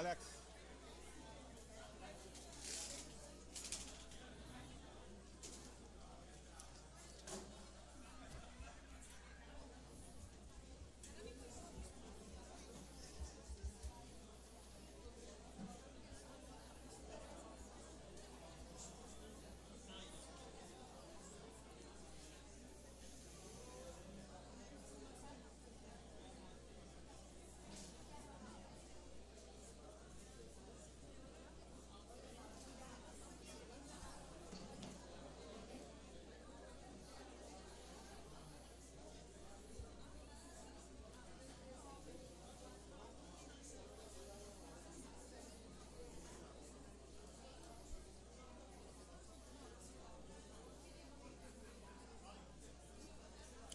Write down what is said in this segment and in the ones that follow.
Alex.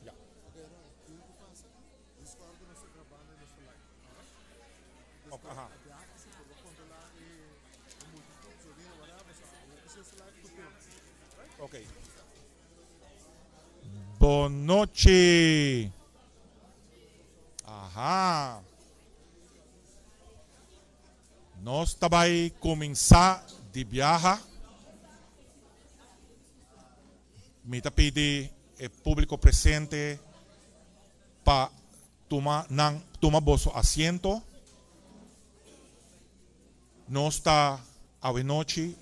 Ja. Ok, aha. Ok. Bon nochi. Aha. Nos ta bai kuminsá di biaha. Mi ta pidi e públiko presente pa tuma nan tuma boso asiento. Nos ta awenochi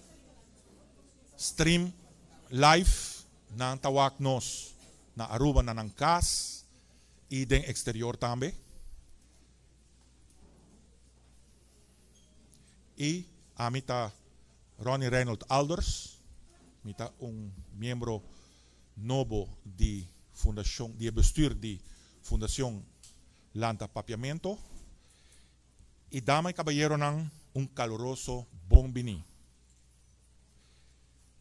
stream live nan ta wak nos na Aruba na nan kas i den eksterior tambe. I ami ta Ronnie Reynold Alders, mi ta un miembro nobo di Fundacion, di e bestuur di Fundacion Lanta Papiamento. I dama i caballeronan un caluroso bon bini.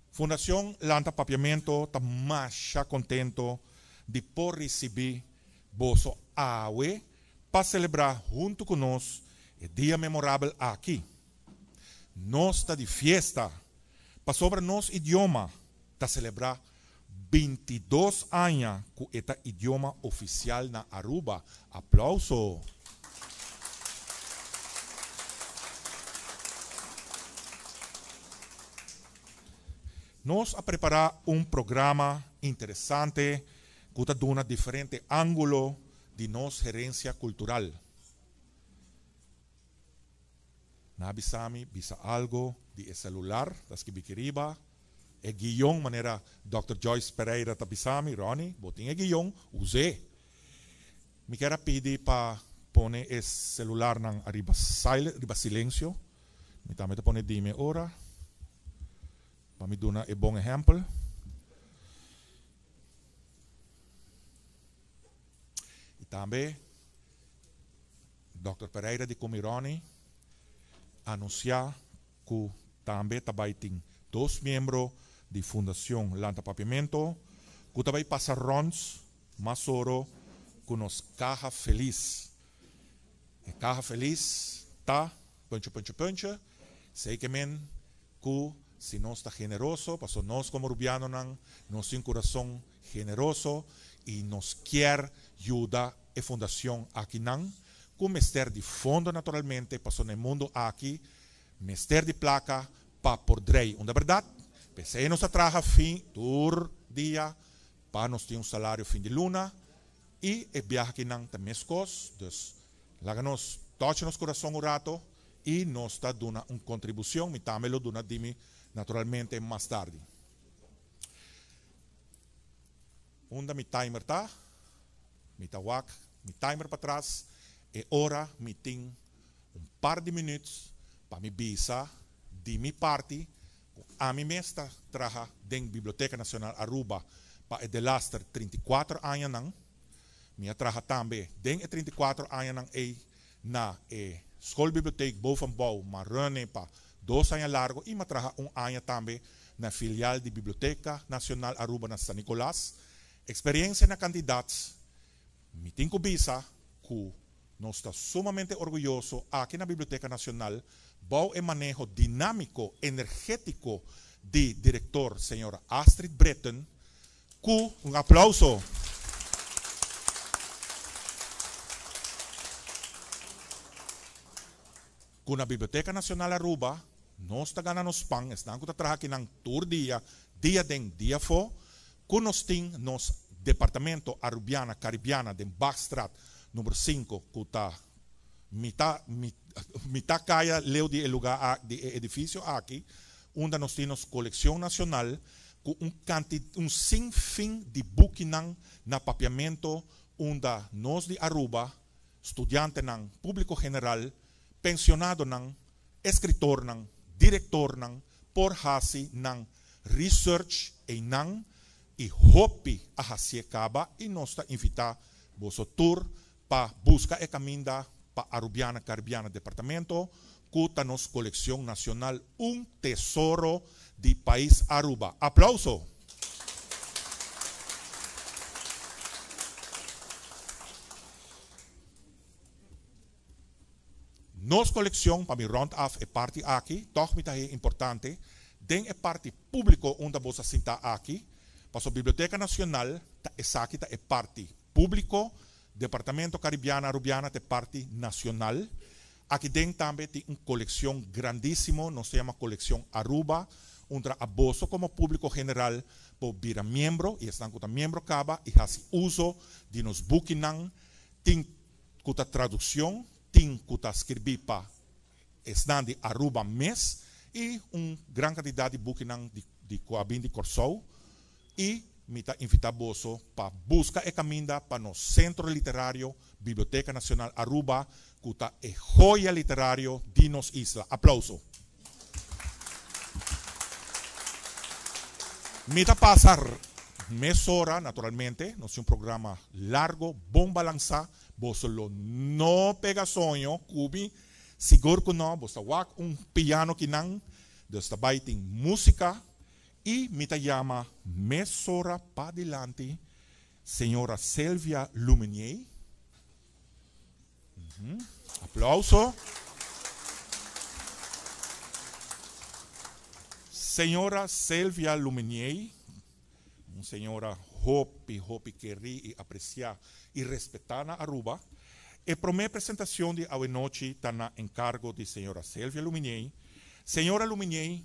Fundacion Lanta Papiamento ta masha contento di por ricibi boso awe pa celebra hunto cu nos e dia memorabel aki. Nos ta di fiesta pasobra nos idioma ta celebra 22 aña cu e ta idioma oficial na Aruba. Aplauso! Nos a prepara un programa interesante cu ta duna diferente angulo di nos herencia cultural. Na bisa mi bisa algo di e celular, ta skibi aki riba, e guion manera Dòkter Joyce Pereira ta bisa mi, Ronnie, bo tin e guion, us'é. Mi kier a pidi pa pone e celularnan ariba silent, riba silencio. Mi tambe ta pone di mi ora pa mi duna e bon ehempel. I tambe Dòkter Pereira di Comi Ronnie anuncia cu tambe ta bay tin dos miembro di Fundacion Lanta Papiamento cu ta bay pasa ronds mas oro cu nos Caha Feliz. E Caha Feliz ta puntje puntje puntje, sey ke men cu si nos ta generoso, paso nos como Rubianonan nos tin curason generoso y nos kier yuda e fundacion akinan cu mester di fondo naturalmente paso na e mundo aki mester di placa pa por drei unda berdad p'esey nos ta traha fin tur dia pa nos tin un salario fin di luna y e biaha akinan ta mescos dus laga nos tochi nos curason un rato y nos ta duna un contribucion mi tambe lo duna di mi naturalmente mas tardi. Unda mi timer ta? Mi ta wak mi timer patras e ora mi tin un par di minuut pa mi bisa di mi parti cu ami mes ta traha den Biblioteca Nacional Aruba pa e delaster 34 añanan. Mi a traha tambe den e 34 añanan ey na e Schoolbibliotheek Bovenbouw ma run pa 2 aña largo y mi a traha un aña tambe na filial di Biblioteca Nacional Aruba na San Nicolas. Experiencia na cantidad, mi tin cu bisa cu nos ta sumamente orguyoso aki na Biblioteca Nacional bou e maneho dinamico, energetico di director señora Astrid Britten cu un aplauso. Ku na Biblioteka Nacional Aruba nos ta gana nos pan, esnan ku ta traha akinan tur dia, dia aden dia afó, ku nos tin nos departamento Arubiana Caribiana den Bachstraat number sinku ku ta mita mita kaya leu di e lugar di e edifisio aki, unda nos tin nos kolekshon nashonal ku un kanti un sin fin di bukinan na papiamento unda nos di Aruba, studiantenan, públiko general, pensionadonan, eskritornan, direktornan por hasi nan research einan i hopi a hasié kaba i nos ta invitá boso tur pa buska e kaminda pa Arubiana Caribiana Departamento ku ta nos kolekshon nacional un tesoro di pais Aruba. Aplauso! Nos kolekshon, pa mi rond af e parti aki, tòg mi ta hei importante, den e parti públiko unda bo sa sintá aki, paso Biblioteka Nacional ta esaki ta e parti públiko, Departamento Caribiana Arubiana ta e parti nacional. Aki den tambe tin un kolekshon grandísimo, nos ta yama Kolekshon Aruba, undra aboso komo públiko general por bira miembro i esnan ku ta miembro kaba i hasi uso di nos bukinan. Tin ku ta tradukshon, tin ku ta skirbí pa esnan di Aruba mes i un gran kantidat di bukinan di di ku a bin di Kòrsou i mi ta invitá boso pa buska e kaminda pa nos Sentro Literario Biblioteka Nacional Aruba ku ta e joya literario di nos isla. Aplauso. Mi ta pasa mesora, naturalmente, nos tin un programa largo, bon balansá, boso lo no pega soño ku mi, sigur ku no, bo ta wak un piano kinan, dus ta bai tin músika i mi ta yama mesora padilanti señora Selvia Lumenier. Aplauso. Señora Selvia Lumenier, un señora hopi, hopi kerí i apresiá i respetá na Aruba. E promé presentashon di awenochi ta na enkargo di señora Selvia Lumenier. Señora Lumenier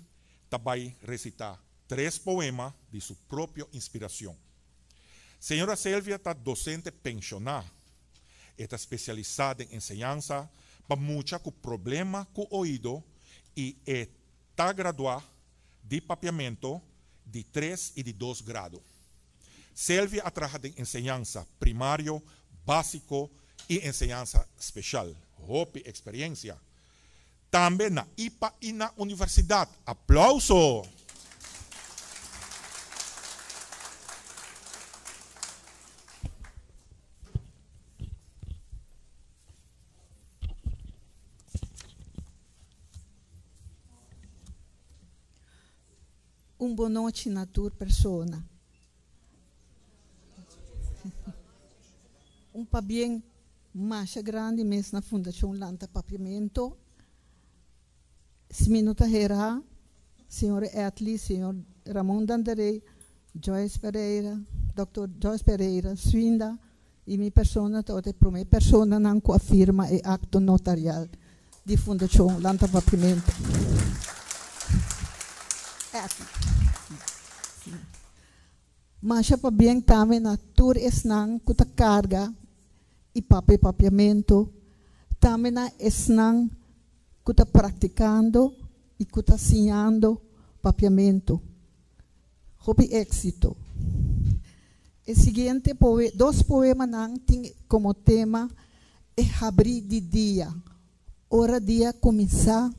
ta bai resitá tres poema di su propio inspirashon. Señora Selvia ta dosente penshoná. E ta spesialisá den enseñansa pa mucha ku problema ku oido i e ta graduá di papiamento di tres i di dos grado. Selvia a traha den enseñansa primario, básiko i enseñansa speshal. Hopi eksperiensia. Tambe na ipa i na universidat. Aplauso! Un bonochi na tur persona. Un pabien masha grandi mes na Fundacion Lanta Papiamento. Si mi no ta hera, señor Etly, señor Ramon Dandaré, Joyce Pereira, Doctor Joyce Pereira, Swinda y mi persona tabata e prome personanan cu a firma e acto notarial di Fundacion Lanta Papiamento. Etly. Masha pabien tambe na tur esnan ku ta karga i papia papiamentu, tambe na esnan ku ta praktikando i ku ta siñando papiamentu. Hopi éksito! E siguiente poe dos poemanan tin komo tema e habrí di dia, ora dia kuminsá.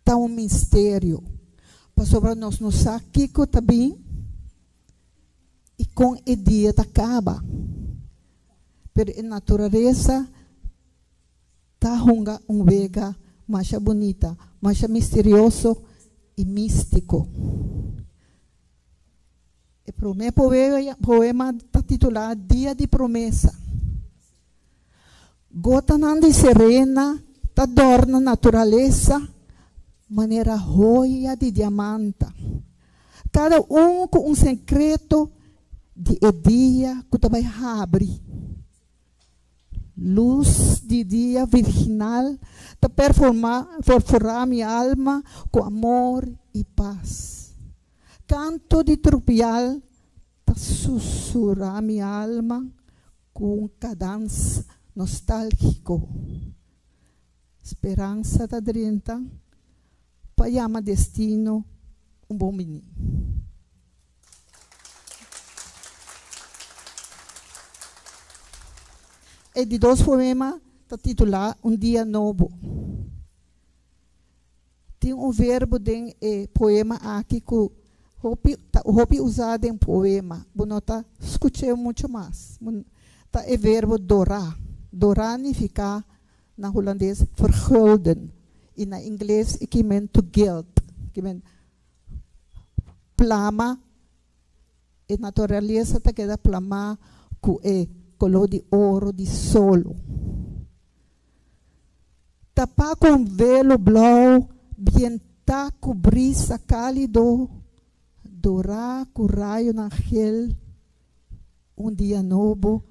Ta un misterio, pasobra nos no sa kiko ta bin i kon e dia ta kaba. Pero e naturalesa ta hunga un wega masha bunita, masha misterioso i místiko. E promé poema ta titulá Dia di Promesa. Gotanan di serena ta dòrna naturalesa manera hoya di diamanta, kada un ku un sekreto di e dia ku ta bai habri. Lus di dia virginal ta perforá mi alma ku amor i pas. Kanto di trupial ta susurá mi alma ku un kadans nostálgiko. Speransa ta drenta pa yama destino un bon biní. E di dos poema ta titulá Un dia nobo. Tin un verbo den e poema aki ku hopi ta hopi usá den poema. Bo no ta skuch'é muchu mas. Ta e verbo dorá. Dorá nifiká na hulandes vergulden i na ingles e kimen to gild, kimen plama, e naturalesa ta keda plamá ku e koló di oro di solo. Tapá ku un velo blou, bientá ku brisa kálido, dorá ku rayonan gel, un dia nobo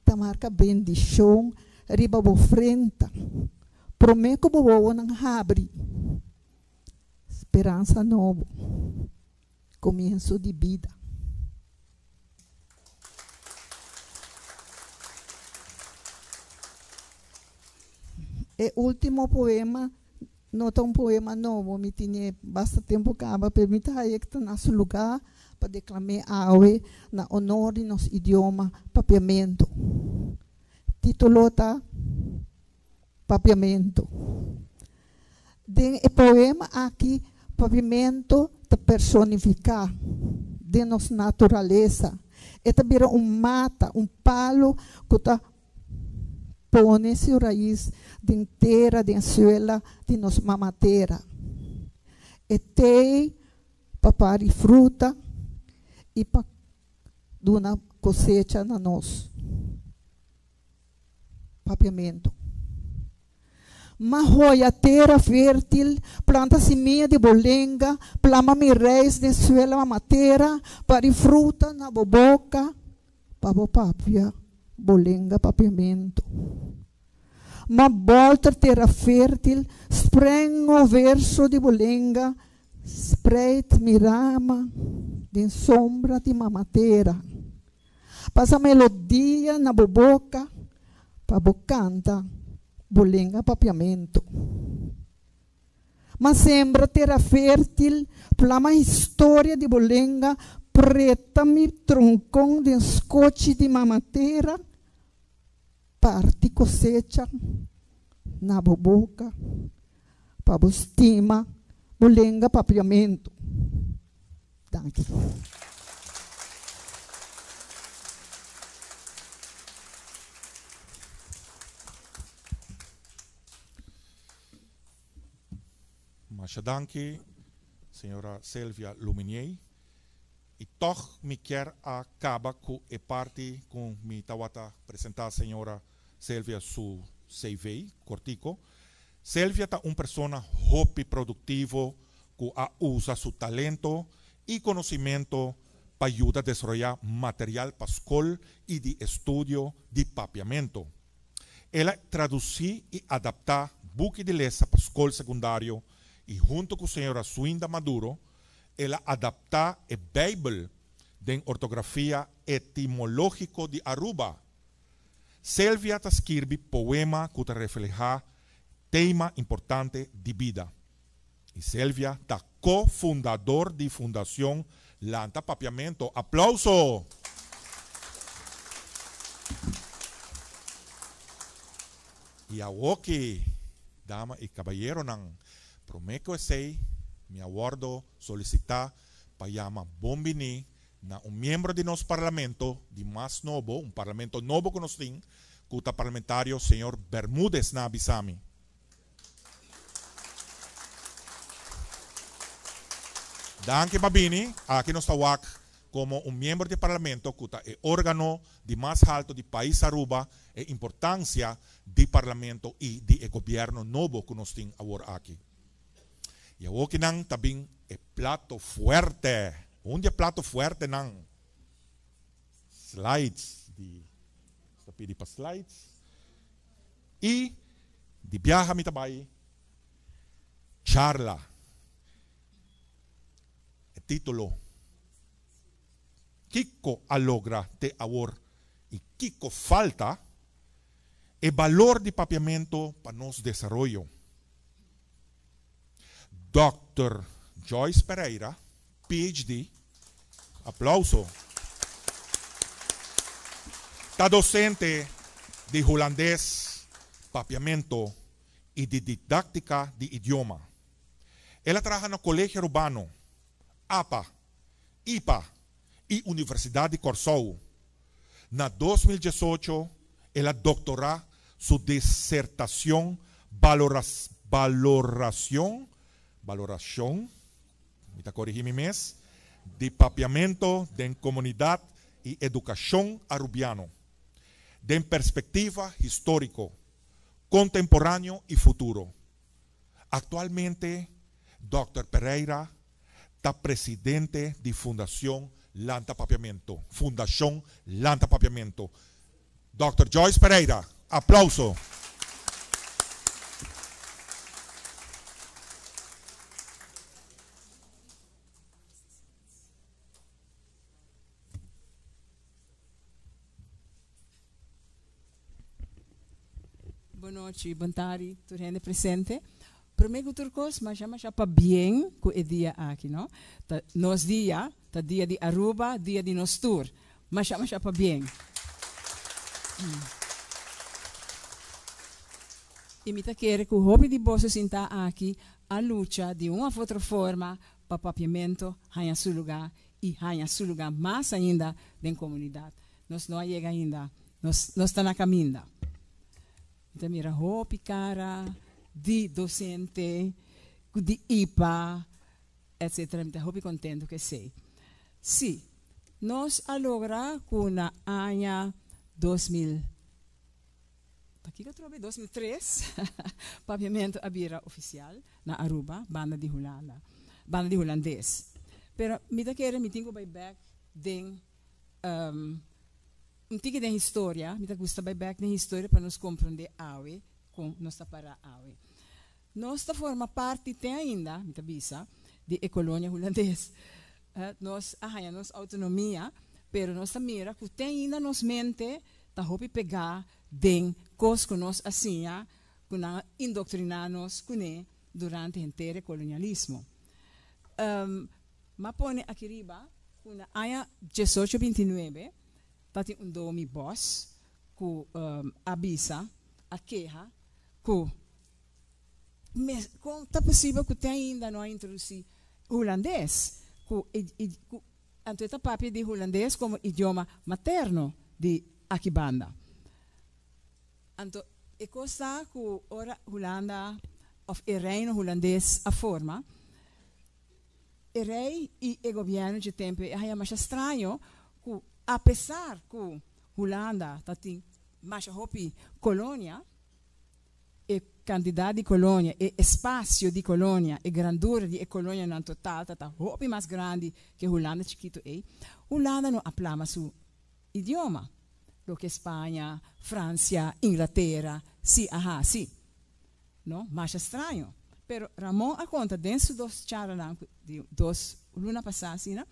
ta marka bendishon riba bo frenta, promé ku bo wowonan habri. Speransa nobo, komienso di bida. E último poema no ta un poema nobo, mi tine basta tempu kaba, pero mi ta haña ku ta na su lugá pa deklam'é awe na honor di nos idioma papiamentu. Título ta Papiamentu. Den e poema aki papiamentu ta personifiká den nos naturalesa. E ta bira un mata, un palu ku ta pone su rais den tera, den suela di nos mama tera. E t'ei pa pari fruta i pa duna kosecha na nos. Papiamentu. Ma hoya tera fértil, planta simia di bo lenga, plama mi reis den suela mama tera, pari fruta na bo boka, pa bo papia bo lenga papiamentu. Ma bòlter tera fértil, sprengo verso di bo lenga, spreit mi rama den sombra di mama tera. Pasa melodia na bo boka pa bo kanta bo lenga papiamentu. Ma sembra tera fértil, plama historia di bo lenga, preta mi tronkon den skochi di mama tera, parti kosecha na bo boka pa bo stima bo lenga papiamentu. Danki. Masha danki, señora Selvia Luminier. I tòg mi kier a kaba ku e parti ku mi tawata presentá señora Selvia su CV kortiko. Selvia ta un persona hopi produktivo ku a usa su talento i konosimento pa yuda desaroyá material pa skol i di estudio di papiamentu. El a tradusí i adaptá buki di lesa pa skol sekundario i huntu ku señora Suinda Maduro el a adaptá e Beibel den ortografia etimológiko di Aruba. Selvia ta skirbi poema ku ta reflehá tema importante di bida. I Selvia ta ko-fundador di Fundacion Lanta Papiamento. Aplauso! I awoki, dama i kabayeronan, promé ku esei mi a wòrdu solisitá pa yama bon biní na un miembro di nos Parlamento di mas nobo, un Parlamento nobo ku nos tin, ku ta Parlamentario señor Bermudez na bisa mi. Danki pa bini. Aki nos ta wak komo un miembro di Parlamento ku ta e organo di mas halto di pais Aruba e importansia di Parlamento i di e gobierno nobo ku nos tin awor aki. I awokinan ta bin e plato fuerte. Un di e plato fuertenan. Slides di, nos ta pidi pa slides. I di biaha mi ta bai charla. E título, Kiko a logra te awor i kiko falta? E balor di papiamento pa nos desaroyo. Dòkter Joyce Pereira, PhD, aplauso, ta docente di Hulandes, Papiamento y di Didactica di Idioma. El a traha na Colegio Arubano, apa, ipa y Universidad di Corsou. Na 2018 el a doctora su disertacion Baloracion, Baloracion, mi ta corigi mi mes, di Papiamento den Comunidad y Educacion Arubiano, den perspectiva historico, contemporaneo y futuro. Actualmente Dòkter Pereira ta presidente di Fundacion Lanta Papiamento, Fundacion Lanta Papiamento. Dòkter Joyce Pereira, aplauso. Bon nochi, bon tardi tur hende presente. Prome ku tur kos, masha masha pabien ku e dia aki, no? Ta nos dia, ta dia di Aruba, dia di nos tur. Masha masha pabien. I mi ta kere ku hopi di boso sintá aki a lucha di un òf otro forma pa papiamento haña su lugá i haña su lugá mas ainda den komunidat. Nos no a yega ainda, nos nos ta na kaminda. Mi ta mira hopi kara di dosente, ku di ipa, etcetera. Mi ta hopi kontento ku esei. Sí, nos a logra ku na aña 2000, pakiko atrobe? 2003, papiamentu a bira ofisial na Aruba, banda di Hulanda, banda di hulandes. Pero mi ta kere mi tin ku bai bèk den Un tiki den historia, mi ta gusta bai bek den historia pa nos komprondé awe kon nos ta pará awe. Nos ta forma parti te ainda, mi ta bisa, di e kolonia hulandes. Nos a haña nos outonomia, pero nos ta mira ku te ainda nos mente ta hopi pegá den kos ku nos a siña, ku nan a indoktriná nos kuné durante henter e kolonialismo. M'a pone aki riba ku na aña diesocho binti nuebe tatin un domi bòs ku a bisa, a keha ku mes kon ta posibel ku te ainda no a introdusí hulandes ku ku anto e ta papia di hulandes komo idioma materno di aki banda. Anto e kos ta ku ora Hulanda òf e Reino Hulandes a forma, E rei i e gobièrnu dje tempu ei a haña masha straño ku apesar ku Hulanda ta tin masha hopi kolonia, e kantidat di kolonia, e espasio di kolonia, e grandura di e kolonianan total ta ta hopi mas grandi ke Hulanda chikitu ei, Hulanda no a plama su idioma, loke Spaña, Fransia, Inglatera si a hasi. No, masha straño. Pero Ramon a konta den su dos charlanan ku di dos luna pasá asina,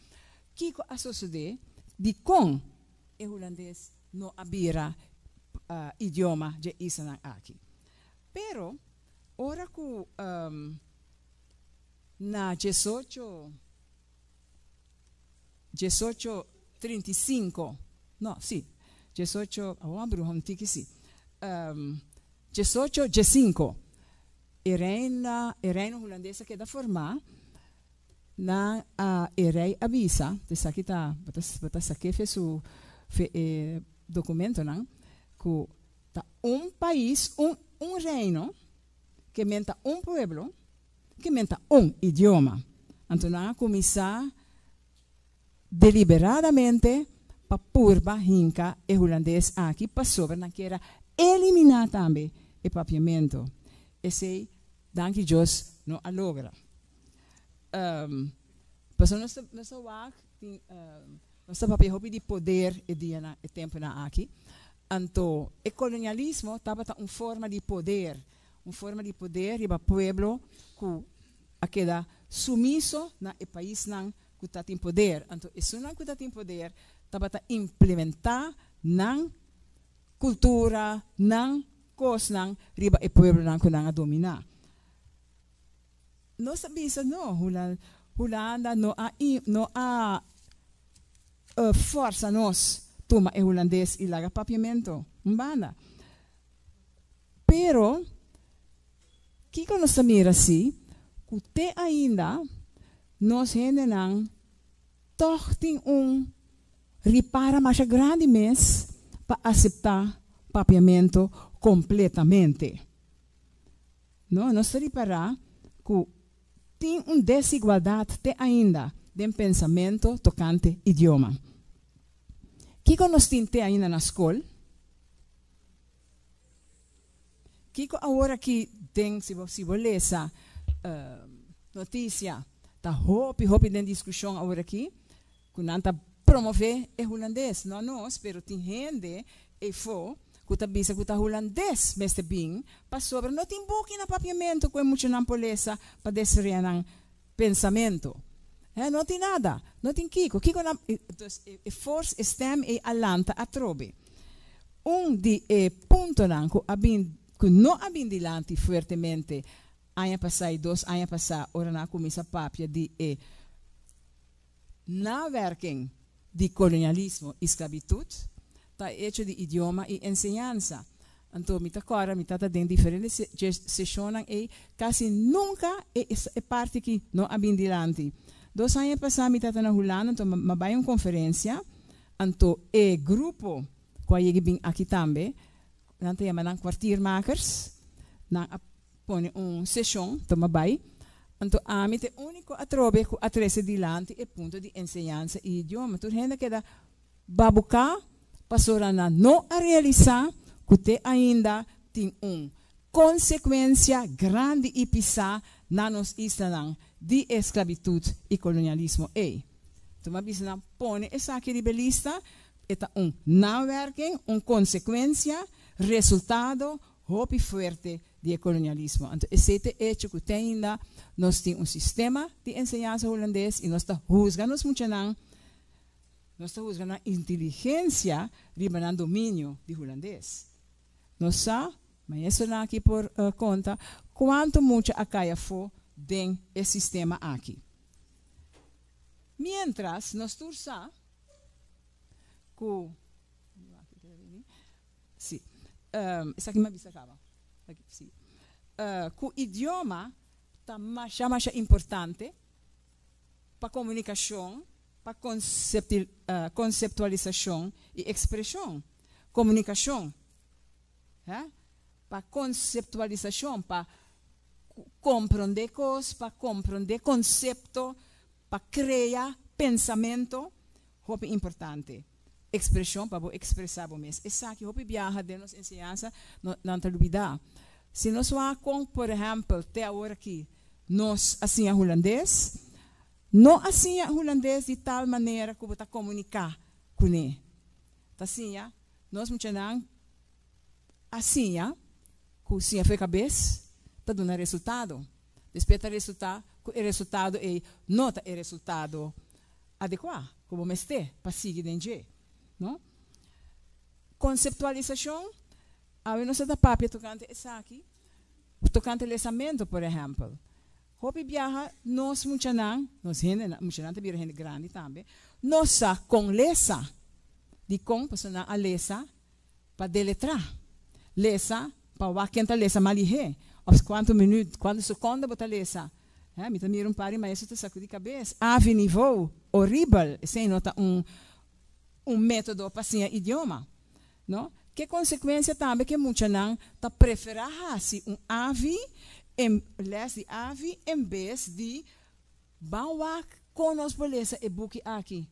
kiko a sosodé, dikon e hulandes no a bira idioma dje islanan aki. Pero ora ku na diesocho diesocho 35, no, sí, 18, awor a bruha un tiki sí, 18 15, e reina, e reino hulandes a keda formá, nan a, e rei a bisa, esaki ta, bo ta, bo ta sak'é fe su, fe e dokumentonan, ku ta un pais, un, un reino, ke men ta un pueblo, ke men ta un idioma. Anto nan a kuminsá deliberadamente pa purba hinka e hulandes aki pasobra nan kier a eliminá tambe e papiamentu. Esei, danki Dios, no a logra. Pasobra nos ta nos ta wak tin nos ta papia hopi di poder e dianan e tempunan aki. Anto e kolonialismo tabata un forma di poder, un forma di poder riba pueblo ku a keda sumiso na e paisnan ku ta tin poder. Anto esunnan ku ta tin poder tabata implementá nan kultura, nan kosnan riba e pueblonan ku nan a dominá. Nos ta bisa no, Hulanda no a no a forsa nos tuma e hulandes i laga papiamento un banda. Pero kiko nos ta mira si ku te ainda nos hendenan tòg tin un ripara masha grandi mes pa aseptá papiamento kompletamente. No, nos ta ripará ku tin un desigualdat te ainda den pensamentu tokante idioma. Kiko nos tin te ainda na skol? Kiko awor aki den, si bo si bo lesa notisia, ta hopi hopi den diskushon awor aki, ku nan ta promové e hulandes. No nos, pero tin hende eifó ku ta bisa ku ta hulandes mester bin pasobra no tin buki na papiamentu ku e muchanan por lesa pa desaroyá nan pensamentu. He, no tin nada, no tin kiko. Kiko nan, dus e fors, e stèm ei a lanta atrobe. Un di e puntonan ku a bin, ku no a bin dilanti fuertemente aña pasá i dos aña pasá ora nan a kuminsá papia di e Nawerking di kolonialismo i sklabitut ta e echo di idioma i enseñansa. Anto mi ta kòrda mi tata den diferente seshonnan ei kasi nunka e e parti aki no a bin dilanti. Dos aña pasá mi tata na Hulanda anto m'a bai un konferensia anto e grupo ku a yega bin aki tambe nan ta yama nan kwartiermakers nan a Pone un seshon tuma bai, anto ami ta e úniko atrobe ku a trese dilanti e punto di enseñansa i idioma. Tur hende a keda babuká pasobra nan no a realisá ku te ainda tin un konsekuensia grandi i pisá na nos islanan di e sklabitut i kolonialismo ei. Tuma bisa nan pone esaki riba e lista, e ta un nawerking, un konsekuensia, resultado hopi fuerte di e kolonialismo. Anto esei ta e echo ku te ainda nos tin un sistema di enseñansa hulandes i nos ta husga nos muchanan, nos ta husga nan inteligensia riba nan dominio di hulandes. Nos sa, maestronan aki por konta, kuantu mucha a kai afó den e sistema aki. Miéntras nos tur sa ku. Sí. Esaki mi a bisa kaba. Sí. Ku idioma ta masha masha importante pa komunikashon, pa konseptualisashon i ekspreshon. Komunikashon, hè, pa konseptualisashon, pa komprondé kos, pa komprondé konsepto, pa krea pensamento, hopi importante. Ekspreshon pa bo ekspresá bo mes. Esaki hopi biaha den nos enseñansa no nan ta lubidá. Si nos wak kon por ehèmpel te awor aki nos a siña hulandes, no a siña hulandes di tal manera ku bo ta komuniká kuné. Ta siña nos muchanan a siña ku siña for e kabes ta duna resultado. Despues ta resultá ku e resultado ei no ta e resultado adekuá ku bo mester pa sigui den dje, no? Konseptualisashon, awe nos ta papia tokante esaki, tokante lesamentu por ehèmpel. Hopi biaha nos muchanan, nos hendenan, muchanan ta bira hende grandi tambe, no sa kon lesa. Dikon? Pasobra nan a lesa pa deletrá. Lesa pa wak ken ta lesa mas lihé òf kuantu minüt, kuantu sekonda bo ta lesa. Hè, mi ta mira un par di maestro ta sakudí kabes. Avi nivou, oribel, esei no ta un un método pa siña idioma, no? Ke konsekuensia tambe ke muchanan ta preferá hasi un avi en lès di avi en bes di Ban wak kon nos por lesa e buki aki.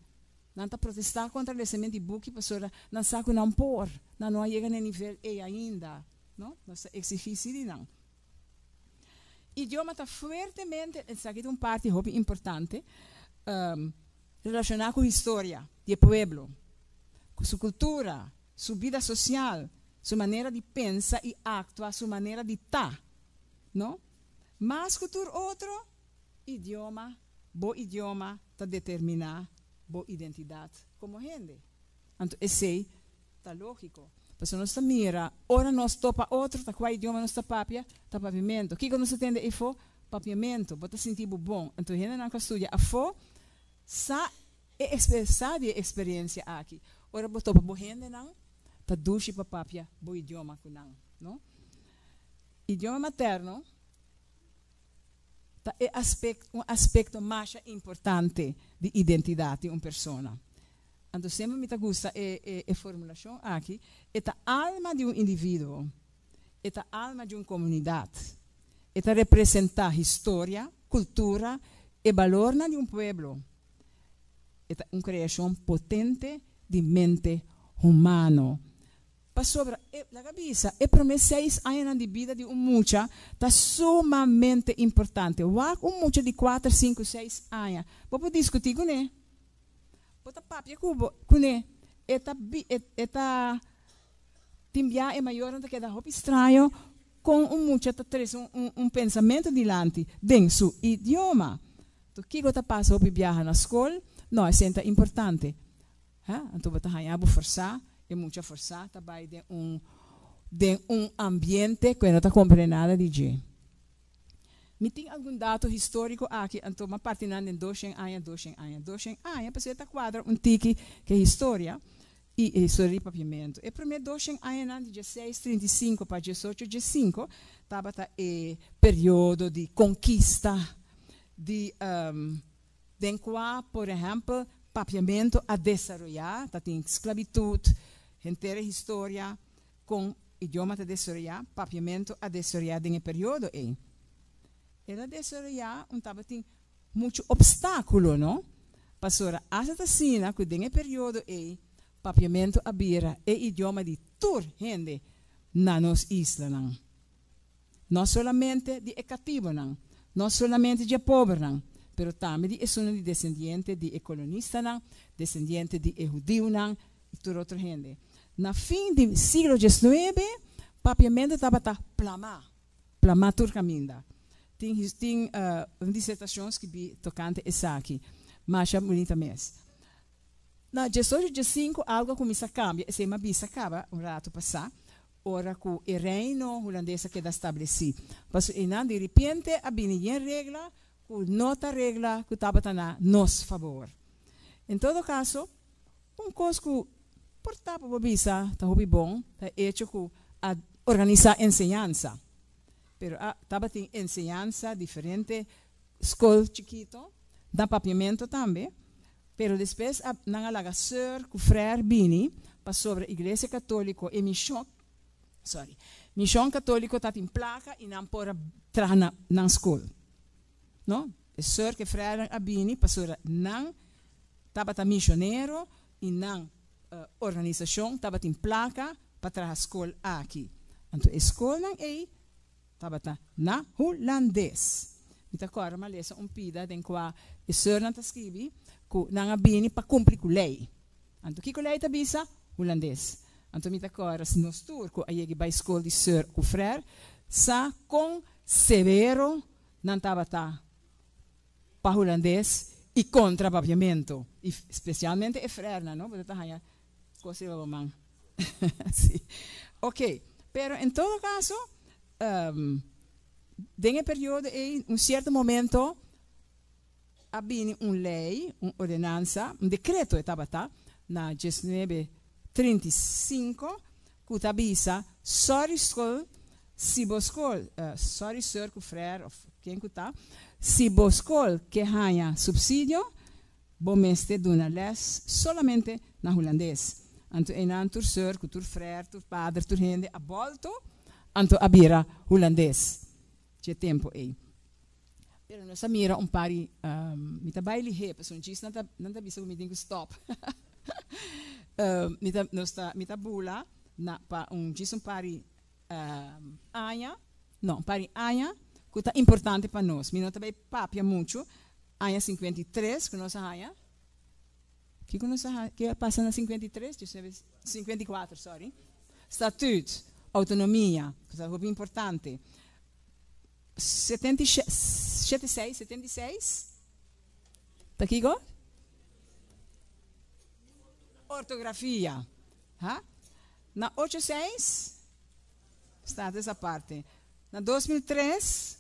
Nan ta protestá kontra lesament di buki pasobra nan sa ku nan por. Nan no a yega na e nivel ei ainda, no? Nos ta eksigí sí di nan. Idioma ta fuertemente, esaki ta un parti hopi importante, relashoná ku historia di e pueblo, ku su kultura. Su bida sosial, su manera di pensa i aktua, su manera di ta. No? Mas ku tur otro idioma, bo idioma ta determiná bo identidat komo hende. Anto esei ta lógiko. Pasobra nos ta mira, ora nos topa otro, ta kua idioma nos ta papia? Ta papiamentu. Kiko nos ta tende eifó? Papiamentu. Bo ta sinti bo bon. Anto hendenan ku a studia afó sa e sa di e eksperensia aki. Ora bo topa bo hendenan, ta dushi pa papia bo idioma ku nan, no? Idioma materno ta e aspek un aspekto masha importante di identidat di un persona. Anto semper mi ta gusta e e e formulashon aki, e ta alma di un individuo, e ta alma di un komunidat, e ta representá historia, kultura e balornan di un pueblo. E ta un kreashon potente di mente humano. Pasobra, e laga bisa, e promé seis añanan di bida di un mucha ta sumamente importante. Wak un mucha di kuater, sinku, seis aña, bo por diskutí kuné. Bo ta papia ku bo kuné. E ta bi, e e ta tin bia e mayornan ta keda hopi straño kon un mucha ta trese un un un pensamentu dilanti den su idioma. To kiko ta pasa hopi biaha na skol? No, esei ta importante. Ha, anto bo ta haña bo forsá, e mucha forsá ta bai den un den un ambiente ku e no ta komprendé nada di dje. Mi tin algun dato históriko aki, anto m'a parti nan den doshen aña, doshen aña, doshen aña, pasobra e ta kuadra un tiki ku e historia i e historia di papiamentu. E promé doshen añanan di dieseis trinta i sinku pa diesocho diesinku tabata e periodo di konkista di den kua por ehèmpel papiamentu a desaroyá, ta tin sklabitut, henter e historia kon idioma ta desaroyá, papiamentu a desaroyá den e periodo ei. El a desaroyá un tabatin muchu opstákulo, no? Pasobra asta ta asina ku den e periodo ei papiamentu a bira e idioma di tur hende na nos islanan. No solamente di e katibonan, no solamente dje pobernan, pero tambe di esunnan di desendiente di e kolonistanan, desendiente di e hudiunan i tur otro hende. Na fin di siglo diesnuebe, papiamentu tabata plamá, plamá tur kaminda. Tin tin un disertashon skibí tokante esaki, masha bunita mes. Na diesocho diesinku algu a kuminsá kambia, esei mi a bisa kaba un ratu pasá, Ora ku e Reino Hulandes a keda stablesí, pasobra einan di ripiente a bini yen regla ku no ta regla ku tabata na nos fabor. En todo kaso, un kos ku por ta pa bo bisa ta hopi bon ta e echo ku a organisá enseñansa. Pero a tabatin enseñansa diferente skol chikito, na papiamento tambe, Pero despues a nan a laga seur ku frèr bini pasobra iglesia katoliko e mishon sorry mishon katoliko ta tin plaka i nan por a traha na nan skol no e seur ku e frèr a bini pasobra nan tabata mishonero i nan organisashon tabatin plaka pa traha skol aki anto e skolnan ei Tabata na hulandes. Mi ta kòrda mi a lesa un pida den kua e sùrnan ta skibi ku nan a bini pa kumpli ku lei. Anto kiko lei ta bisa? Hulandes. Anto mi ta kòrda si nos tur ku a yega bai skol di sùr ku frèr sa kon severo nan tabata pa hulandes i kontra papiamentu. I spesialmente e frèrnan, no? Bo ta haña Kos riba bo man. Sí. Ok. Pero en todo caso, den e periodo ei, un cierto momento a bini un ley, un ordenansa, un decreto e tabata, na diesnuebe trinta i sinku, cu ta bisa, sorry school, si bo school, sorry sir cu frère of ken cu ta, si bo school ke haña subsidio, Bo mester duna les solamente na hulandes. Anto einan tur seur ku tur frèr, tur pader, tur hende a bòlto, anto a bira hulandes dje tempu ei. Pero nos a mira un par di, mi ta bai lihé pasobra djis nan ta nan ta bisa ku mi tin ku stòp. Mi ta nos ta mi ta bula na pa un djis un par di aña, no, un par di aña ku ta importante pa nos. Mi no ta bai papia muchu, aña 53 ku nos a haña. Kiko nos a ke a pasa na 53, 54, sorry. Statuut, outonomia, ku ta hopi importante. 76, 76, ta kiko? Ortografia. Ha? Na 86, status aparte. Na 2003,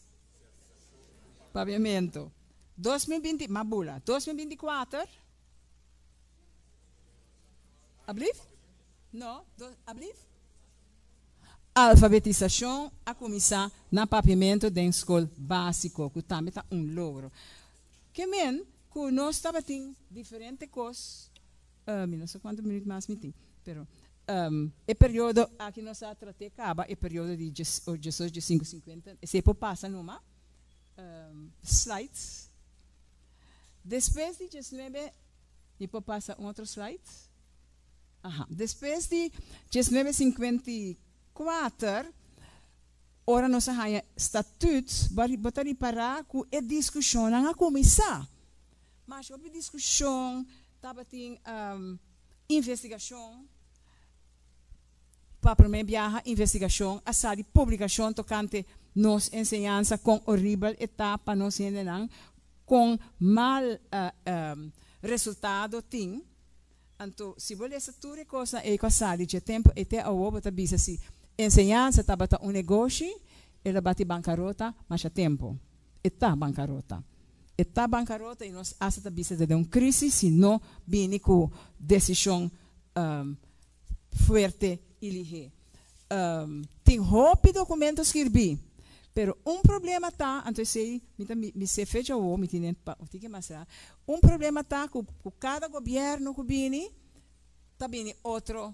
papiamento. 2020, m'a bula. 2024, ablief? No, ablief? Alfabetisashon a kuminsá na papiamento den skol básiko, ku tambe ta un logro. Ke men ku nos tabatin diferente kos, mi no sa kuantu minüt mas mi tin, pero e periodo aki nos a trat'é kaba, e periodo di diesocho, diesinku, sinkuenta, esei por pasa numa. Slides. Despues di diesnuebe, mi por pasa un otro slide? Aha. Despues di 1954, ora nos a haña Statuut, bo ta ripará ku e diskushonnan a kuminsá. Masha hopi diskushon, tabatin investigashon. Pa promé biaha investigashon a sali publikashon tokante nos enseñansa, kon oribel e ta pa nos hendenan, kon mal resultado tin. Anto, si bo lesa tur e kosnan ei ku a sali dje tempu ei te awo, bo ta bisa si enseñansa tabata un negoshi, el a bati bankarota masha tempu. E ta bankarota. E ta bankarota i nos asta ta bisa ta den un krisis si no bini ku desishon fuerte i lihé. Tin hopi dokumento skirbí, pero un problema ta, anto esei mi ta mi se fecha awor, mi tine pa un tiki mas ra, un problema ta ku ku kada gobièrnu ku bini ta bini otro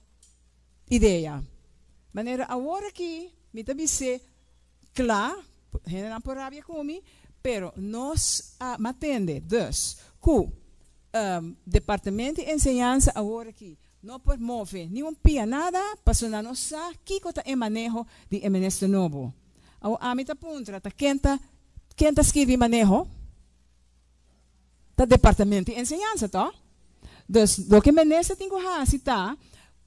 idea. Manera awor aki mi ta bis'é kla, hendenan por rabia ku mi, pero nos a matende dus ku Departamento di Enseñansa awor aki no por move ni un pia nada pasobra nan no sa kiko ta e maneho di e minister nobo. Awor ami ta puntra ta ken ta ken ta skirbi maneho? Ta Departamento di Enseñansa to? Dus loke minister tin ku hasi ta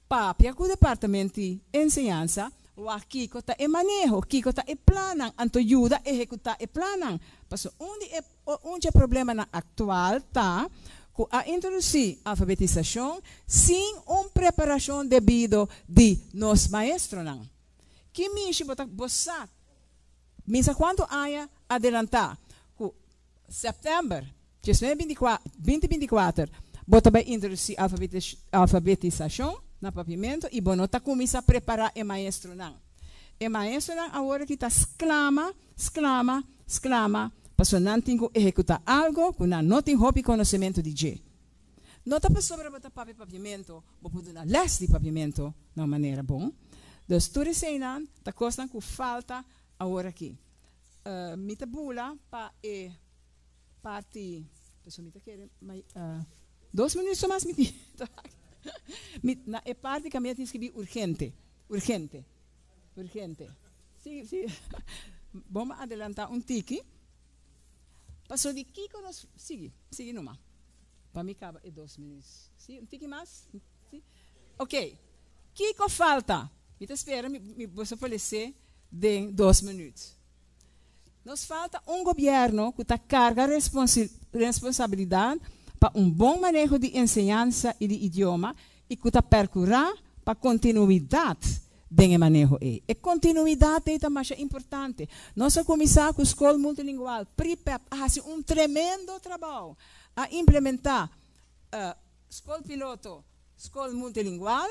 papia ku Departamento di Enseñansa wak kiko ta e maneho, kiko ta e plannan, anto yuda ehekutá e plannan. Pasobra un di e Un dje problemanan aktual ta ku a introdusí alfabetisashon sin un preparashon debido di nos maestronan. Ki mishi bo ta bo sa misa kuantu aña adelantá ku sèptèmber 2024 bo ta bai introdusí alfabetisashon na Papiamentu i bo no ta kuminsá prepará e maestronan. E maestronan awor aki ta sklama Sklama, sklama, pasobra nan tin ku ehekutá algo ku nan no tin hopi konosementu di dje. No ta pasobra bo ta papia papiamentu, bo por duna lès di papiamentu na un manera bon. Dus tur eseinan ta kosnan ku falta aworakí. Mi ta bula pa e parti, pasobra mi ta kere dos minuut so mas mi tin. Mi na e parti kaminda tin skibí urgente, urgente. Urgente. Si, si. Bon a adelantá un tiki. Paso di kiko nos. Sigui, sigui numa. Pa mi kaba e dos minuut. Si, un tiki mas? Si? Ok. Kiko falta? Mi ta spera mi, mi boso por les'é den dos minuut. Nos falta un gobièrnu ku ta karga responsabilidat pa un bon maneho di enseñansa i di idioma i ku ta pèrkurá pa kontinuidat den e maneho ei. E kontinuidat ei ta masha importante. Nos a kuminsá ku skol multilingual, PRIPEP a hasi un tremendo trabou, a implementá skol piloto, skol multilingual,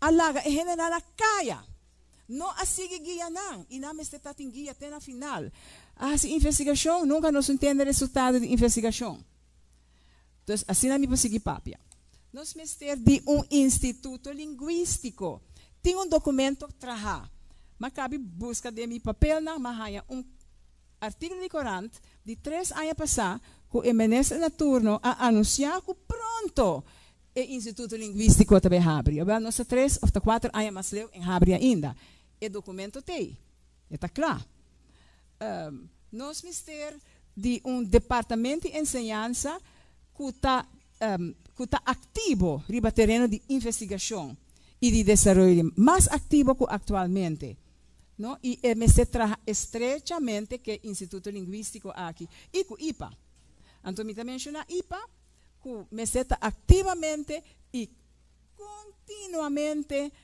a laga e hendenan na kaya. No a sigui guia nan i nan mester ta tin guia te na final. A hasi investigashon, nunka nos un tende resultado di investigashon. Dus asina mi por sigui papia. Nos mester di un instituto lingwistiko. Tin un dokumento traha. M'a kabi buska den mi papelnan, m'a haña un artíkulo di korant di tres aña pasá ku e minister na turno a anunsiá ku pronto E Instituto Lingwístiko ta bai habri. Awel nos ta tres òf ta kuater aña mas leu en habri ainda. E dokumento t'ei. E ta kla. Nos mester di un departamento di enseñansa ku ta. ku ta aktivo riba tereno di investigashon i di desaroyo di mas aktivo ku aktualmente, no? I e mester traha estrechamente ku e instituto lingwístiko aki i ku ipa. Anto mi ta menshoná ipa ku mester ta aktivamente i kontinuamente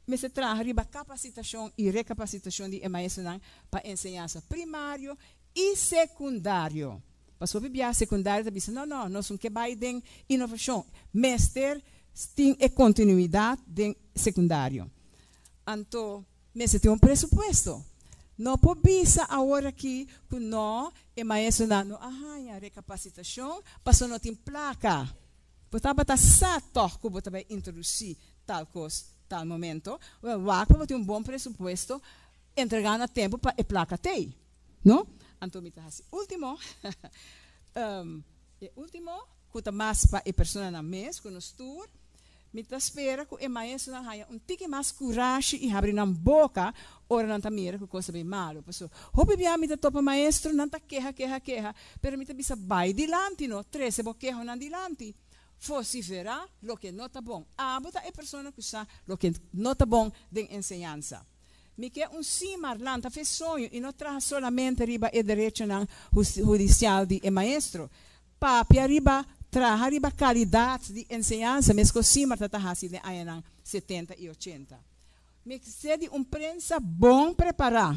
mester traha riba kapasitashon i rekapasitashon di e maestronan pa enseñansa primario i sekundario. Pasobra hopi bia sekundario ta bisa, no, no, nos no ke bai den inovashon. Mester tin e kontinuidat den sekundario. Anto mester tin un presupuesto. No por bisa awor aki ku no, e maestronan no a haña rekapasitashon pasobra no tin plaka. Bo tabata sa tòg ku bo ta bai introdusí tal kos tal momento. Wèl, wak pa bo tin un bon presupuesto, entregá na tempu pa e plaka t'ei. No? Anto mi ta hasi último, e último ku ta mas pa e personanan mes ku nos tur, mi ta spera ku e maestronan haña un tiki mas kurashi i habri nan boka ora nan ta mira ku kos ta bai malu. Pasobra hopi bia mi ta topa maestro, nan ta keha, keha, keha, pero mi ta bisa bai dilanti no, trese bo kehonan dilanti, vosiferá loke no ta bon. Abo ta e persona ku sa loke no ta bon den enseñansa. Mi ke un Simar lanta fe soño i no traha solamente riba e derechonan hudisial di e maestro. Papia riba traha riba kalidat di enseñansa meskos Simar ta ta hasi den añanan setenta i ochenta. Mi ke di un prensa bon prepará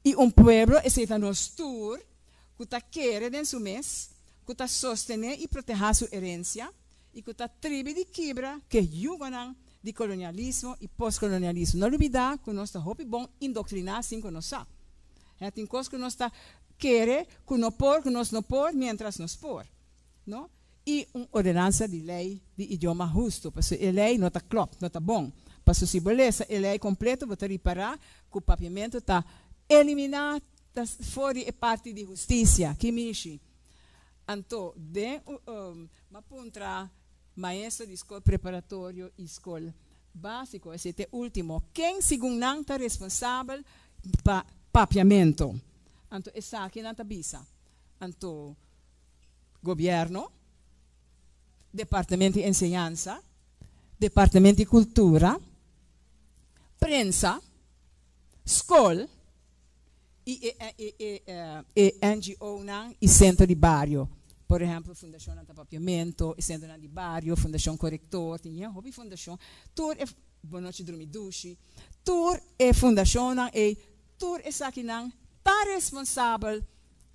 i un pueblo, esei ta nos tur, ku ta kere den su mes, ku ta sostené i protehá su herensia, i ku ta tribi di kibra ku e yugonan di kolonialismo i postkolonialismo. No lubidá ku nos ta hopi bon indoktriná sin ku nos sa. Hè, tin kos ku nos ta kere ku no por, ku nos no por, miéntras nos por. No? I un ordenansa di lei di idioma hustu, pasobra e lei no ta klòp, no ta bon. Pasobra si bo lesa e lei kompleto bo ta ripará ku papiamentu ta eliminá, ta for di e parti di hustisia. Ki mishi? Anto den un m'a puntra maestro di skol preparatorio i skol básiko, esei ta e último, ken segun nan ta responsabel pa papiamentu? Anto esaki nan ta bisa, anto gobièrnu, departamento di enseñansa, departamento di kultura, prensa, skol, i e NGOnan i sentro di bario. Por ehèmpel Fundashonnan ta Papiamentu, e sentronan di bario, Fundashon Korektor, tin yen hopi fundashon. Tur e Bonochi Drumi Dushi, tur e fundashonnan ei, tur esakinan ta responsabel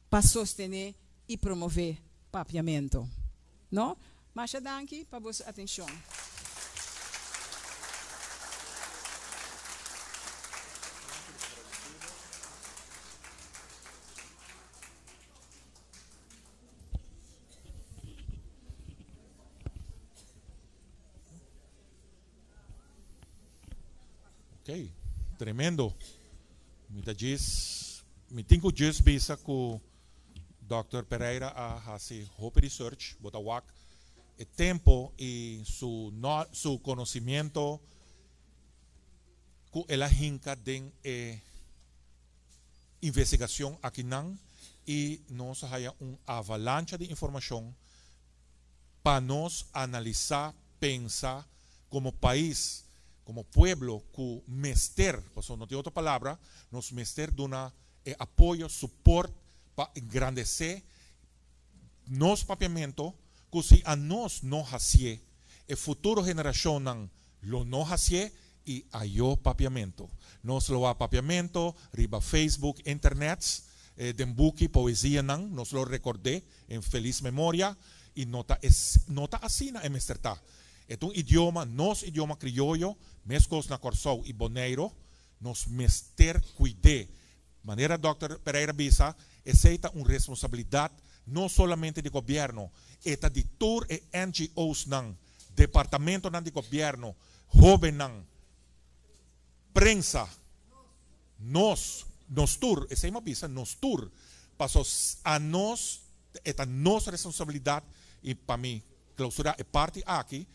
pa sostené i promové papiamentu. No? Masha danki pa boso atenshon. Ok, tremendo. Mi ta djis, mi tin ku djis bisa ku Dòkter Pereira a hasi hopi research, bo ta wak e tempo i su no su konosimiento ku el a hinka den e investigashon akinan i nos a haya un avalancha di informashon pa nos analisá, pensa komo pais, komo pueblo ku mester, pasobra no tin otro palabra, nos mester duna e apoyo, support pa engrandesé nos papiamento ku si anos no hasié, e futuro generashonnan lo no hasié i ayo papiamento. Nos lo wak papiamento riba Facebook, internets, den buki, poesianan, nos lo rekord'é en felis memoria i no ta es no ta asina e mester ta. E ta un idioma, nos idioma krioyo, meskos na Kòrsou i Boneiru, Nos mester kuid'é. Manera dòkter Pereira bisa, esei ta un responsabilidat no solamente di gobièrnu, e ta di tur e NGOsnan, departamentonan di gobièrnu, hóbennan, prensa, nos, nos tur, esei mi a bisa, nos tur, paso anos, e ta nos responsabilidat i pa mi klausurá e parti aki,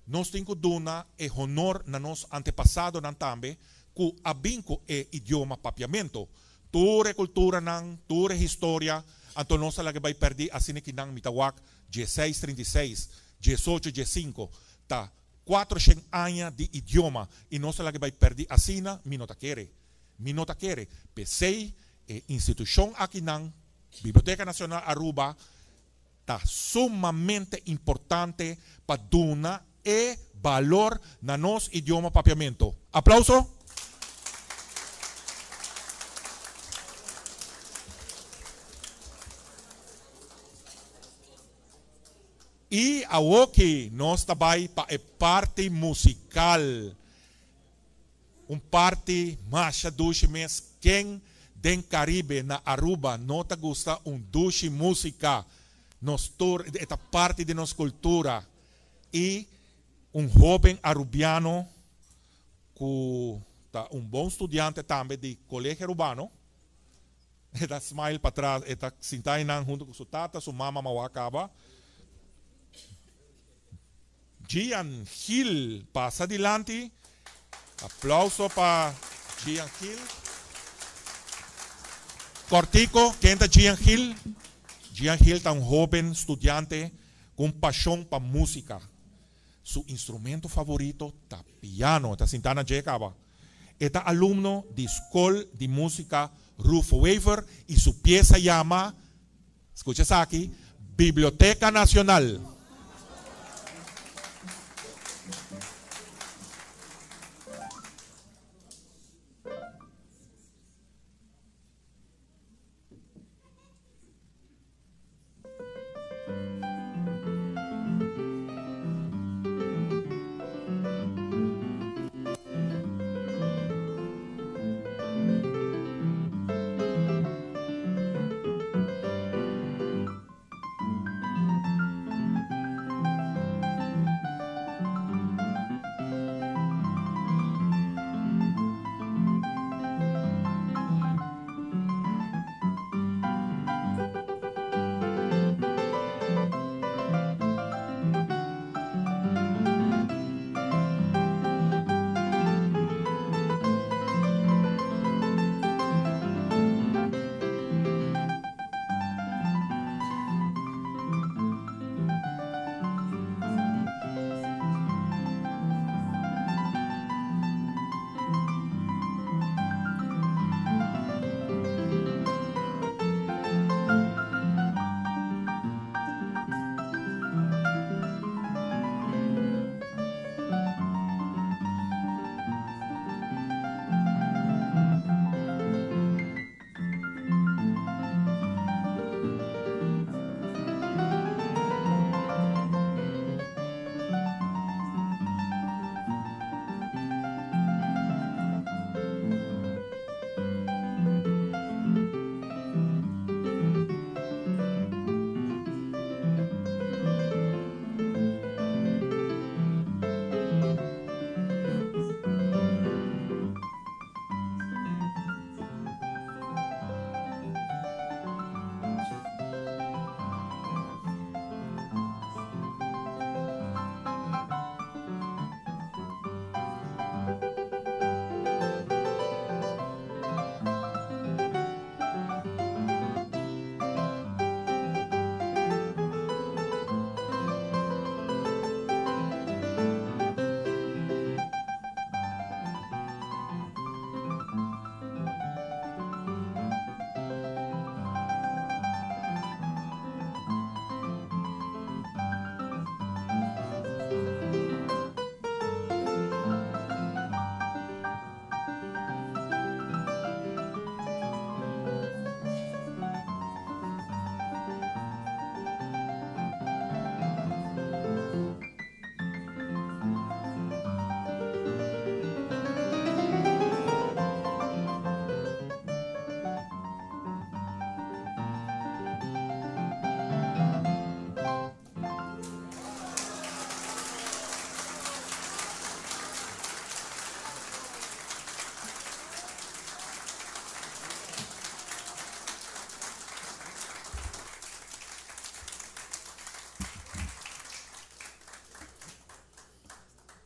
Nos tin ku duna e honor na nos antepasadonan tambe ku a bin ku e idioma papiamento. Tur e kulturanan, tur e historia Anto nos a laga bai pèrdí asina ki nan mi ta wak dieseis 36, 18 15 ta 400 aña di idioma i nos a laga bai pèrdí asina, mi no ta kere. Mi no ta kere. P'esei e institushon akinan, Biblioteka Nacional Aruba, ta sumamente importante pa duna e balor na nos idioma Papiamento. Aplauso! I awoki nos ta bai pa e parti musical. Un parti masha dushi mes ken den Caribe na Aruba no ta gusta un dushi musica nos tur e ta parti di nos cultura y un hoben Arubiano cu ta un bon studiante tambe di Colegio Arubano e ta smile patras e ta sinta einan hunto cu su tata su mama mawa caba. Gian Gil pasa dilanti. Aplauso pa Gian Gil. Cortico, ken ta Gian Gil? Gian Gil ta un hoben studiante cu un pasion pa musica. Su instrumento favorito ta piano. E ta sinta na dje caba. E ta alumno di Scol di Musica Rufo Wever y su pieza yama Scucha esaki, Biblioteca Nacional.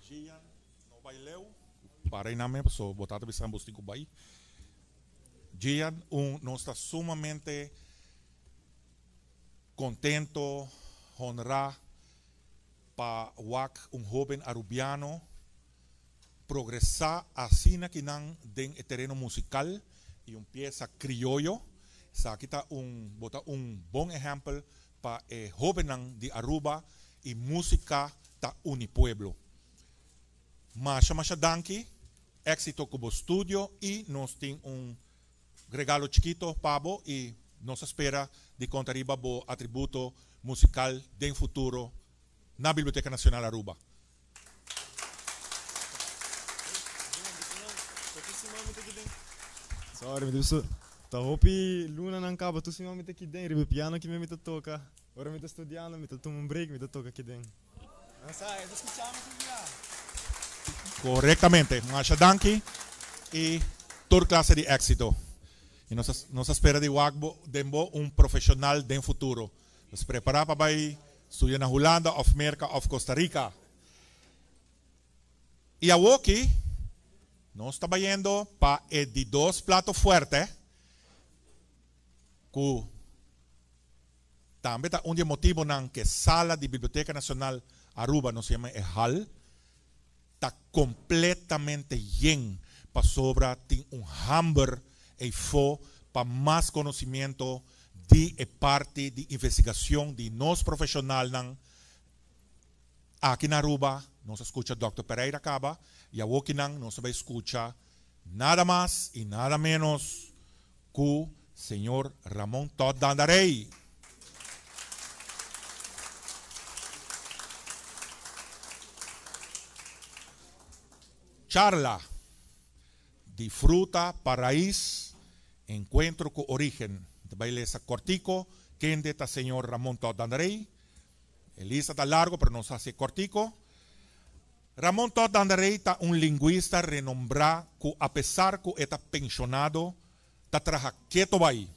Gian, no bai leu. Para einan mes pasobra bo tata bisa bo tin ku bai. Gian, un nos ta sumamente. contento, honra pa wak un hoben Arubiano progresa asina kinan den e tereno musical y un pieza crioyo. Esaki ta un, bo ta un bon ehempel pa e hobennan di Aruba y musica ta uni pueblo. Masha masha danki, exito cu bo studio y nos tin un regalo chikito pa bo y nos a spera di conta riba bo atributo musical den futuro na Biblioteca Nacional Aruba. Sorry, mi ta bisa ta hopi lunanan kaba tur siman mi ta kiden riba e piano ki mi ta toka. Ora mi ta studiando mi ta tuma un break mi ta toka kiden. Correctamente. Masha danki y tur clase di exito. Y nos nos a spera di wak bo den bo un profesional den futuro. Nos prepara pa bay studia na Hulanda of Merca of Costa Rica. Y awoki nos ta bayendo pa e di dos plato fuerte cu Tambe ta un di e motibonan ku e sala di Biblioteka Nacional Aruba, nos yama e hal, ta kompletamente yen pasobra tin un hamber eifó pa mas konosimiento di e parti di investigacion di nos profesionalnan aki na Aruba. Nos a skucha Dòkter Pereira kaba i awokinan nos ta bai skucha nada mas i nada menos ku señor Ramon Todd Dandarey. Charla di fruta pa rais, encuentro cu origen. Ta bay lesa cortico kende ta señor Ramon Todd Dandarey. E lista ta largo pero nos haci cortico. Ramon Todd Dandarey ta un lingüista renombrá ku apesar ku e ta penshonado ta traha keto bai.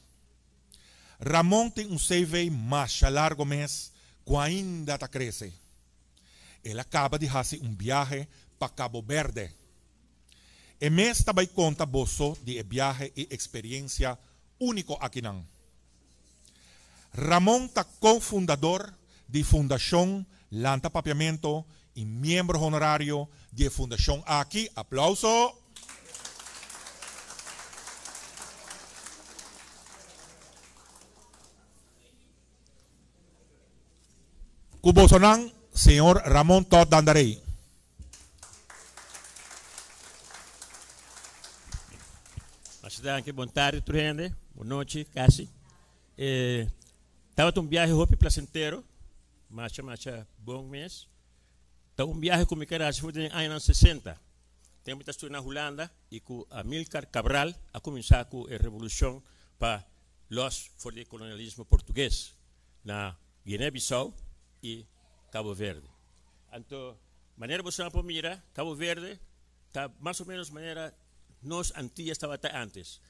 Ramon tin un CV masha largo mes ku ainda ta krese. El a kaba di hasi un biahe pa Cabo Berde. E mes ta bai konta boso di e biahe i eksperiensia úniko akinan. Ramon ta ko-fundador di Fundashon Lanta Papiamento i miembro honorario di e fundashon aki. Aplauso! Ku bosonan, señor Ramon Todd Dandarey. Masha danki, bon tardi tur hende, bon nochi kasi. E tabata un biahe hopi placentero, masha masha bon mes. Ta un biahe ku mi kere hasi for den añanan sesenta. Tempu mi ta studia na Hulanda i ku Amilcar Cabral a kuminsá ku e revolushon pa los for di e kolonialismo portugues na Guinea-Bissau i Cabo Verde. Anto, manera boso por mira, Cabo Verde ta mas o menos manera nos Antillas tabata antes.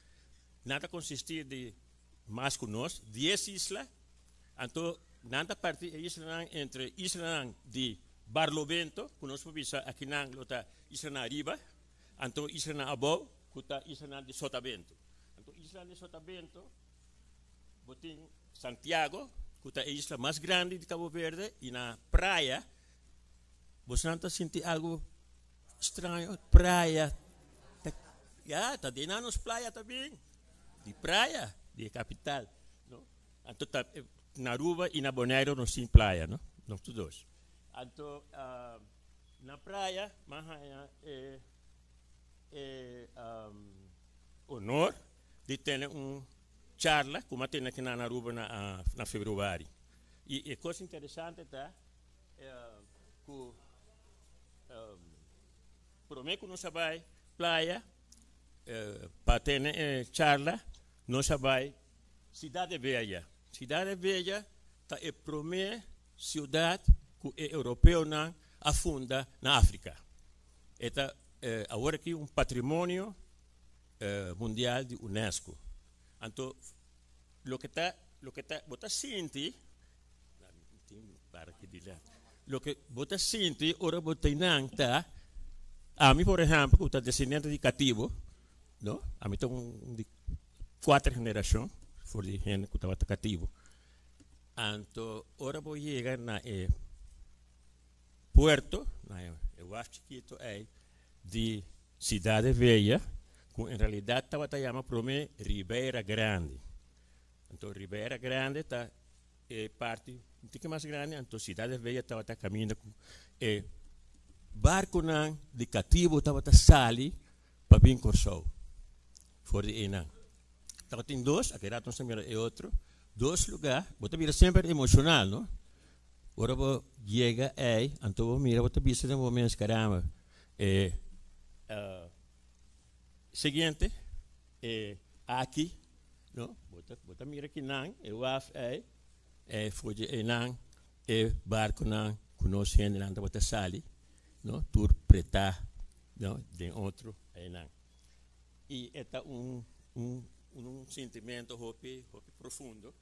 Nan ta konsistí di mas ku nos, dies isla, anto nan ta parti e islanan entre islanan di Barlovento, ku nos por bisa akinan lo ta islanan ariba, anto islanan abou, ku ta islanan di Sotavento. Anto islanan di Sotavento bo tin Santiago, ku ta e isla mas grandi di Cabo Verde, i na praia bosonan ta sinti algu straño, praia ta, ya, ta den nos playa ta bin, di praia di e kapital, no? Anto ta na Aruba i na Boneiru nos tin playa, no? Nos tur dos. Anto na praia mi a haña e e honor di tene un charla ku mi a tene aki na Aruba na februari. I e kos interesante ta ku prome ku nos a bai playa pa tene e charla nos a bai Cidade Velha. Cidade Velha ta e prome siudat ku e europeonan a funda na Afrika. E ta awor aki un patrimonio mundial di UNESCO. Anto loke ta loke ta bo ta sinti loke bo ta sinti ora bo ta einan ta ami por ehempel ku ta desendiente di katibu no ami ta un di kuater generashon for di hende ku tabata katibu. Anto ora bo yega na e puerto, na e waf chikito ei di Cidade Vella, ku en realidat tabata yama promé Ribeira Grande. Anto Ribeira Grande ta e parti un tiki mas grandi, anto Cidade Vella tabata kaminda ku e barkunan di katibu tabata sali pa bin Kòrsou for di einan. Tabatin dos, aki rato nos ta mira e otro, dos lugá, bo ta bira semper emoshonal, no? Ora bo yega ei, anto bo mira, bo ta bisa den bo mes, caramba, e siguiente, e aki, no? Bo ta, bo ta mira kinan, e waf ei, e for di einan, e barkunan ku nos hendenan tabata sali, no? Tur pretá, no? Den otro einan. I e ta un un un sintimento hopi hopi profundo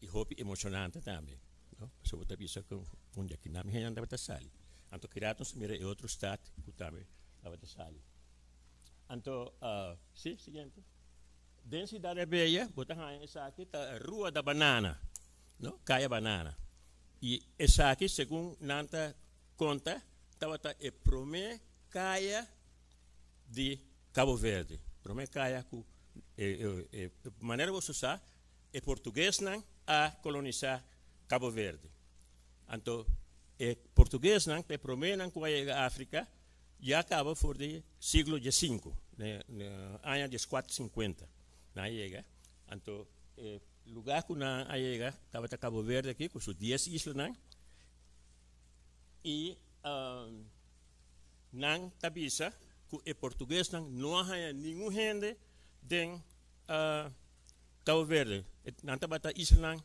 i hopi emoshonante tambe, no? Pasobra bo ta bisa ku un di akinan mi hendenan tabata sali. Anto ki rato nos ta mira e otro stat ku tambe tabata sali. Anto, si, siguiente. Den Cidade Bella bo ta haña esaki ta Rua da Banana, no? Kaya Banana. I esaki segun nan ta konta tabata e promé kaya di Cabo Verde. Prome kaya ku e manera boso sa e portuguesnan a kolonisa Cabo Verde. Anto e portuguesnan ta e promenan ku a yega Afrika ya kaba for di siglo diesinku, na aña dieskuater sinkuenta nan a yega. Anto e luga ku nan a yega tabata Cabo Verde aki ku su dies islanan i Nan ta bisa ku e portuguesnan no a haña ningun hende den Cabo Verde. Nan tabata islanan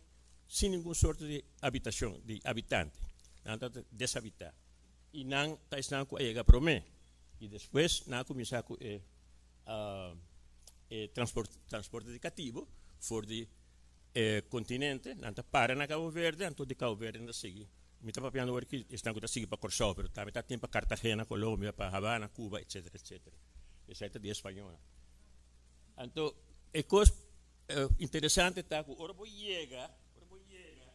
sin ningun sorto di habitashon, di habitante. Nan tabata deshabitá. I nan ta esnan ku a yega promé. I despues nan a kuminsá ku e e transporte di katibu for di e kontinente. Nan ta para na Cabo Verde, anto di Cabo Verde nan ta sigui. Mi ta papiando awor ki esnan ku ta sigui pa Kòrsou, pero tambe ta tin pa Cartagena, Colombia, pa Habana, Cuba, etcetera, etcetera. Esei ta di e spañolnan. Anto e kos interesante ta ku ora bo yega, ora bo yega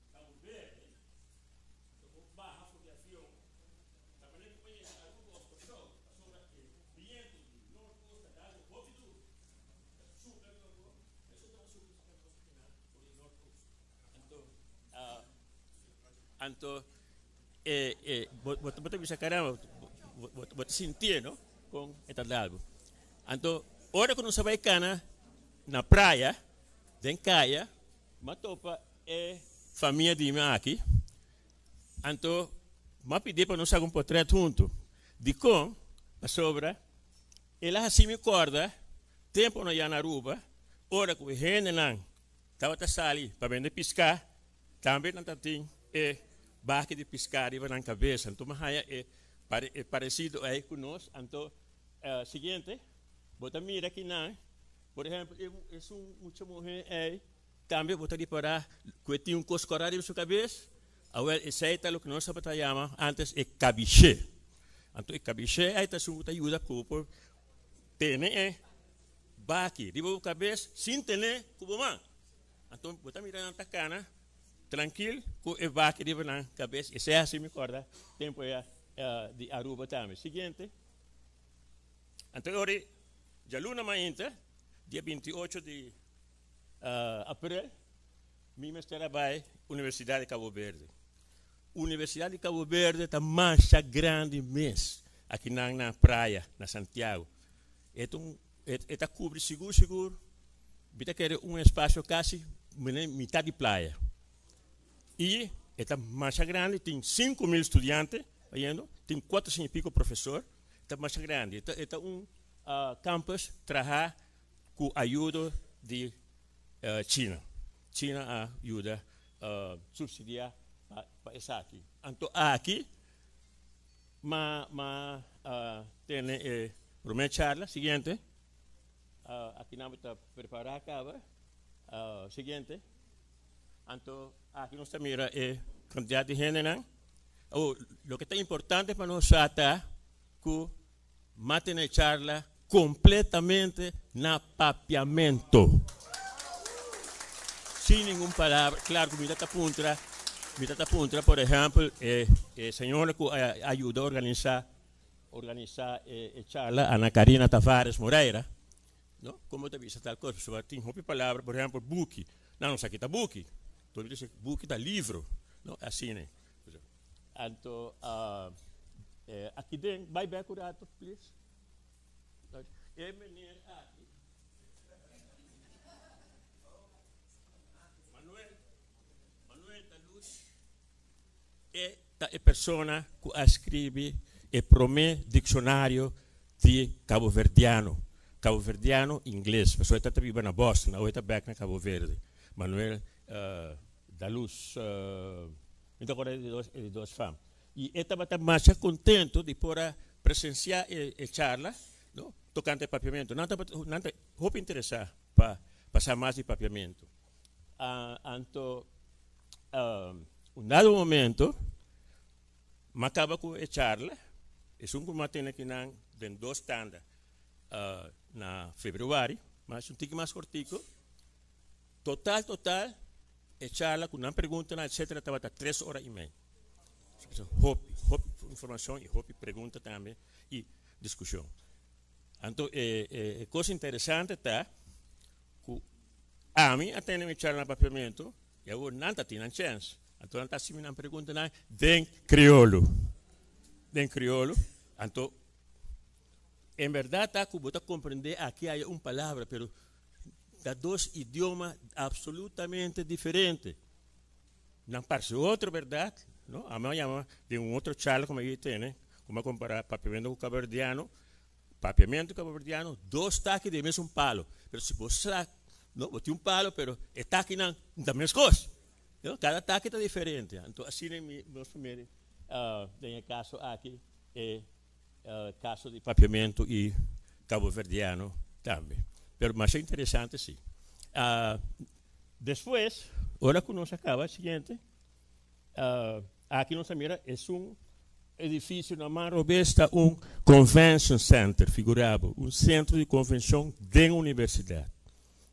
Cabo Verde, anto bo baha for di avion, ta manera ku bo yega Aruba òf Kòrsou, pasobra e bientu di noordoost ta dal bo hopi duru, ta supla riba bo, mesun ta supla riba nos akinan for di noordoost. Anto, anto e, e, bo, bo, bo ta bisa caramba, bo, bo, bo ta sintié, no? Con e ta dal bo. Anto, ora cu nos a bai cana na playa, den caya, m'a topa e famia di mi aki. Anto, m'a pidi pa nos haga un potret hunto. Dicon? Pasobra el a haci mi corda tempo no ya na Aruba, ora cu e hendenan Tabata sali pa bende piská, tambe nan tatin e baki di piská riba nan kabes. Anto mi haña e e paresido ei ku nos. Anto siguiente, bo ta mira kinan, por ehèmpel, esun mucha muhé ei tambe bo ta ripará ku e tin un kos kòrá riba su kabes. Awèl, esei ta loke nos tabata yama ántes e kabishé. Anto e kabishé ei ta esun ku ta yuda ku bo por tene e Baki riba bo kabes sin tene ku bo man. Anto bo ta mira nan ta kana trankil ku e baki riba nan kabes. Esei hasi mi kòrda tempu ya di Aruba tambe. Siguiente. Anto e ora djaluna mainta, dia 28 di aprel, mi mester a bai Universidat di Cabo Verde. Universidat di Cabo Verde ta masha grandi mes akinan na Praia, na Santiago. E ta un e ta kubri sigur sigur mi ta kere un espasio kasi mene mitad di playa. I e ta masha grandi, tin 5000 studiante bayendo, tin 400 i piko profesor, ta masha grandi. E ta e ta un campus traha ku ayudo di China. China a yuda subsidia pa pa esaki. Anto aki Ma ma tene e prome charla. Siguiente. Aki nan bo ta prepara caba. Siguiente. Anto aki nos ta mira e cantidad di hendenan. Awor, loke ta importante pa nos sa ta cu ma tene charla completamente na Papiamento. Sin ningun palabra, claro cu mi ta puntra, mi ta puntra, por ehempel, e e señora cu a ayuda organisa organisa e e charla, Ana Karina Tavares Moreira, no, como ta bisa tal cos, pasobra tin hopi palabra, por ehempel, buki, nan no sa ki ta buki, tur mi ta bisa buki ta libro, no, asina. Anto, aki den, bai bek un rato, please. E meneer aki. Manuel, Manuel da Luz e ta e persona ku a skribi e promé dikshonario di kaboverdiano, kaboverdiano-ingles, pasobra e ta ta biba na Boston, awe e ta bèk na Cabo Verde. Manuel da Luz, mi ta acorda e di dos fam. I e tabata masha contento di por a presencia e charla, no, tocante e papiamento. Nan tabata, nan ta hopi interesa pa pa sa mas di papiamento. Anto un dado momento m'a caba cu e charla, esun cu m'a tene akinan den dos tanda na februari, mas un tiki mas cortico. Total total e charla cu nan preguntanan etcetera tabata tres ora y mei. Hopi, hopi informacion y hopi pregunta tambe y discusion. Anto e e cos interesante ta cu ami a tene mi charla na Papiamento y awor nan ta tin nan chens. Anto nan ta haci mi nan preguntanan den criolo. Den criolo. Anto en berdad ta cu bo ta comprende aki aya un palabra pero ta dos idioma absolutamente diferente. Nan parse otro berdad, no? Ami a yama den un otro charla ku mi a tene, ku mi a kompara papiamento ku kabuverdiano. Papiamento i kabuverdiano, dos taki den e mesun palo. Pero si bo sa, no, bo tin un palo, pero e takinan no ta meskos. No, kada taki ta diferente. Anto asina mi nos por mira den e kaso aki e kaso di papiamento i kabuverdiano tambe. Pero masha interesante si. Despues, ora ku nos a kaba, siguiente, aki nos a mira esun edifisio na man robes ta un convention center, figura bo, un sentro di konvenshon den universidat.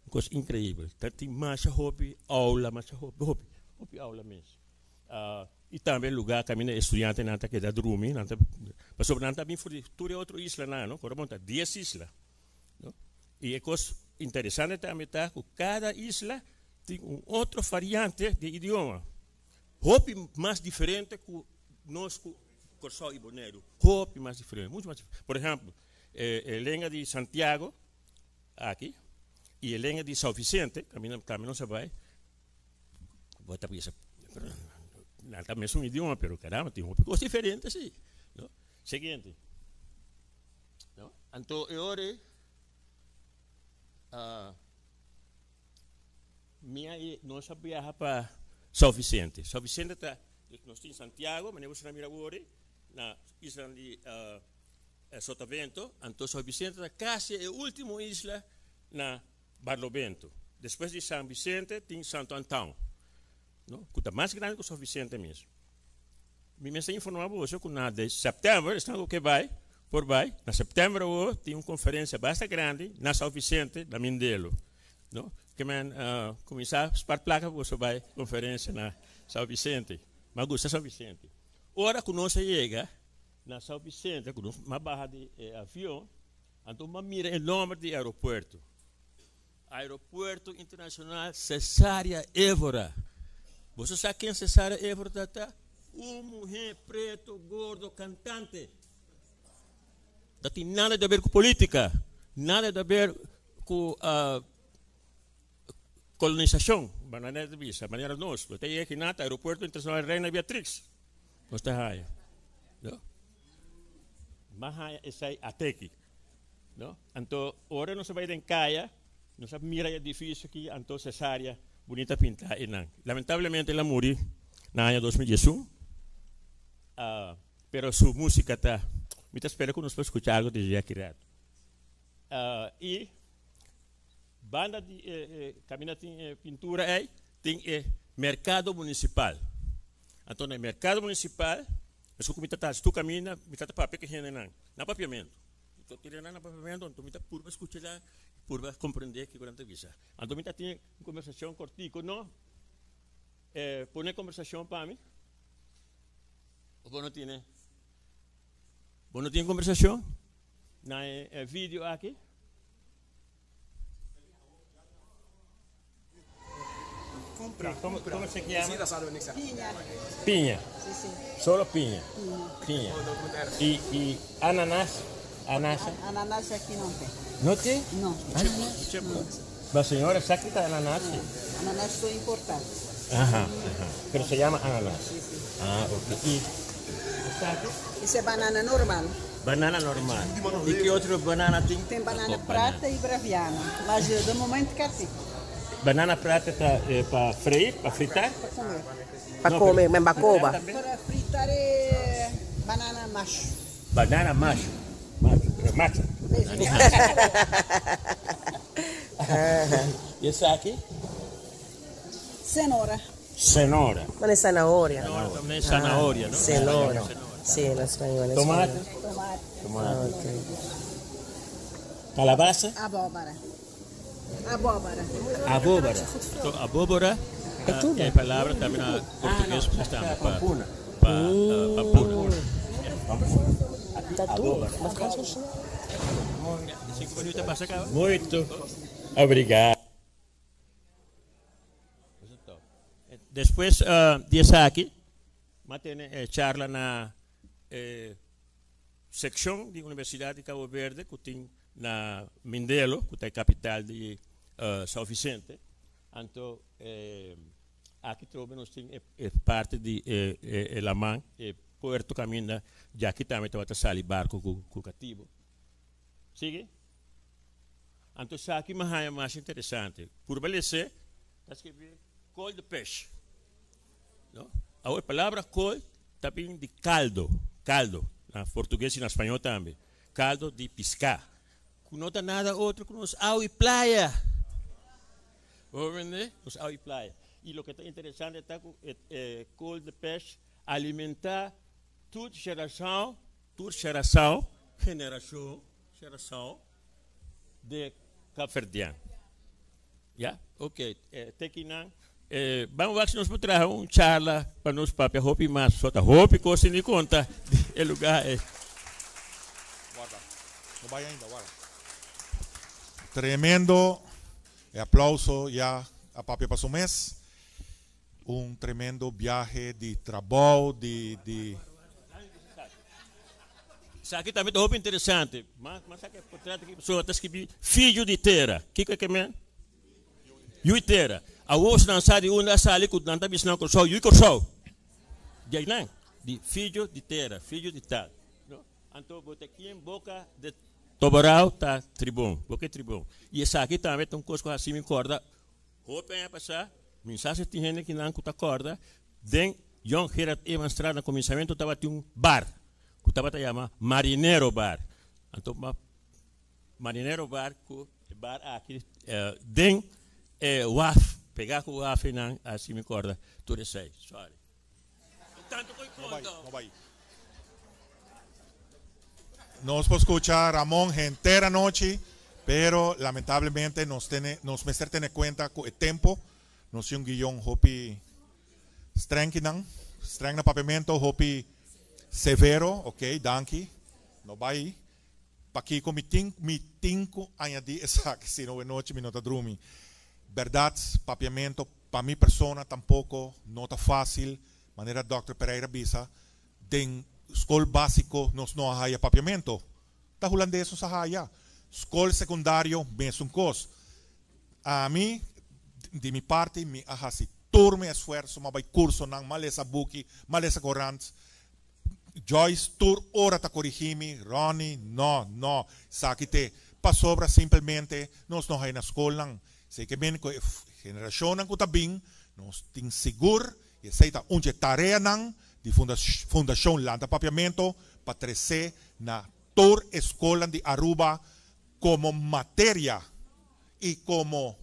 Un kos inkreibel. Ta tin masha hopi aula, masha hopi, hopi, hopi aula mes. I tambe lugá kaminda e estudiantenan ta keda drumi, nan ta, pasobra nan ta bin for di tur e otro islanan, no? Kor a monta dies isla. No? I e kos interesante tambe ta ku kada isla tin un otro variante di idioma. Hopi mas diferente ku nos ku Kòrsou i Boneiru. Hopi mas diferente, muchu mas diferente. Por ehèmpel, e e lenga di Santiago aki i e lenga di São Vicente, kaminda tambe nos a bai, bo ta bisa, nan ta mesun idioma, pero caramba, tin hopi kos diferente si. No? Siguiente. No? Anto e ora ei, uh, mi a, nos a biaha pa São Vicente. São Vicente ta, nos tin Santiago, manera boso a mira awor, na isla di uh, Sotavento. Anto São Vicente ta casi e ultimo isla na Barlovento. Despues di San Vicente tin Santo Antão, no? Cu ta mas grandi cu São Vicente mes. Mi mester informa boso cu na de september, esnan cu ke bay, por bay, na september awo tin un conferencia basta grandi na São Vicente, na Mindelo, no? Ke men cuminsa spar placa pa boso bay conferencia na São Vicente. Mi a gusta São Vicente. Ora cu nos a yega na São Vicente, cu nos a baha di e avion, anto mi a mira e nomber di e aeropuerto, Aeropuerto Internacional Cesária Évora. Boso sa ken Cesária Évora ta ta? Un muhé preto, gordo, kantante. No tin nada di haber ku polítika, nada di haber ku kolonisashon, manera di bisa, manera nos. Bo ta yega aki na ta Aeropuerto Internacional Reina Beatrix, nos ta haya. No? M'a haya esei ateki. No? Anto ora nos a bai den kaya, nos a mira e edifisio aki, anto Cesária bunita pintá einan. Lamentablemente el a muri na aña 2011, pero su músika ta, mi ta spera ku nos por skucha algu di dje aki rato. I banda di e kaminda tin e pintura ei, tin e merkado munisipal. Anto na e merkado munisipal, esun ku mi ta ta hasi tur kaminda, mi ta ta papia ku e hendenan na papiamentu. Mi ta tira nan na papiamentu, anto mi ta purba skucha nan. Purba komprendé kiko nan ta bisa. Anto mi ta tin un kombersashon kortiku, no? Pone kombersashon pa mi. Of bo no tine? Bo no tin kombersashon na e video aki? ¿Cómo, cómo se llama? Piña. Piña. Sí, sí. Solo piña. Piña. Piña. Y, y ananas? Anasa? Ananas aki no tin. No tin? No. Ananas? La señora sabe que está ananas? Ananas son importado. Ajá, ajá. Pero se llama ananas. Sí, sí. Ah, ok. ¿Y esaki? Esey ta banana normal. Banana normal. Y ki otro banana tin? Tin banana prata y braviana. Mas di momento cu tin. Banana prata ta pa freir, pa frita? Pa come. Pa come, mas bacoba. Pa frita e banana macho. Banana macho. Macho, macho. Y esaki? Cenora. Cenora. Bueno, zanahoria. Tambe zanahoria, no? Cenora. Si, na spaño. Na Tomate. Tomate. Tomate. Ok. Calabaza. Abóbora. Abóbora. Abóbora. Anto, abóbora tudo. e palabra tambe na portugues ta pa pa pampuna. Ta tudo. Mas casi 5 minuut a pasa caba. Muito obrigado. Despues di esaki, m'a tene e charla na e seccion di Universidad di Cabo Verde cu tin na Mindelo, cu ta e capital di São Vicente. Anto aki trobe nos tin e parti di e laman, e puerto caminda djaki tambe tabata sali barco cu catibo. Sigui. Anto esaki mi haña mas interesante. Purba lese, ta skirbi kol de pes. No? Awor e palabra kol ta bin di kaldo, kaldo, na portugues i na spañol tambe, kaldo di piská, ku no ta nada otro ku nos awa i playa. Bo comprende? Nos awa i playa. I loke ta interesante ta ku e kol de pes alimentá tur sherashon, tur sherashon, generashon, sherashon de Kaapverdian. Ya? Ok, te kinan. Ban wak si nos por traha un charla pa nos papia hopi mas. So ta hopi kos tin di konta di e lugá ei. Warda. No bai ainda, warda. Tremendo e aplauso ya a papia pa su mes. Un tremendo biahe di trabou, di, di. Esaki tambe ta hopi interesante. Mas mas aki e portret aki pasobra ta skibi Fidju di Tera. Kiko e ke men? Yu di tera. Awor si nan sa di unda a sali ku nan ta bisa nan Kòrsou, yu di Kòrsou. Di einan, di fidju di tera, fidju di tal. No? Anto bo ta kien boka de Tobarao ta tribon, boka e tribon. I esaki tambe ta un kos ku hasi mi kòrda Hopi aña pasá, mi sa si tin hende kinan ku ta kòrda, den Jong Gerard Emanstraat na kuminsamentu tabatin un bar ku tabata yama Marinero Bar. Anto Marinero Bar ku e bar aki den e waf, pegá ku waf einan, asi mi kòrda tur esei. Sorry. Tantu ku e konta. No bai. Nos por scucha Ramon henter anochi, pero lamentablemente nos tene, nos mester tene cuenta cu e tempo. Nos tin un guion hopi streng kinan, streng na papiamento, hopi severo, ok, danki. No bai. Pakico mi tin, mi tin cu añadi esaki, sino anochi mi no ta drumi. Berdad, papiamento pa mi persona tampoco no ta facil, manera Dòkter Pereira bisa, den skol básiko nos no a haya papiamento. Ta hulandes nos a haya. Skol sekundario mesun kos. Ami, di mi parti, mi a hasi tur mi esfuerso, m'a bai kursonan, m'a lesa buki, m'a lesa korant. Joyce tur ora ta korigí mi, Ronnie, no, no, esaki te pasobra simpelmente nos no haya na skolnan. Esei ke men ku e generashonnan ku ta bin, nos tin sigur I esei ta un dje tareanan di Fundashon Lanta Papiamento pa tresé na tur e skolnan di Aruba komo materia i komo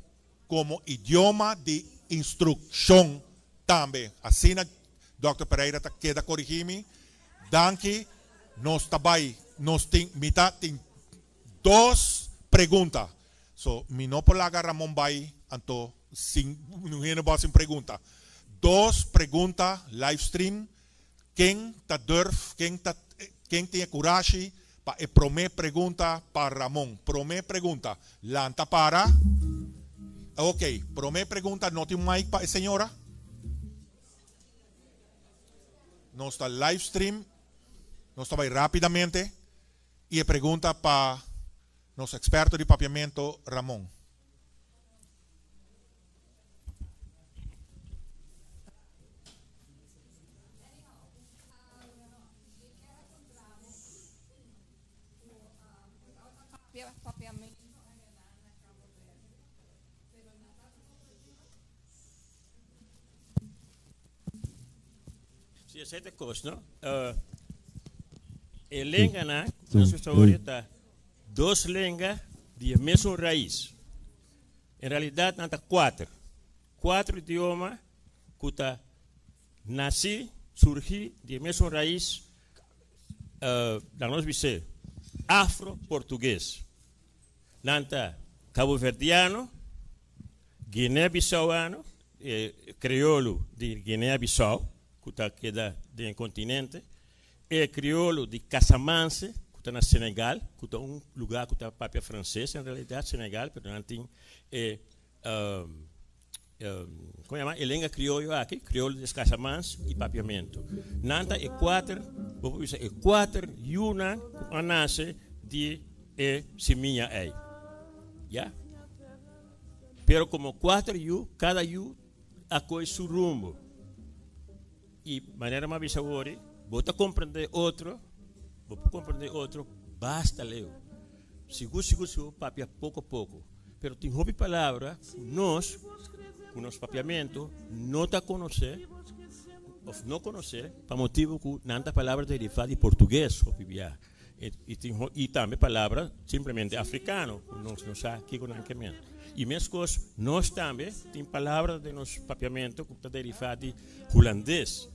komo idioma di instrukshon tambe. Asina Dòkter Pereira ta keda korigí mi. Danki. Nos ta bai nos tin mi ta tin dos pregunta. So, mi no por laga Ramon bai anto sin ningun hende bo hasi un pregunta. Dos pregunta live stream, ken ta durf, ken ta ken tin e kurashi pa e prome pregunta pa Ramon? Prome pregunta, lanta para. Ok, prome pregunta, no tin mic pa e señora? Nos ta live stream, nos ta bai rapidamente y e pregunta pa nos experto di papiamento Ramon. Si esei ta kos, no? E lenganan ku nos ta hoor ta dos lenga di e mesun rais. En realidat nan ta kuater. Kuater idioma ku ta nasi, surgi di e mesun rais, laga nos bis'é afro-portugues. Nan ta kaboverdiano, guinea-bissauano, e kriolu di Guinea-Bissau ku ta keda den e kontinente, e kriolu di Casamance ku ta na Senegal, ku ta un lugá ku ta papia franses en realidat, Senegal, pero nan tin e komo yama e lenga krioyo aki, kriolu di Casamance i papiamentu. Nan ta e kuater, bo por bisa e kuater yunan ku a nase di e simia ei. Ya. Pero komo kuater yu, kada yu a kohe su rumbo. I manera mi a bisa wori, bo ta komprendé otro, bo por komprendé otro basta leu. Sigur sigur si bo papia poko poko. Pero tin hopi palabra ku nos, ku nos papiamentu, no ta konosé òf no konosé pa motibu ku nan ta palabra derivá di portugues hopi bia. I tin i tambe palabra simplemente afrikano ku nos no sa kiko nan ke men. I meskos nos tambe tin palabra den nos papiamentu ku ta derivá di hulandes.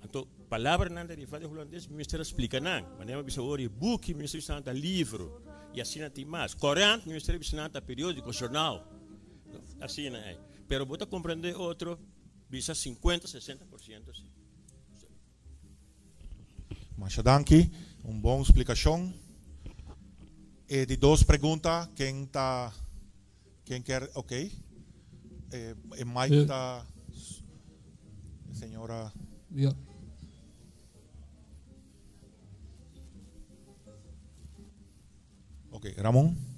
Anto palabranan derivá di hulandes mi mester a splika nan. Manera mi a bisa ora e buki mi mester bisa nan ta livro i asina tin mas. Korant mi mester a bisa nan ta periodiko, jornal. Asina ei. Pero bo ta komprendé otro bisa sinkuenta, sesenta por siento si. Masha danki, un bon splikashon. E di dos pregunta, ken ta, ken kier, ok. E, e mic ta, señora. Ja. Ok, Ramon.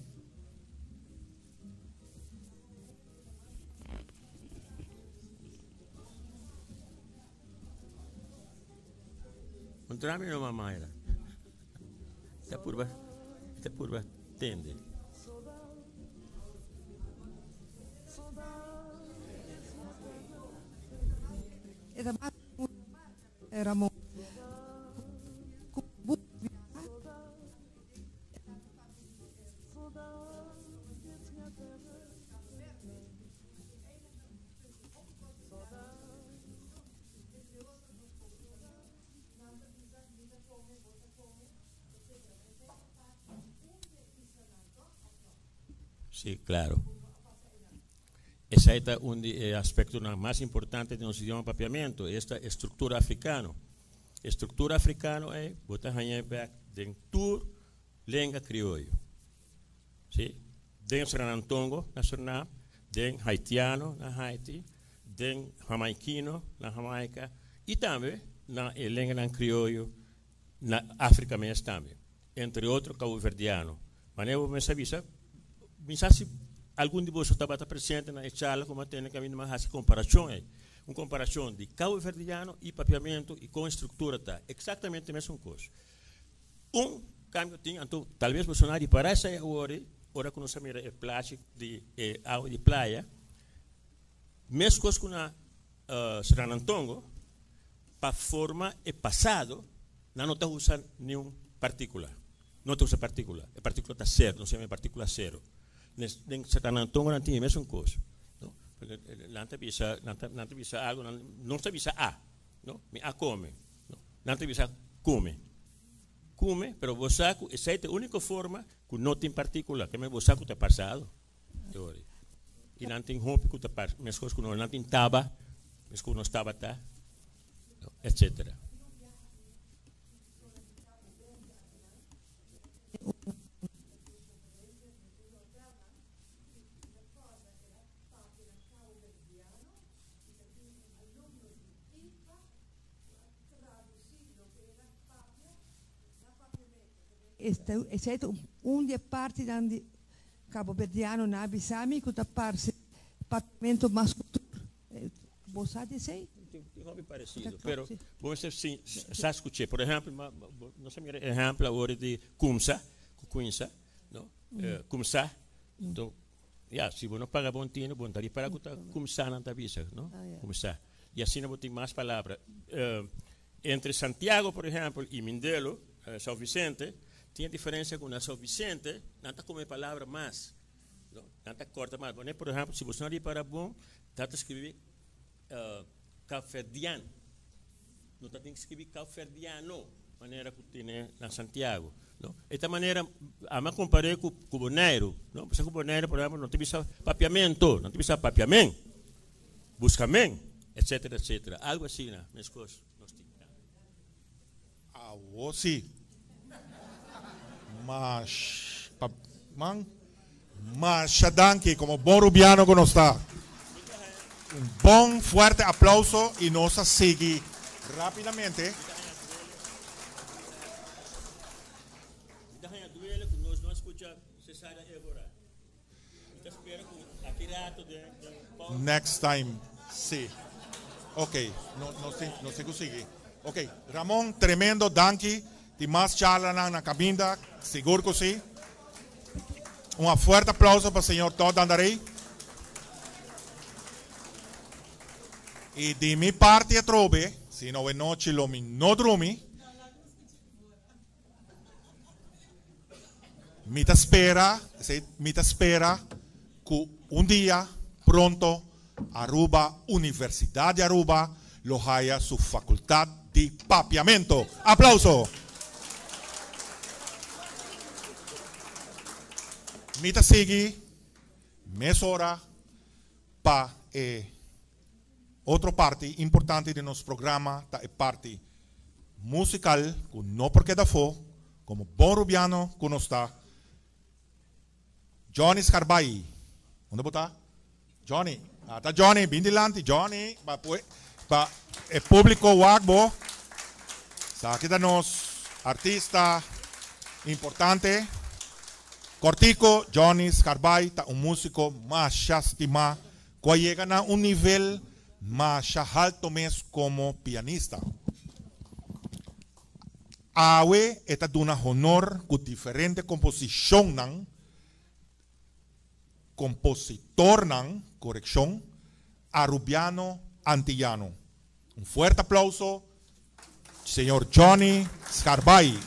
Contra mi no mama era. Ta purba, ta purba tende. Ramon. Sí, claro. Esei ta un di e aspectonan mas importante di nos idioma Papiamento, esta e structura africano. E structura africano ei bo ta haña bek den tur lenga crioyo. Sí, den Sranantongo na Surinam, den Haitiano na Haiti, den Hamaikino na Hamaika i tambe na e lenganan krioyo na Afrika mes tambe, entre otro Kabuverdiano. Manera bo mes a bisa, mi sa si algun di boso tabata presente na e charla ku mi a tene kaminda mi a hasi komparashon ei, un komparashon di Kabuverdiano i Papiamentu i kon e struktura ta, eksaktamente mesun kos. Un kambio tin, anto talbes boso no a ripará esei awor ei, ora ku nos a mira e plachi di e awa di playa, meskos ku na Sranantongo, pa forma e pasado nan no ta usa niun partíkula, no ta usa partíkula, e partíkula ta sero, nos yama e partíkula sero. Den Sranantongo nan tin e mesun kos, no? Nan ta bisa, nan ta nan ta bisa algu, nan nos ta bisa a, no? Mi a kome, no? Nan ta bisa kume. Kume, pero bo sa ku esei ta e úniko forma ku no tin partíkula, ke men bo sa ku ta pasado. Teori. I nan tin hopi ku ta par meskos ku nos, nan tin taba meskos ku nos tabata, etcetera. Esei ta un di e partinan di Kaboverdiano nan a bisa mi ku ta parse papiamentu mas ku tur. Bo sa di esei? Tin hopi paresido, pero bo mester sa skuch'é. Por ehèmpel, nos a mira e ehèmpel awor di kumsa ku kuinsa, no? Kumsa, enton, ya, si bo no paga bon tinu, bo no ta ripará ku ta kumsa nan ta bisa, no? Kumsa. I asina bo tin mas palabra. Entre Santiago, por ehèmpel, i Mindelo, São Vicente, tin e diferensia ku na São Vicente nan ta kome palabra mas, no? Nan ta kòrta mas. Bo por ehèmpel, si bo no ripará bon, ta ta skribí Kaapverdian. No ta tin skribí Kaapverdiano, manera ku tene na Santiago, no? E ta manera, ami a kompar'é ku Boneiru, no? Pasobra ku Boneiru, por ehèmpel, no ta bisa papiamento, nan ta bisa papiamen. Busca men, etcetera, etcetera. Algo asina, mescos nos tin tambe. Awo si. Mash pa man. Masha danki como bon Rubiano cu nos ta. Un bon fuerte aplauso y nos a sigui rapidamente. Mi ta haña duele cu nos no a scucha Cesaria Evora. Next time si. Ok, no, nos tin, nos tin ku sigui. Ok, Ramon, tremendo, danki. Tin mas charlanan na kaminda, sigur ku si. Un a fuerte aplauso pa señor Todd Dandaré. I di mi parti atrobe, si no e nochi lo mi no drumi. Mi ta spera, esei mi ta spera cu un dia pronto Aruba, Universidad di Aruba lo haya su facultad di Papiamento. Aplauso! Mi ta sigui mesora pa e otro parti importante di nos programa, ta e parti musical cu no por keda afo, como bon Rubiano cu nos ta. Johnny Scarbay, unda bo ta? Johnny, ata Johnny, bin dilanti Johnny, pa pa e publico wak bo. Esaki ta nos artista importante. Cortico, Johnny Scarbay ta un musico masha stima cu a yega na un nivel masha halto mes como pianista. Awe e ta duna honor cu diferente composicionnan, compositornan, coreccion, Arubiano Antillano. Un fuerte aplauso señor Johnny Scarbay.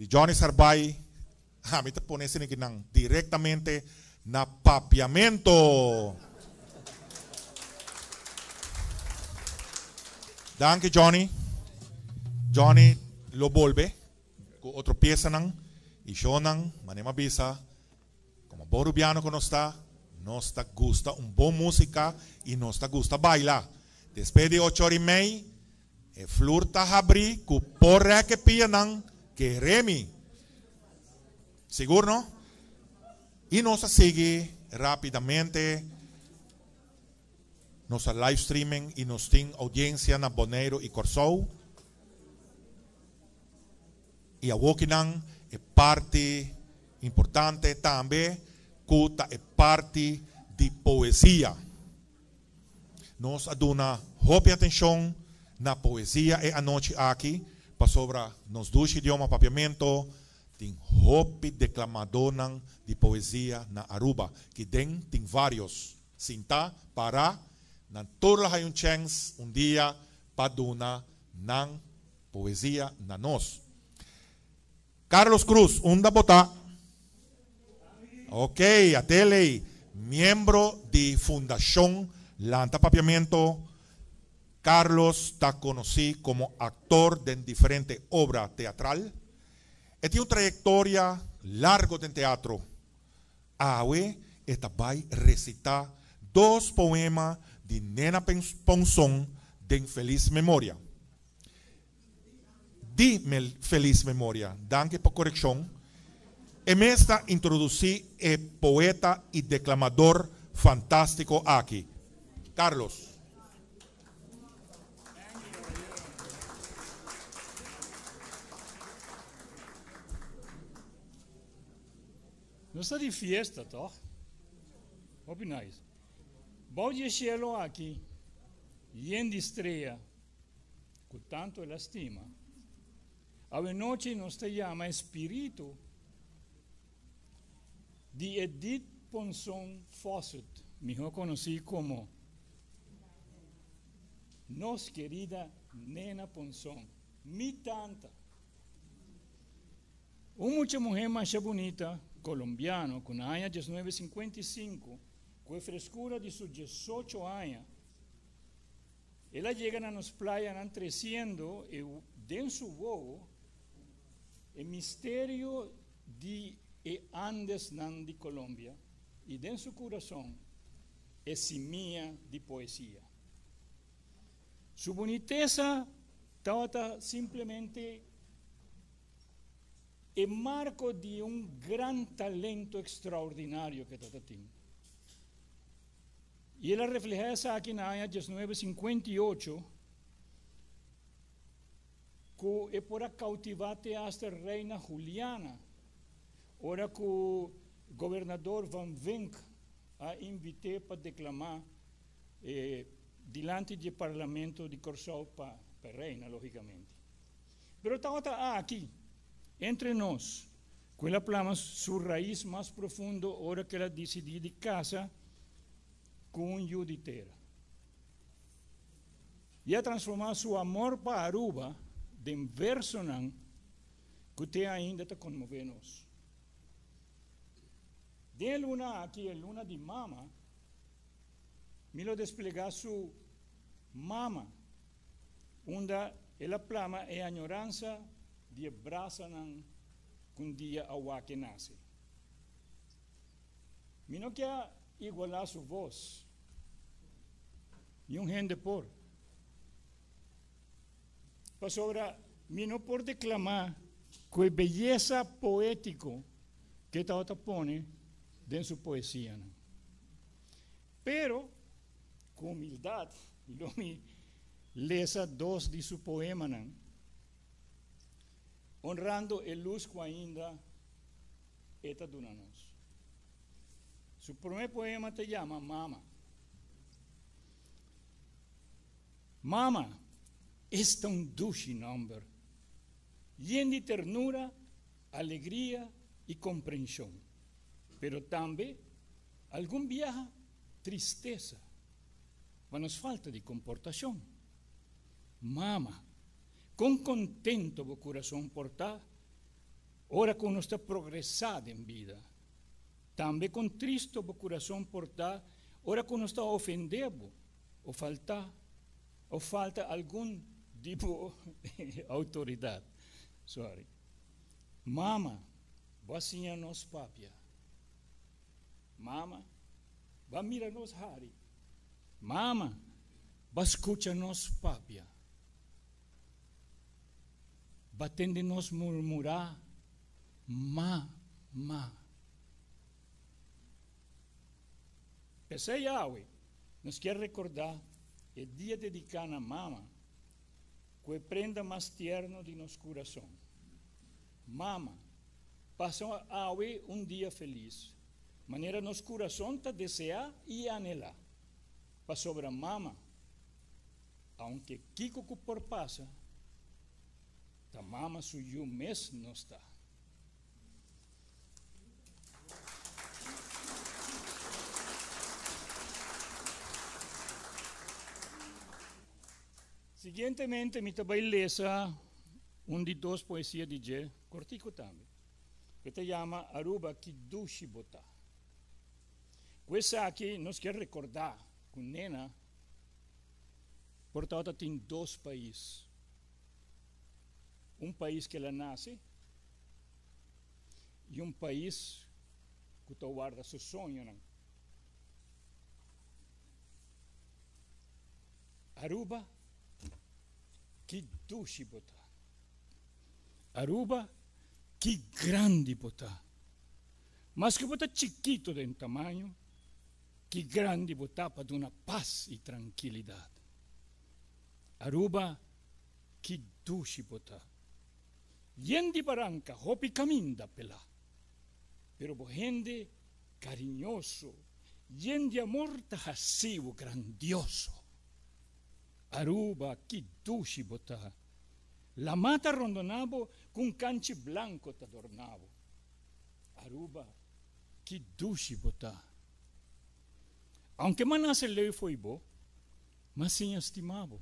Johnny Sarbay, ami ta pone esenikinan directamente na Papiamento. Danki Johnny. Johnny lo bolbe cu otro piesanan y shownan, manera mi a bisa, como bon Rubiano cu nos ta, nos ta gusta un bon musica y nos ta gusta baila. Despues di ocho ora y mei, E flur ta habrí ku por rèk e pianan ke remi. Sigur no? I nos a sigui rápidamente nos a live streaming i nos tin oudiensia na Boneiru i Kòrsou. I awokinan e parti importante tambe ku ta e parti di poesia. Nos a duna hopi atencion na poesia e anochi aki pasobra nos dushi idioma Papiamento tin hopi declamadonan di poesia na Aruba ki den tin varios sinta para nan tur lo hay un chens un dia pa duna nan poesia na nos. Carlos Cruz, unda bo ta? Ok, Ateley, miembro di Fundacion Lanta Papiamento. Carlos ta conoci como actor den diferente obra teatral. E tin un trayectoria largo den teatro. Awe e ta bay recita dos poema di Nena Ponson den feliz memoria. Di feliz memoria. Danki pa korekshon. E mes ta introdusí e poeta i deklamador fantástiko aki. Carlos. Nos ta di fiesta, tòg? Hopi nice. Bou di e shelu aki, yen di strea. Ku tantu el a stima. Awenochi nos ta yama e spiritu di Edith Ponson Fawcett, mihó konosí komo nos kerida Nena Ponson, mi tanta. Un mucha muhé masha bunita, kolombiano, ku na aña 1955, ku e freskura di su diesocho aña, El a yega na nos playanan treciendo e den su wowo e misterio di e Andesnan di Colombia y den su curason e simia di poesia. Su bunitesa tawata simplemente e marco di un gran talento extraordinario cu e tata tin. I el a reflehá esaki na aña 1958, ku e por a koutivá te asta Reina Juliana, ora ku Gobernador Van Vink a invit'é pa deklamá dilanti di e Parlamento di Kòrsou pa e Reina, lógikamente. Pero tabata aki, entre nos, ku el a plama su rais mas profundo ora ku el a disidí di kasa ku un yu di tera. I a transformá su amor pa Aruba den versonan ku te ainda ta konmové nos. Den e luna aki, e luna di mama, mi lo desplegá su Mama, unda el a plama e añoransa di e brasanan ku un dia a wak e nase. Mi no ke a igualá su vos, niun hende por, pasobra mi no por deklamá ku e beyesa poétiko ku e tabata pone den su poesianan. Pero, ku humildat lo mi lesa dos di su poemanan, honrando e lus ku ainda e ta duna nos. Su promé poema ta yama Mama. Mama, esta un dushi nòmber, yen di ternura, alegria i komprenshon, pero tambe Algun biaha tristesa pa nos falta di komportashon. Mama, kon kontento bo kurason por ta? Ora ku nos ta progresá den bida. Tambe kon tristo bo kurason por ta ora ku nos ta ofendé bo o faltá o falta algun di bo outoridat. Sorry. Mama, bo a siña nos papia. Mama, bo a mira nos hari. Mama, bo a skucha nos papia. Bo a tende nos murmurá, Ma, ma. P'esei awe nos kier rekordá e dia dediká na mama ku e prenda mas tierno di nos kurason. Mama, pasa awe un dia felis, manera nos kurason ta deseá i anhelá. Pasobra mama, aunke kiko ku por pasa, Ta mama su yu mes nos ta. Siguientemente mi ta bai lesa un di dos poesia di dje, kortiku tambe, ku ta yama Aruba ki dushi bo ta. Ku esaki nos kier rekordá ku Nena por tabata tin dos pais. Un pais ku el a nase i un pais ku ta warda su soñonan. Aruba, ki dushi bo ta! Aruba, ki grandi bo ta! Maske bo ta chikito den tamaño, ki grandi bo ta pa duna pas i trankilidat. Aruba, ki dushi bo ta. Yen di baranka, hopi kaminda pelá. Pero bo hende kariñoso, yen di amor ta hasi bo grandioso. Aruba, ki dushi bo ta. Lamá ta rondoná bo, ku un kanchi blanko ta dorná bo. Aruba, ki dushi bo ta. Aunke m'a nase leu fo'i bo, M'a siña stima bo.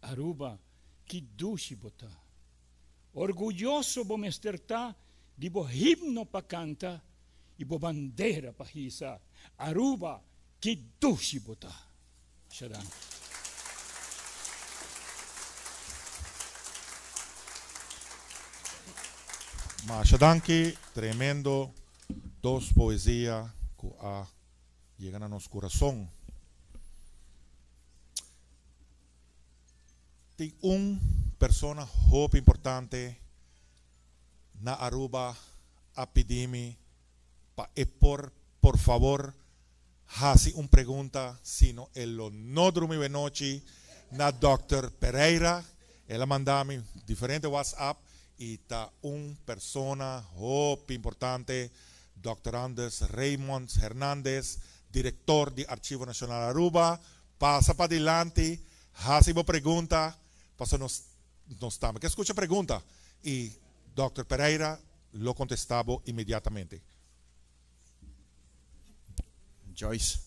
Aruba, ki dushi bo ta. Orguyoso bo mester ta di bo himno pa canta y bo bandera pa hisa. Aruba, ki dushi bo ta. Masha danki. Masha danki, tremendo dos poesia cu a Yega na nos kurason. Tin un persona hopi importante na Aruba a pidi mi pa e por por favor hasi un pregunta sino e lo no drumi we nochi na Dòkter Pereira. El a manda mi diferente WhatsApp y ta un persona hopi importante Dòkter Anders Raymond Hernandez, Director di Archivo Nacional Aruba, pasa padilanti, haci bo pregunta, pasobra nos nos tambe ke scucha pregunta y Dòkter Pereira lo contesta bo inmediatamente. Joyce,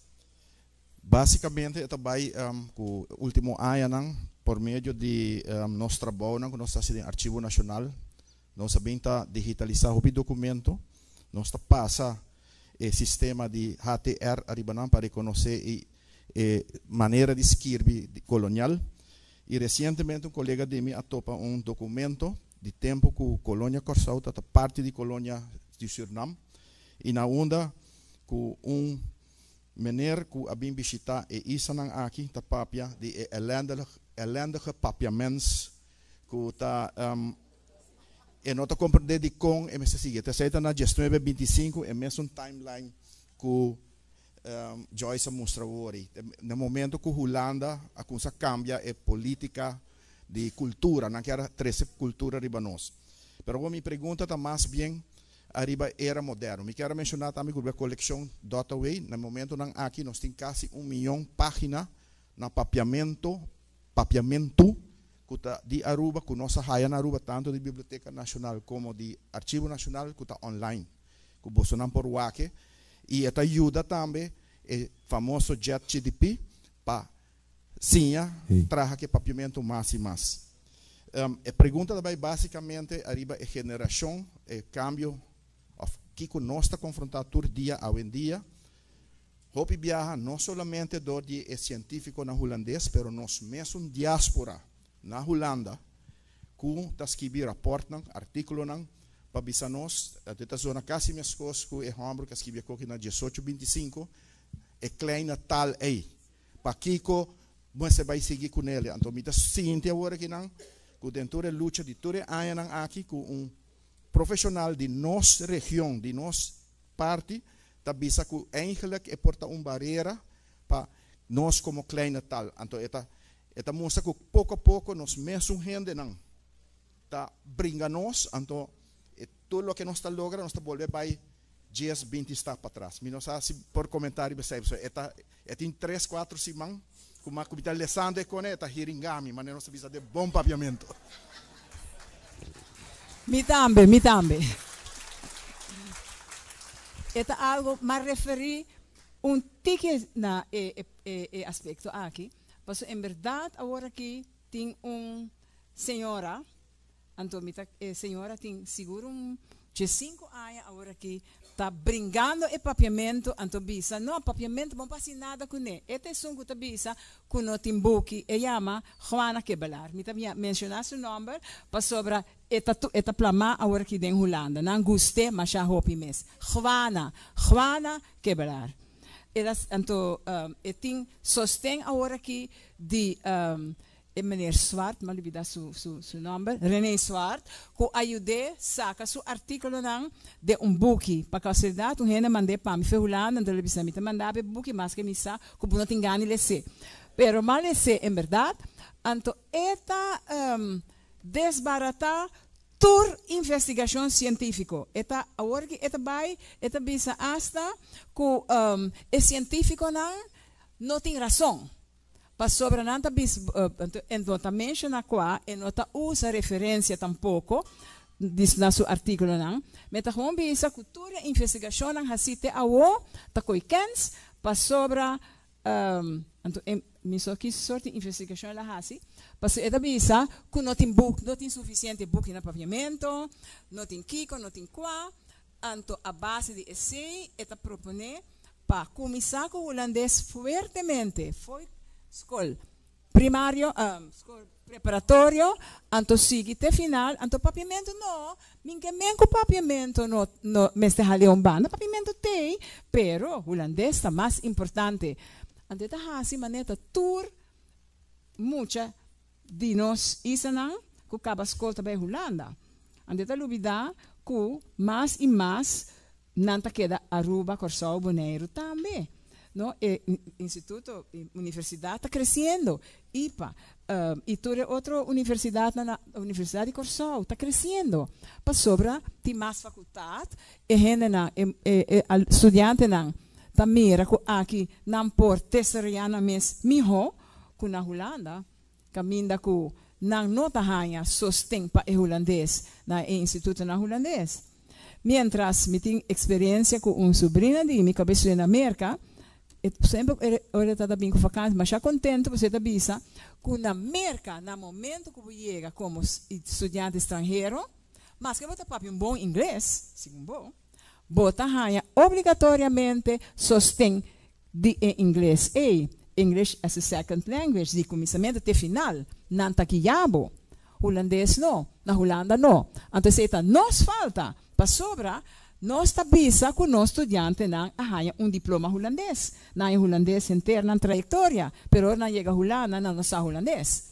Basicamente e ta bay cu ultimo añanan por medio di nos trabounan cu nos ta haci den Archivo Nacional, Nos a bin ta digitalisa hopi documento, nos ta pasa e sistema di HTR ariba nan pa reconoce e e manera di skirbi colonial. Y recientemente un colega di mi a topa un documento di tempo cu colonia Corsou ta ta parti di colonia di Surnam y na unda cu un meneer cu a bin bishita e islanan aki ta papia di e ellendige papiaments cu ta e no ta comprende dicon e mester sigui. Esey ta na diesnuebe binticinco e mesun timeline cu Joyce a mustra awor. Na momento cu Hulanda a cuminsa cambia e politica di cultura, nan kier a trece cultura riba nos. Pero awor mi pregunta ta mas bien ariba era moderno. Mi kier a menciona tambe cu riba coleccion Dotaway, na momentonan aki nos tin casi un miyon pagina na papiamento, papiamentu, ku ta di Aruba, ku nos a haya na Aruba tantu di Biblioteka Nashonal komo di Archivo Nashonal ku ta online, ku bosonan por wak e i e ta yuda tambe e famoso Jet GDP pa siña traha ku e papiamentu mas i mas. E pregunta ta bai basicamente ariba e generacion, e cambio of kico nos ta confronta tur dia awendia. Hopi biaha no solamente door di e cientificonan Hulandes, pero nos mesun diaspora na Hulanda cu ta skibi raportnan, articulonan pa bisa nos, dit ta zona casi mescos cu e homber cu a skibi e koki na diesocho binticinco, e kleine taal ey. Pakico mester bay sigui cu nele? Anto mi ta sinti awor akinan cu den tur e lucha di tur e añanan aki cu un profesional di nos region, di nos parti, ta bisa cu eigenlijk e por ta un barera pa nos como kleine taal. Anto e ta e ta mustra cu poco a poco nos mesun hendenan ta bringa nos, anto e tur loke nos ta logra nos ta bolbe bay dies, binti stap patras. Mi no sa si por comenta riba esey, pasobra e ta e tin tres, cuatro siman cu mi a cu mi ta lesando e cone e ta hiringa mi, manera nos ta bisa den bon papiamento. Mi tambe, mi tambe. E ta algo, m'a referi un tiki na e e aspecto aki, pasobra en berdad awor aki tin un señora, Anto mi ta e señora tin sigur un diescinco aña awor aki ta bringando e papiamento anto bisa no papiamento bo no por haci nada cune e ta esun cu ta bisa cu no tin buki e yama Juana Kebelaar mi ta menciona su nomber pasobra e ta e ta plama awor aki den Hulanda nan guste masha hopi mes Juana Juana Kebelaar e anto e tin sosten awor aki di E meneer Zwart, m'a lubida su su su nomber, René Zwart, cu a yud'é saca su articulonan den un buki. Pa casualidad un hende mand'é pa mi fe Hulanda, anto el a bisa mi ta manda bo e buki maske mi sa cu bo no tin gana di les'é. Pero m'a les'é en berdad. Anto e ta desbaratá tur investigacion cientifico. E ta awor ki e ta bay e ta bisa hasta cu e cientificonan no tin razon. Pasobra nan ta bis, e no ta menshona kua, e no ta usa referensia tampoko na su artíkulonan. Mi ta gewoon bisa ku tur e investigashonnan hasí te awo ta koi kens, pasobra, anto e mi so ki sort di investigashon el a hasi, pasobra e ta bisa ku no tin buk, no tin sufisiente buki na papiamento, no tin kiko, no tin kua, Anto a base di esei e ta proponé pa kuminsá ku hulandes fuertemente fo'i skol primario, skol preparatorio, anto sigui te final, anto papiamentu no, mi ke men ku papiamentu no no mester hal'é un banda, papiamentu t'ei, pero hulandes ta mas importante. Anto e ta hasi manera ta tur mucha di nos isanan ku kaba skol ta bai Hulanda. Anto e ta lubidá ku mas i mas nan ta keda Aruba, Kòrsou, Boneiru tambe. No, e instituto, e universidat ta kresiendo. Ipa, i tur e otro universidatnan na Universidat di Kòrsou ta kresiendo. Pasobra tin mas fakultat, e hendenan, e e studiantenan ta mira ku aki nan por desaroyá nan mes mihó ku na Hulanda. Kaminda ku nan no ta haña sosten pa e hulandes na e institutonan hulandes. Miéntras mi tin eksperensia ku un subrina di mi ku a bai studia na Merka, e semper ora e ta ta bin ku vakansi masha kontentu pasobra e ta bisa ku na Merka na momento ku bo yega komo studiante stranhero, maske bo ta papia un bon ingles, segun bo, bo ta haña obligatoriamente sosten di e ingles ei, English as a second language, di kuminsamentu te final, nan ta guia bo. Hulandes no, na Hulanda no. Anto esei ta nos falta, pasobra nos ta bisa ku nos studiantenan a haña un diploma hulandes, nan haña hulandes henter nan trayektoria, pero ora nan yega Hulanda nan no sa hulandes.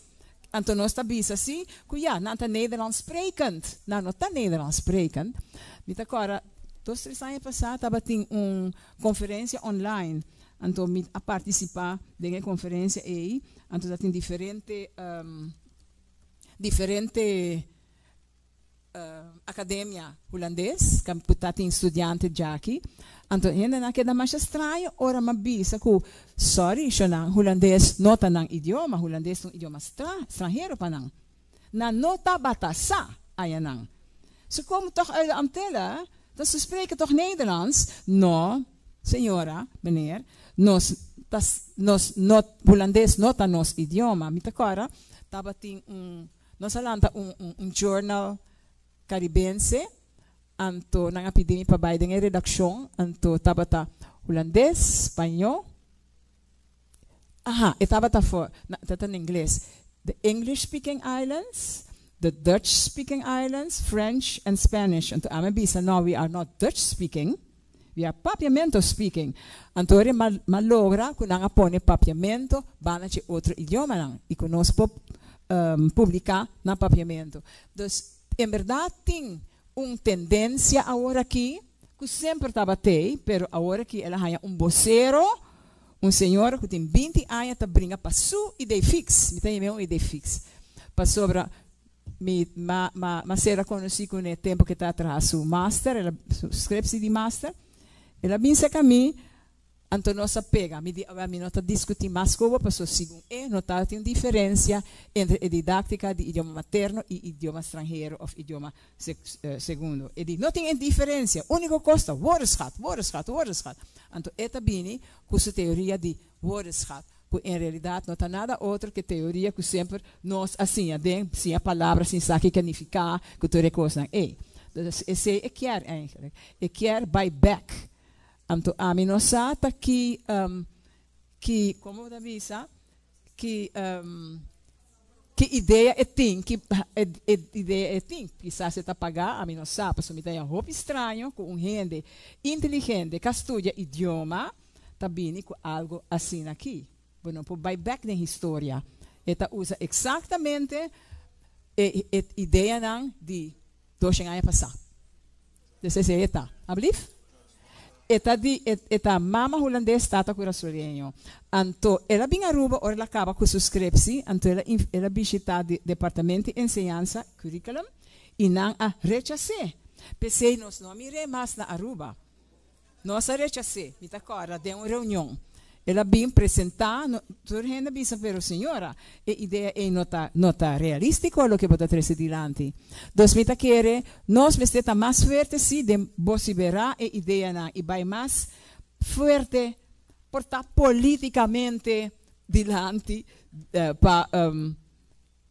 Anto nos ta bisa si ku ya, nan ta Nederlands sprekend. Nan no ta Nederlands sprekend. Mi ta kòrda dos tres aña pasá tabatin un konferensia online, anto mi a partisipá den e konferensia ei, anto tabatin diferente diferente Academia Hulandes ku ta tin studiante djaki. Anto hendenan keda masha straño ora m'a bisa ku sorry shonan, Hulandes no ta nan idioma, Hulandes ta un idioma stranhero pa nan. Nan no tabata sa ayanan. Ze komen toch uit de Antillen, dan ze spreken toch Nederlands? No, señora, meneer, nos ta nos no Hulandes no ta nos idioma. Mi ta kòrda tabatin un. Nos a lanta un un un journal Caribense, anto nan a pidi mi pa bai den e redaccion, anto tabata Hulandes, Spañó, aha, e tabata for, na, tabata na Ingles, the English speaking islands, the Dutch speaking islands, French and Spanish, anto ami a bisa, no, we are not Dutch speaking, we are Papiamento speaking, anto ora m'a m'a logra cu nan a pone Papiamento banda dje otro idiomanan y cu nos por publica na Papiamento. Dus, en berdad tin un tendencia awor aki cu semper tabat'ey, pero awor aki el a haya un bocero, un señora cu tin binti aña ta bringa pa su idee fix, mi ta yam'e un idee fix, pasobra mi ma ma ma sera conoci cune tempo cu e ta traha su master, el a su scriptie di master, el a bin cerca mi. Anto nos a pega. Mi di, Awel, mi no ta diskutí mas ku bo, pasobra segun e no tabatin un diferensia entre e didáktika di idioma materno i idioma stranhero òf idioma segundo. E di, No tin e diferensia. Úniko kos ta woordenschat, woordenschat, woordenschat. Anto e ta bini ku su teoria di woordenschat, ku en realidat no ta nada otro ke teoria ku semper nos a siña den siña palabra sin sa kiko a nifiká, ku tur e kosnan ei. Entonces, esei e kier eigenlijk. E kier bai bèk. Anto ami no sa ta ki, ki, como bo ta bisa, ki, ki idea e tin, ki idea e tin. Kisas e ta pagá, ami no sa, pasobra mi ta haña hopi straño ku un hende inteligente ka studia idioma ta bini ku algo asina aki. Bo no por bai bèk den historia. E ta usa eksaktamente e e ideanan di doshen aña pasá. Dus esei e ta. Ablief? E ta di, e ta mama hulandes, tata kurasoleño. Anto el a bin Aruba ora el a kaba ku su skrepsi, anto el a el a bishitá di Departamento di Enseñansa, Curriculum, i nan a rechas'é. P'esei nos no a mir'é mas na Aruba. Nos a rechas'é, mi ta kòrda, den un reunion. El a bin presentá, no, tur hende a bisa, pero señora, e idea ei no ta, no ta realístiko loke bo ta trese dilanti. Dus mi ta kere nos mester ta mas fuerte sí den bosiberá e ideanan i bai mas fuerte por ta polítikamente dilanti pa,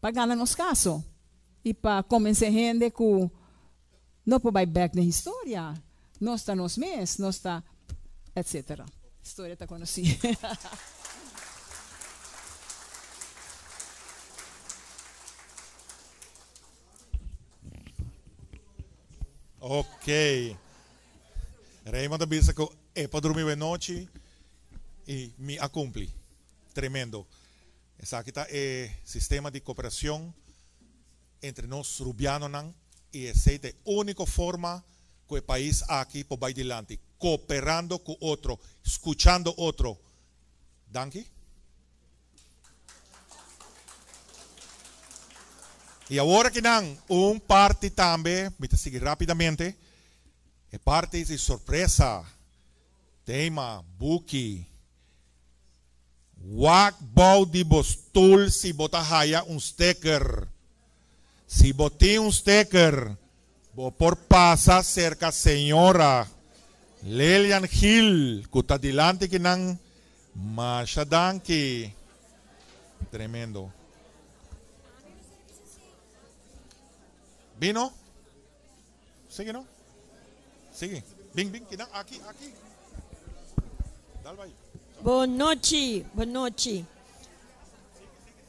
pa gana nos kaso i pa konbensé hende ku No por bai bek den historia. Nos ta nos mes, nos ta etc. Historia ta konosí. Ok. Raymond a bisa ku e por drumi wenochi i mi a kumpli. Tremendo. Esaki ta e sistema di koperashon entre nos Rubianonan y esey ta e unico forma cu e pais aki por bay dilanti, cooperando cu otro, scuchando otro. Danki. Y awor akinan un parti tambe, mi ta sigui rapidamente, e parti di sorpresa, tema, buki, Wak bou di bo stul si bo ta haya un steker. Si bo tin un steker, bo por pasa serka señora Lelian Gil ku ta dilanti kinan. Masha danki. Tremendo. Bino? Sigui no? Sigui. Bin, bin, kinan aki, aki. Dal bai. Bon nochi, bon nochi.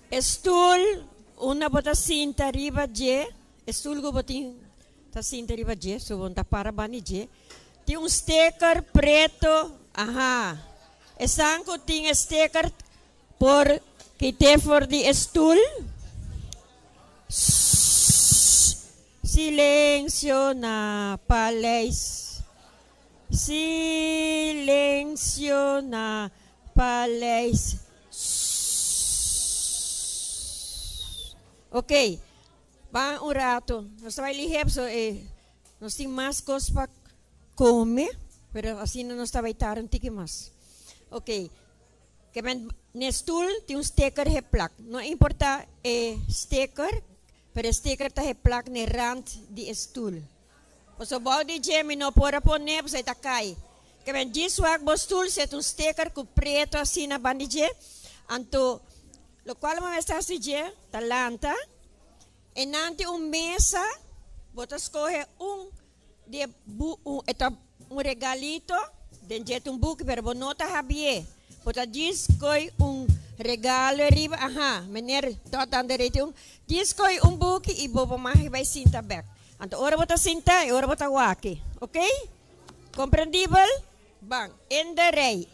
E stoel unda bo ta sinta riba dje, e stoel ku bo tin ta sinta riba dje, so bo no ta para banda di dje, tin un steker preto, aha. Esan ku tin e steker por kit'é for di e stoel. Sss. Silencio na paleis. Silencio na paleis. Sss. Ok, ban un rato. Nos ta bai lihé pasobra e nos tin mas kos pa kome, pero asina nos ta bai tarda un tiki mas. Ok, ke men n'e stul tin un sticker geplak. No importa e sticker, Pero e sticker ta he plak n'e rand di e stul. Pasobra bou di dje mi no por a pone pasobra e ta kai. Ke men djis wak bo stul zet un sticker ku preto asina ban di dje. Anto lokual bo mester hasi dje ta lanta. Enante un mesa, bota escoge un de bu, un, eta, un regalito, den jet un boek, pero bonota habie. Bota discoi un regalo riba, aha, meneer, tot aan de rete un. Discoi un boek e bobo mag bij Sinta bek. Anto ora bota sinta e ora bota waki, oké? Comprendibel? Bang, in de rij.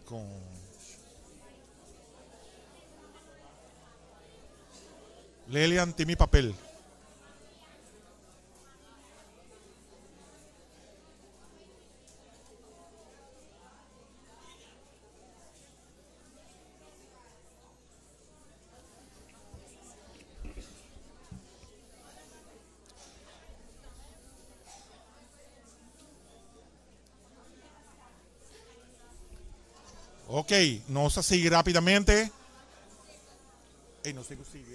Con Lelian, timi papel. Ok, nos a seguir rápidamente. Ey, no sigo sigue.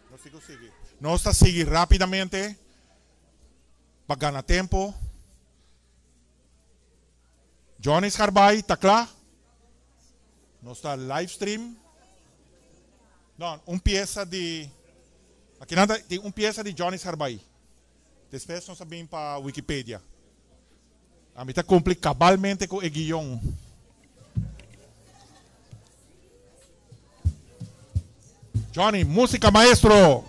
No sigo sigue. Nos a seguir rápidamente para ganar tempo. Johnny Scarbay, ¿está claro? Nos está live stream. No, un pieza de. Aqui nada, tem um pieza de Johnny Scarbay. Después nos sabemos para Wikipedia. A mí está cumple cabalmente con el guión. Johnny, música maestro.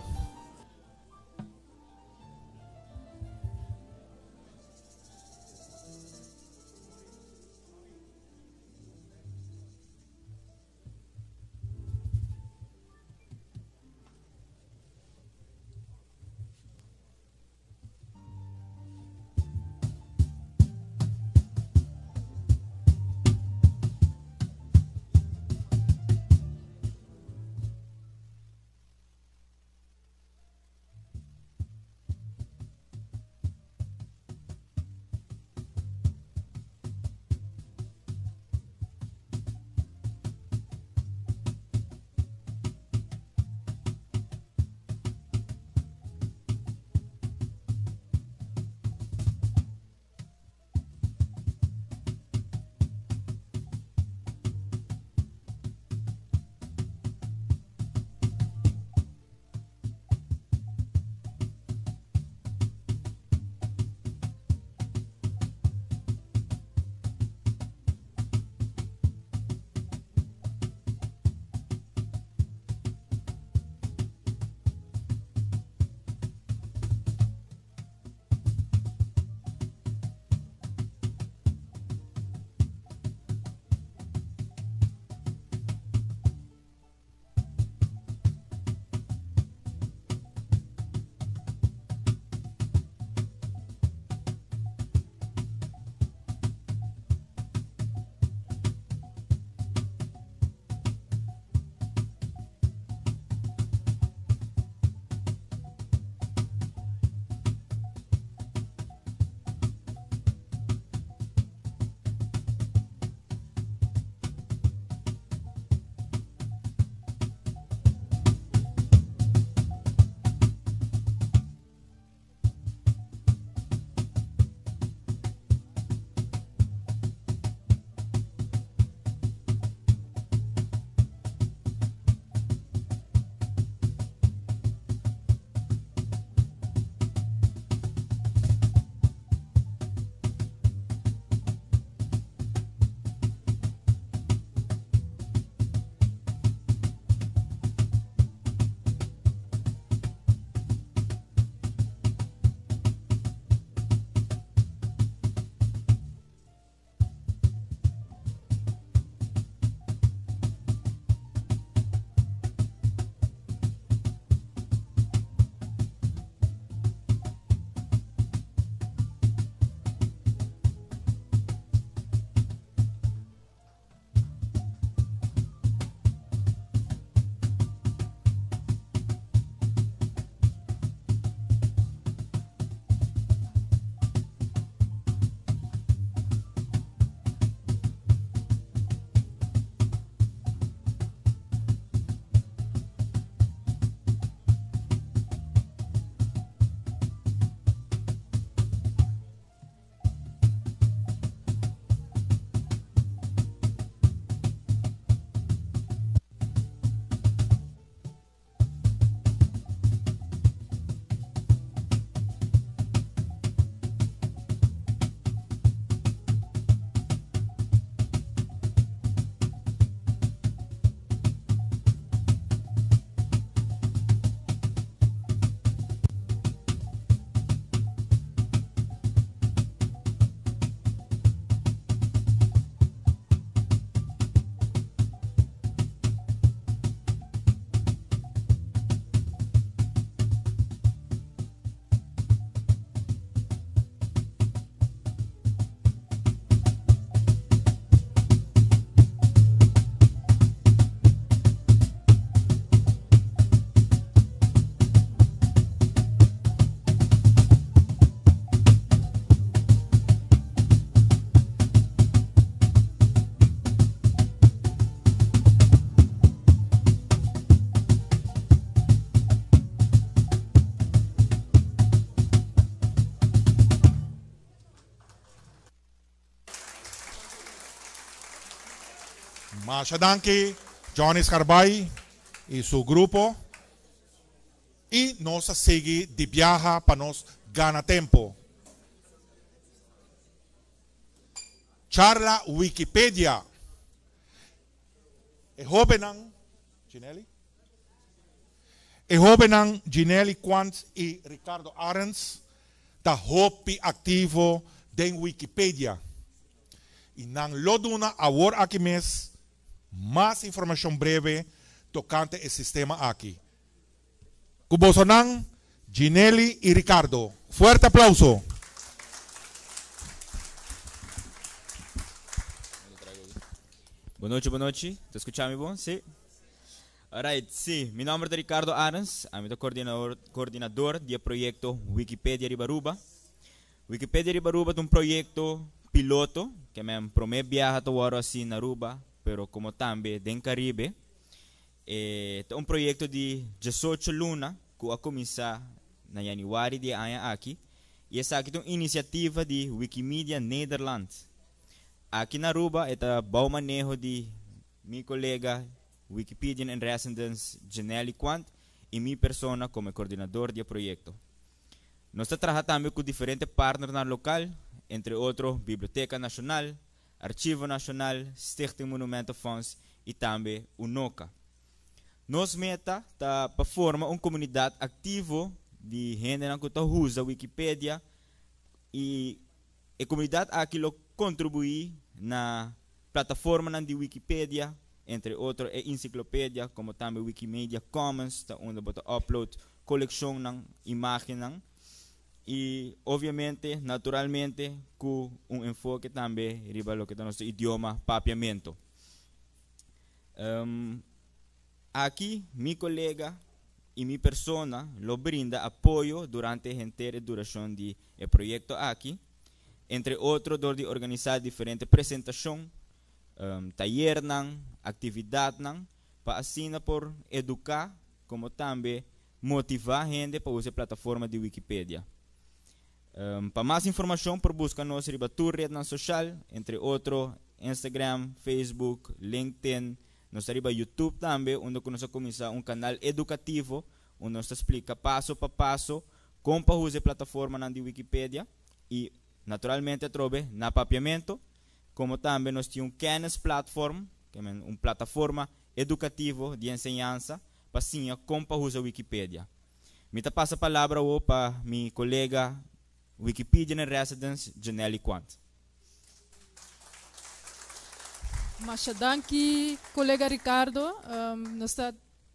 Masha danki Johnny Scarbay y su grupo. Y nos a sigui di biaha pa nos gana tempo. Charla Wikipedia. E hobennan Ginelli? E hobennan Ginelli Quant y Ricardo Arends ta hopi activo den Wikipedia y nan lo duna awor aki mes mas informacion breve tocante e sistema aki. Cu bosonan Ginelli y Ricardo. Fuerte aplauso! Bon nochi, bon nochi. Ta scucha mi bon? Si? Alright, si. Mi nomber ta Ricardo Arends. Ami ta coordinador, coordinador di e proyecto Wikipedia riba Aruba. Wikipedia riba Aruba ta un proyecto piloto, ke men prome biaha ta wòrdu hasi na Aruba, pero como tambe den Caribe. E ta un proyecto di diesocho luna cu a cuminsa na januari di e aña aki y esaki ta un iniciativa di Wikimedia Nederland. Aki na Aruba e ta bou maneho di mi colega Wikipedian in Residence Janelly Quant y mi persona como e coordinador di e proyecto. Nos ta traha tambe cu diferente partnernan local, entre otro Biblioteca Nacional, Archivo Nacional, Stichting Monumentenfonds y tambe UNOCA. Nos meta ta pa forma un comunidad activo di hendenan cu ta uza Wikipedia y e comunidad aki lo contribui na plataformanan di Wikipedia, entre otro e enciclopedia como tambe Wikimedia Commons ta unda bo ta upload coleccionnan, imagennan. Y obviamente, naturalmente, cu un enfoke tambe riba loke ta nos idioma Papiamento. Aki mi colega y mi persona lo brinda apoyo durante henter e duracion di e proyecto aki, entre otro dor di organisa diferente presentacion, tayernan, actividadnan, pa asina por educa como tambe Motivá hende pa usa e plataforma di Wikipedia. Pa mas informashon por buska nos riba tur retnan soshal, entre otro Instagram, Facebook, LinkedIn. Nos ta riba YouTube tambe unda ku nos a kuminsá un kanal edukativo unda nos ta splika paso pa paso kon pa usa e plataformanan di Wikipedia i naturalmente atrobe na Papiamento. Komo tambe nos tin un kennisplatform, un plataforma edukativo di enseñansa pa siña kon pa usa Wikipedia. Mi ta pasa palabra awo pa mi kolega Wikipedian in Residence Janelly Quant. Masha danki kolega Ricardo. Nos ta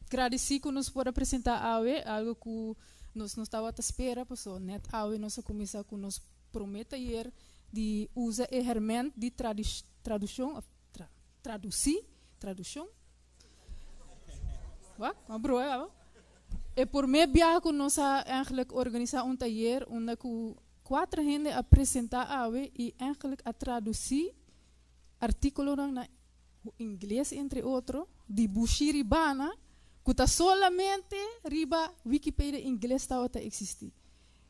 gradisí ku nos por a presentá awe, algu ku nos no tabata spera paso nèt awe nos a kuminsá ku nos promé tayer di usa e hèrmènt di tradushon òf tradusí, tradushon. Wak, m'a broe abo. E promé biaha ku nos a eigenlijk organisá un tayer unda ku kuater hende a presentá awe i eigenlijk a tradusí artíkulonan na ingles entre otro di Bushiri Bana ku ta solamente riba Wikipedia ingles tabata eksistí.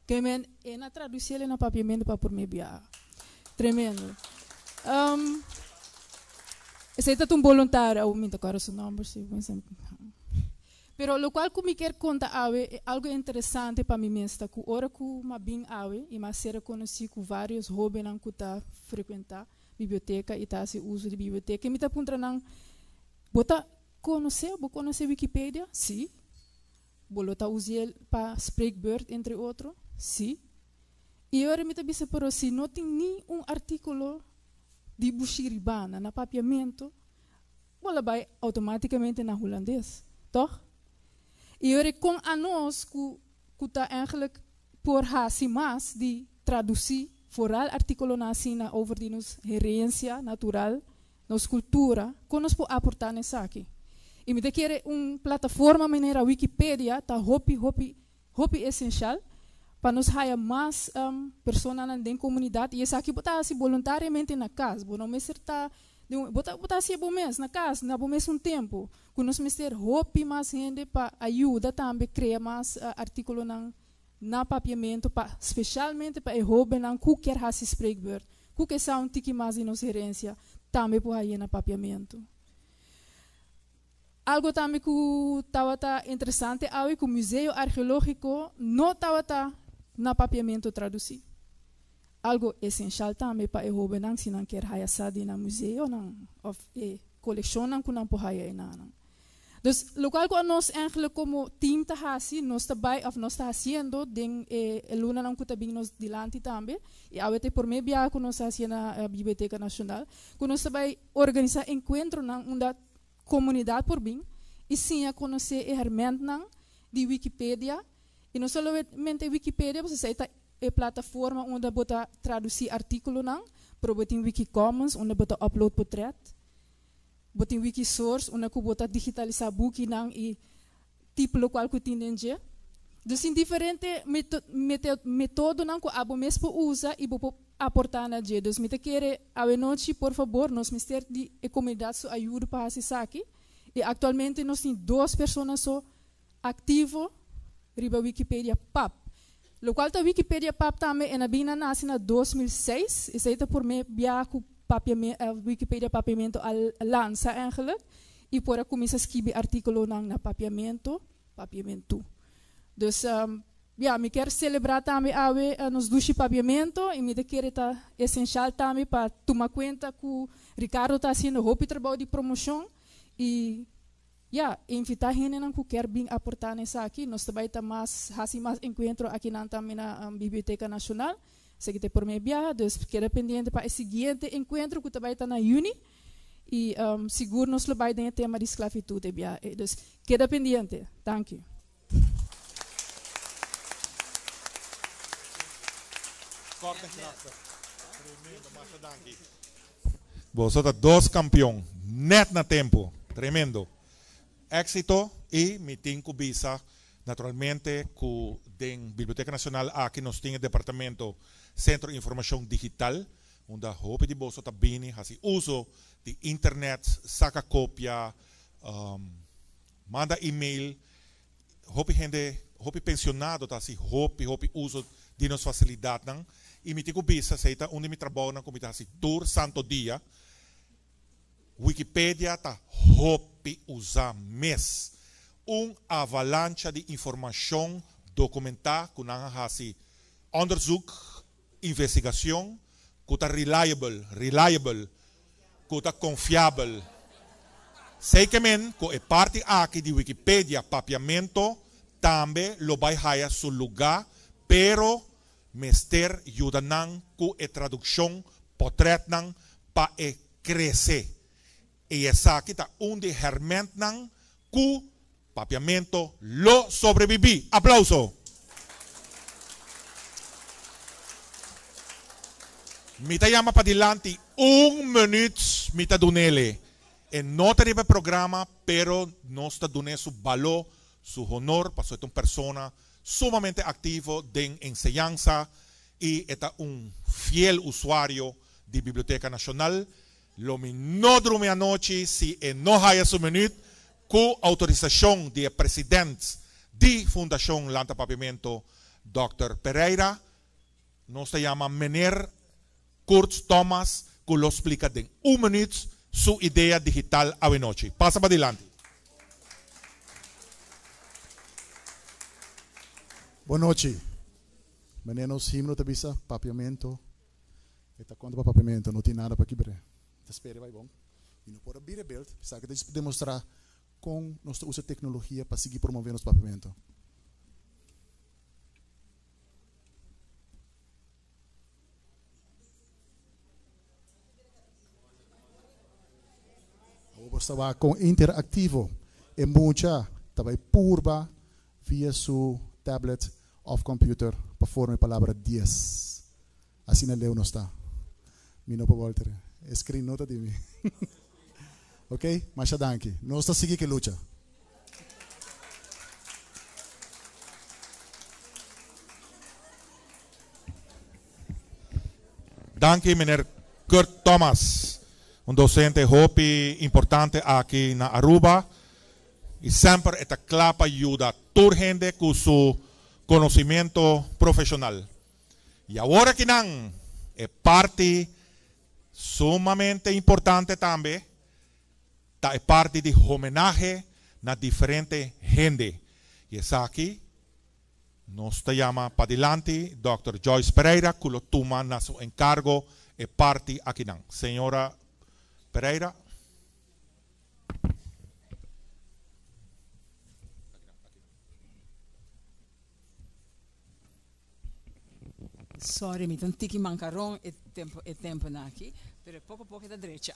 Ke men e na tradusí el na papiamentu pa promé biaha. Tremendo. Esei ta un boluntario, awo mi ta kòrda su nòmber si. Pero lokual ku mi kier konta awe, e algu interesante pa mi mes ta ku ora ku m'a bin awe i m'a ser rekonosí ku vários hóbennan ku ta frekuentá biblioteka i ta hasi uso di biblioteka i mi ta puntra nan, Bo ta konosé, bo konosé Wikipedia? Sí. Bo lo ta usiel pa spreekbeurt entre otro? Sí. I ora mi ta bisa pero si no tin ni un artíkulo di Bushiribana na papiamentu, bo lo bai outomátikamente na hulandes, tòg? I ora kon anos ku ku ta eigenlijk por hasi mas di tradusí foral artíkulonan asina over di nos herensia natural, nos kultura, kon nos por aportá na esaki? I mi ta kere un plataforma manera Wikipedia ta hopi hopi hopi esenshal pa nos haya mas personanan den komunidat i esaki bo ta hasi boluntariamente na kas, bo no mester ta den un, bo ta bo ta hasié bo mes na kas na bo mesun tempu ku nos mester hopi mas hende pa a yuda tambe krea mas artíkulonan na papiamentu pa speshalmente pa e hóbennan ku kier hasi spreekbeurt ku ke sa un tiki mas di nos herensia tambe por haye na papiamentu. Algo tambe ku tabata interesante awe ku Museo Arkeológiko no tabata na papiamento tradusí. Algo esenshal tambe pa e hóbennan si nan kier haya sa di nan museonan òf e kolekshonnan ku nan por haya enanan. Dus lokual ku anos eigenlijk komo team ta hasi, nos ta bai òf nos ta hasiendo den e lunanan ku ta bin nos dilanti tambe, i awe ta e promé biaha ku nos ta hasié na Biblioteka Nashonal, ku nos ta bai organisá enkuentronan unda komunidat por bin i siña konosé e hèrmèntnan di Wikipedia, i no solamente Wikipedia, pasobra esei ta e plataforma unda bo ta tradusí artíkulonan, pero bo tin Wikicommons unda bo ta upload potrèt, bo tin Wikisource unda ku bo ta digitalisá bukinan i tipo lokual ku tin den dje. Dus tin diferente metodonan ku abo mes por usa i bo por aportá na dje. Dus mi ta kere awenochi por fabor nos mester di e komunidat su ayudo pa hasi esaki i aktualmente nos tin dos persona so aktivo riba Wikipedia pap. Lokual ta Wikipedia pap tambe e na bin na nase na 2006, esei ta promé bia ku Wikipedia papiamento a lansa eigenlijk i por a kuminsá skibi artíkulonan na papiamento. Papiamentu. Dus, ya, mi kier selebrá tambe awe nos dushi papiamento i mi ta kere ta esenshal tambe pa tuma kuenta ku Ricardo ta hasiendo hopi trabou di promoshon i, ya, invitá hendenan ku kier bin aportá na esaki. Nos ta bai ta mas hasi mas enkuentro akinan tambe na Biblioteka Nashonal. Esaki ta e promé biaha, dus keda pendiente pa e siguiente enkuentro ku ta bai ta na yüni. I sigur nos lo bai den e tema di sklafitut e biaha ei. Dus keda pendiente. Danki. Boso ta dos kampion net na tempo. Tremendo. Éxito i mi tin ku bisa naturalmente ku den Biblioteka Nacional aki nos tin e departamento Sentro Informashon Digital Unda hopi di boso ta bini hasi uso di internet, saka kopia, manda email. Hopi hende, hopi pensionado ta hasi hopi, hopi uso di nos fasilidatnan. I mi tin ku bisa, esei ta un di mi trabounan ku mi ta hasi tur santo dia. Wikipedia ta hopi usá mes. Un avalancha di informashon dokumentá ku nan a hasi onderzoek, Investigacion cu ta reliable, reliable, cu ta confiabel. Zeker cu e parti aki di Wikipedia Papiamento tambe lo bay haya su luga, pero mester yuda nan cu e traduccion potretnan pa e crece. Y esaki ta un di hermentnan cu Papiamento lo sobrevivi. Aplauso! Mi ta yama padilanti un minuut mi ta dunele. E no ta riba e programa pero nos ta dune su balo, su honor pasobra e ta un persona sumamente activo den enseñansa y e ta un fiel usuario di Biblioteca Nacional. Lo mi no drumi anochi si e no haya su minuut Ku outorisashon di e president di Fundashon Lanta Papiamento dòkter Pereira, nos ta yama mener Kurt Thomas ku lo splika den un minuut su idea digital awenochi. Pasa padilanti. Bon nochi. Meneer nos himno ta bisa Papiamento e ta konta pa Papiamento no tin nada pa kibr'é. Ta spera e bai bon. Mi no por a bira e beeld, esaki ta djis pa demostrá kon nos ta usa teknologia pa sigui promové nos papiamentu. Awor bo sa wak kon interaktivo e mucha ta bai purba via su tablet òf kòmpiuter pa forma e palabra dies. Asina leu nos ta. Mi no por bolter. E screen no ta di mi. Ok, masha danki. Nos ta sigui ke lucha. Danki meneer Kurt Thomas, un docente hopi importante aki na Aruba y semper e ta cla pa yuda tur hende cu su conocimiento profesional. Y awor akinan e parti sumamente importante tambe ta e parti di homenahe. na diferente hende. Y esaki nos ta yama padilanti Dòkter Joyce Pereira ku lo tuma na su enkargo e parti akinan. Señora Pereira. Sorry, mi ta un tiki mancaron e tempo e temponan aki, pero poco poco e ta drecha.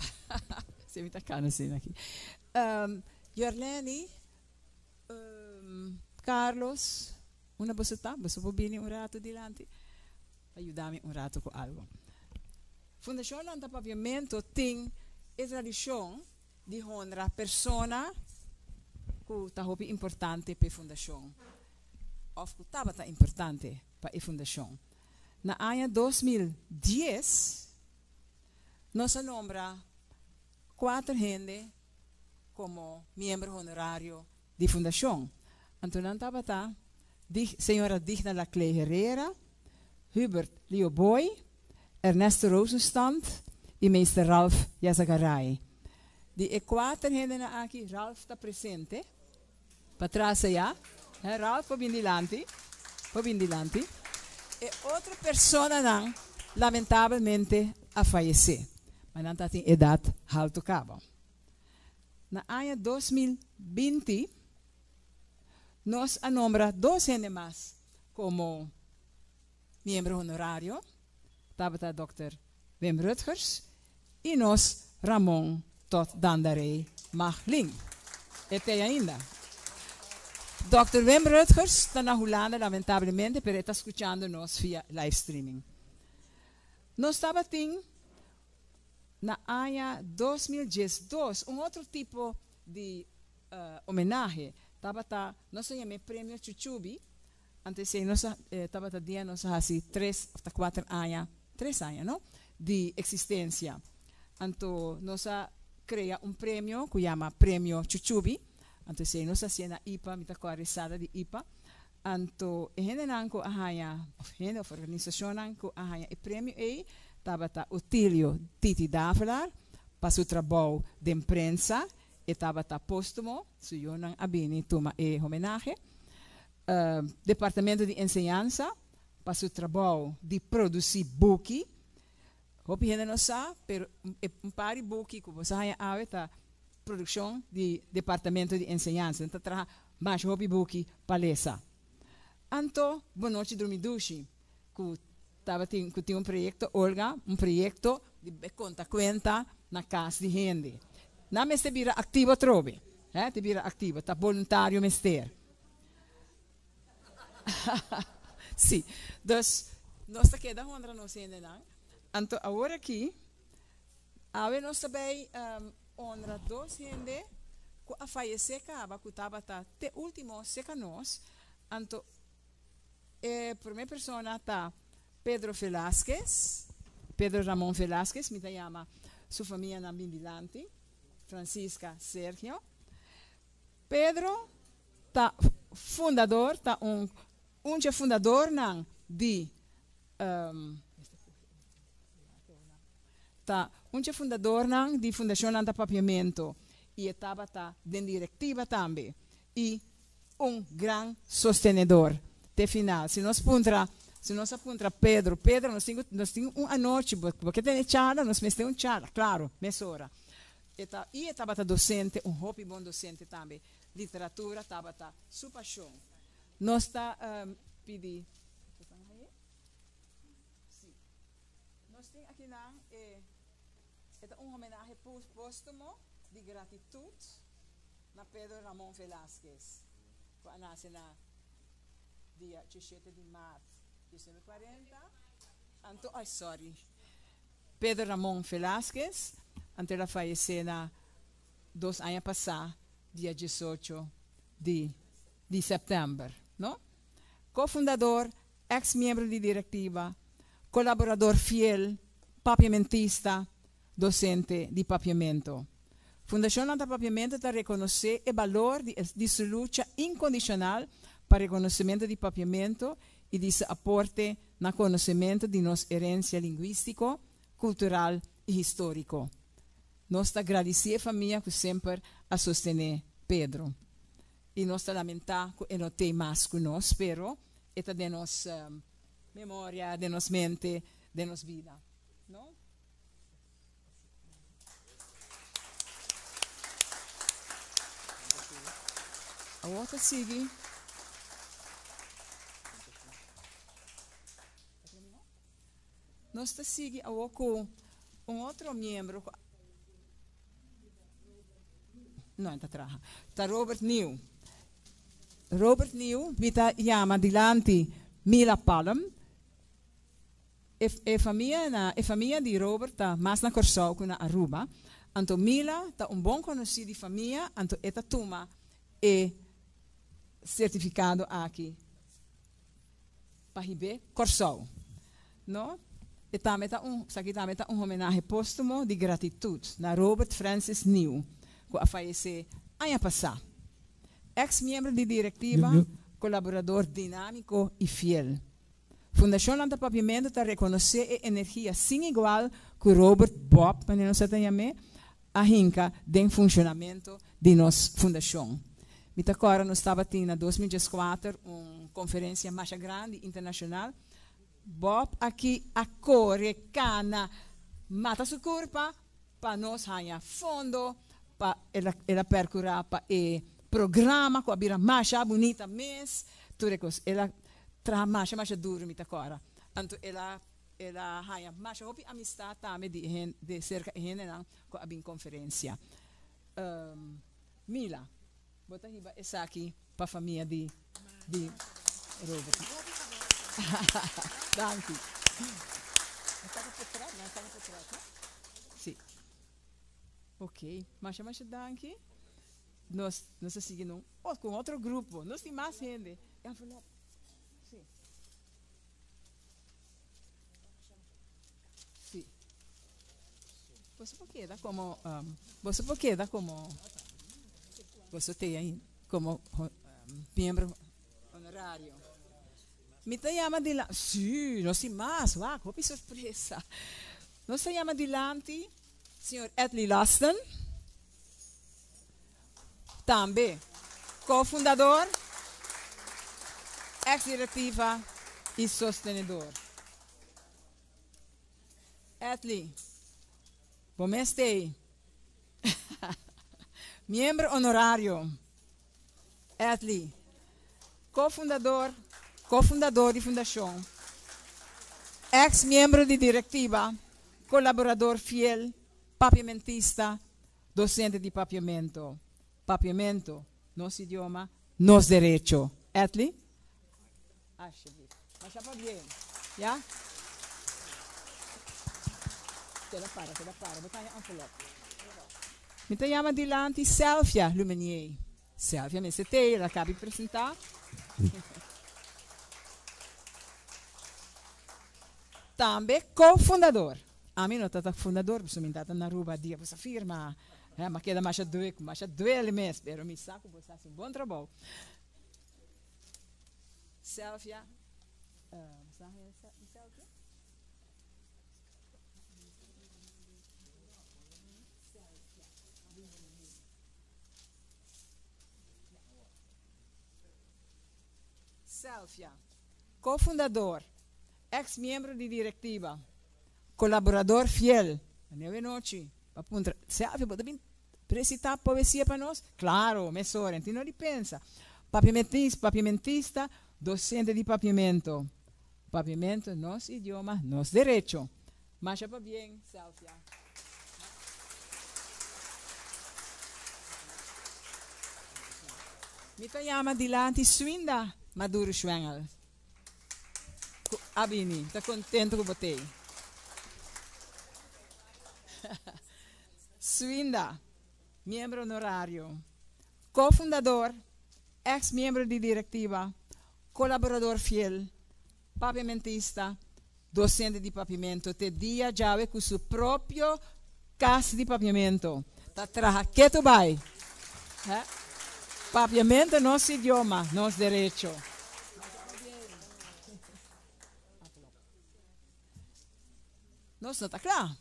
Si mi ta cana asina aki. Um, Yorleni, um, Carlos, unda boso ta? Boso por bini un rato dilanti pa yuda mi un rato cu algo. Fundacion Lanta Papiamento tin e tradicion di honra persona cu ta hopi importante p'e fundacion. òf ku tabata importante pa e fundashon. Na aña 2010 nos a nombra kuater hende komo miembro honorario di fundashon. Anto nan tabata señora Digna Laclé Herrera, Hubert Leo Booi, Ernesto Rosenstand i meester Ralph Yazagaray. Di e kuater hendenan aki Ralph ta presente. Patras aya, he Ralph por bin dilanti, por bin dilanti. E otro personanan lamentabelmente a fayesé, ma nan ta tin edat haltu kaba. Na aña 2020 nos a nombra dos hende mas komo miembro honorario, tabata dòkter Wim Rutgers i nos Ramon Tot Dandaré Maglin. E t'ei ainda. Dòkter Wim Rutgers ta na Hulanda lamentablemente pero e ta skuchando nos via live streaming. Nos tabatin na aña 2012 un otro tipo di homenahe, tabata nos a yam'é Premio Chuchubi. Anto esei nos a tabata dia nos a hasi tres of ta kuater aña, tres aña no, di eksistensia. Anto nos a krea un premio ku yama Premio Chuchubi. Anto esei nos a hasié na ipa, mi ta kòrda e sala di ipa. Anto e hendenan ku a haña, of hende of organisashonnan ku a haña e premio ei tabata Otilio Titi Davelaar pa su trabou den prensa, e tabata póstumo, su yunan a bini tuma e homenahe. Departamento di Enseñansa pa su trabou di produsí buki. Hopi hende no sa, pero e un par di buki ku bo sa haña awe ta produkshon di Departamento di Enseñansa. Nan ta traha masha hopi buki pa lesa. Anto Bonochi Drumi Dushi ku tabatin ku tin un proyekto Olga, un proyekto di konta kuenta na kas di hende. Nan mester bira aktivo atrobe, he, ta bira aktivo, ta boluntario mester. Sí, dus nos ta keda honra nos hendenan. Anto awor aki, awe nos ta bay honra dos hende ku a fayesé kaba ku tabata te último serka nos. Anto e promé persona ta Pedro Velasquez, Pedro Ramon Velasquez, mi ta yama su famianan bin dilanti, Francisca, Sergio. Pedro ta fundador, ta un un dje fundadornan di ta un dje fundadornan di Fundacion Lanta Papiamento y e tabata den directiva tambe y un gran sostenedor te final. Si nos puntra, si nos a puntra Pedro, Pedro nos tin cu nos tin un anochi, bo bo ke tene charla, nos mester un charla, claro, mesora. E ta i e tabata docente, un hopi bon docente tambe. Literatura tabata su pasion. Nos ta pidi Si. Nos tin akinan e e ta un homenahe postumo di gratitud na Pedro Ramon Velasquez cu a nace na dia diesshete di maart 1940. Anto, ay sorry. Pedro Ramon Velasquez, anto el a fayesé na dos aña pasá dia 18 di di sèptèmber, no? Kofundador, eks miembro di direktiva, kolaborador fiel, papiamentista, dosente di papiamento. Fundashon Lanta Papiamento ta rekonosé e balor di di su lucha inkondishonal pa rekonosementu di papiamento i di su aporte na konosementu di nos herensia lingwístiko, kultural i históriko. Nos ta gradisí e famia ku semper a sostené Pedro. I nos ta lamentá ku e no t'ei mas ku nos, pero e ta den nos memoria, den nos mente, den nos bida. No? Awor ta sigui. Nos ta sigui awor ku un otro miembro ku. No, e ta traha. Ta Robert Nieuw. Robert Nieuw, mi ta yama dilanti Mila Palm. E, e famia na, e famia di Robert ta mas na Kòrsou ku na Aruba. Anto Mila ta un bon konosí di famia, anto e ta tuma e sertifikado aki pa hib'é Kòrsou. No? E tambe ta un, esaki tambe ta un homenahe póstumo di gratitut na Robert Francis Nieuw, ku a fayesé aña pasá. Eks miembro di direktiva, kolaborador dinámiko i fiel. Fundashon Lanta Papiamentu ta rekonosé e energia sin igual ku Robert Bob, manera nos sa ta yam'é, a hinka den funshonamentu di nos fundashon. Mi ta kòrda nos tabatin na 2014 un konferensia masha grandi internashonal. Bob aki a kore kana mata su kurpa pa nos haña fondo pa el a el a pèrkurá pa e programa ku a bira masha bunita mes. Tur e kos. El a traha masha masha duru mi ta kòrda. Anto el a el a haña masha hopi amistat tambe di e hen di serka e hendenan ku a bin konferensia. Mila, bo ta hiba esaki pa famia di di Robert. Danki. Si. Ok, masha masha danki. Nos nos a sigui nun ku un otro grupo. Nos tin mas hende. E envelop. Si. Si. Boso por keda komo boso por keda komo boso te ainda komo miembro honorario. Mi ta yama dilanti, si, nos tin mas, wak, hopi sorpresa. Nos ta yama dilanti señor Edley Lasten. Tambe co-fundador, ex-directiva y sostenedor. Edley, bo mes t'ey. Miembro honorario. Edley, co-fundador, co-fundador di fundacion, ex-miembro di directiva, colaborador fiel, papiamentista, Docente di Papiamento, Papiamento, nos idioma, nos derecho. Edley? Alsjeblieft. Masha pabien. Ya? Keda para, keda para. Bo ta haña envelop. Mi ta yama dilanti Selfia Lumenier. Selfia mester t'ey, el a kabi presenta. Tambe co-fundador. Ami no ta ta fundador, pasobra mi ta ta na Aruba dia bo sa firma. M'a keda masha druk, masha duele mes, pero mi sa ku bo sa hasi un bon trabou. Selfia, bo sa haña Selfia? Selfia, co-fundador, ex-miembro di directiva, colaborador fiel. Anewe nochi, pa puntra, Selfia, bo ta bin recita poesia pa nos? Claro, mesora, en tin no di pensa. Papiamentis, papiamentista, docente di papiamento. Papiamento, nos idioma, nos derecho. Masha pabien, Selfia. Mi ta yama dilanti Swinda Maduro Schwengel ku a bini. Mi ta kontento ku bo t'ei. Swinda, miembro honorario, kofundador, eks miembro di direktiva, kolaborador fiel, papiamentista, docente di papiamento te dia djawe cu su propio cas di papiamento ta traha ketu bay. He? Papiamento nos idioma, nos derecho. Nos no ta cla.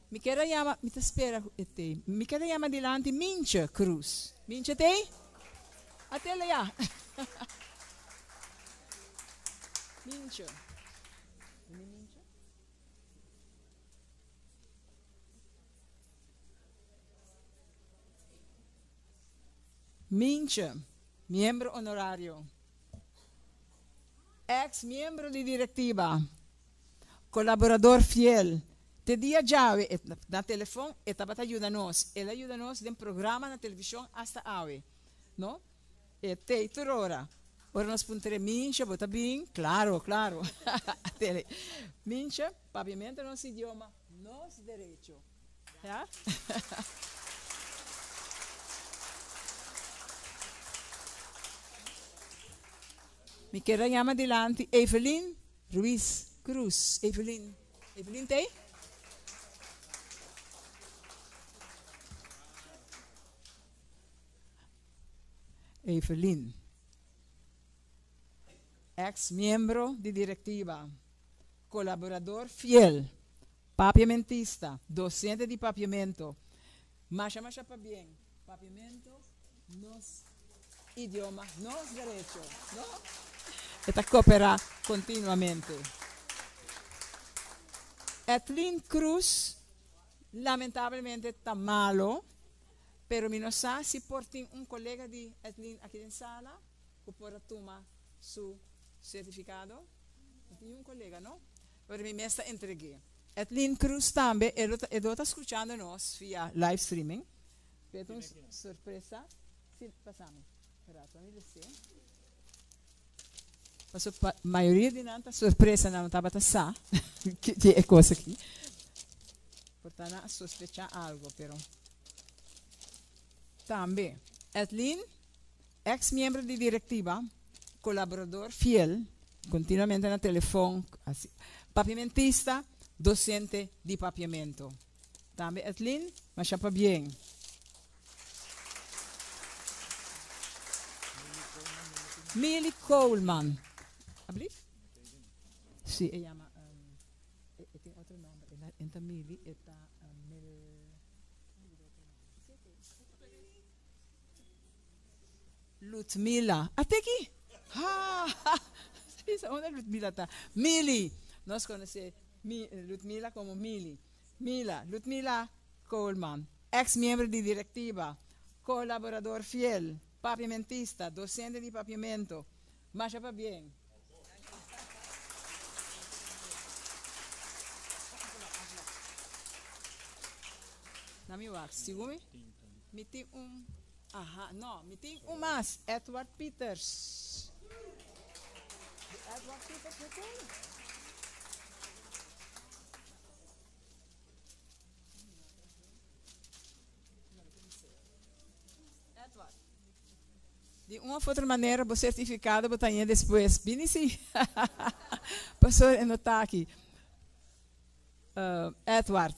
Mi kier a yama, mi ta spera cu e tey. Mi kier a yama dilanti Mintje Cruz. Mintje tey? Atele ya. Mincho. Mincho? Minche, miembro honorario. Ex miembro di directiva. Colaborador fiel. Te dia djawe e na telefon e tabata yuda nos. El a yuda nos den programa na television hasta awe. No? E tei tur ora. Ora nos puntr'é, Minche, bo ta bin? Claro, claro. Tele. Minche, papiamento nos idioma, nos derecho. Ya? Mi kier a yama dilanti Evelyn Ruiz Cruz. Evelyn, Evelyn ta ei? Evelyn, ex miembro di directiva, colaborador fiel, papiamentista, docente di papiamento. Masha masha pabien, papiamento nos idioma, nos derecho, no? E ta coopera continuamente. Ethlyn Cruz lamentablemente ta malo. Pero mi no sa si por tin un colega di Ethlyn aki den sala cu por a tuma su certificado. No tin niun colega, no? Pero mi mes ta entregu'e. Ethlyn Cruz tambe, e lo ta, e lo ta scuchando nos via live streaming. Pero ta un sorpresa. Si, pasa mi. Rato mi lese. Paso pa mayoria di nan ta sorpresa, nan no tabata sa di e cos aki. Por ta nan a sospecha algo, pero tambe Edlin, ex miembro di directiva, colaborador fiel, continuamente na telefon, asi, papiamentista, docente di papiamento. Tambe Edlin, masha pabien. Milly Coleman. Ablief? Sí, e yama, um, e, e tin otro nomber. E, na, e ta Milly, e ta um, Mil... Ludmila. Ate aki? Ha! Sí, sa unda Ludmila ta? Milly. Nos conoce Mi, Ludmila como Milly. Mila, Ludmila Coleman. Ex miembro di directiva, colaborador fiel, papiamentista, docente di papiamento. Masha pabien. Na mi wak, sigu mi? Mi tin un, aha, no, mi tin un mas, Edward Pieters. Edward Pieters no tin? Di un of otro manera bo certificado bo ta haña despues. Bini si. Pasobra e no ta aki. Edward,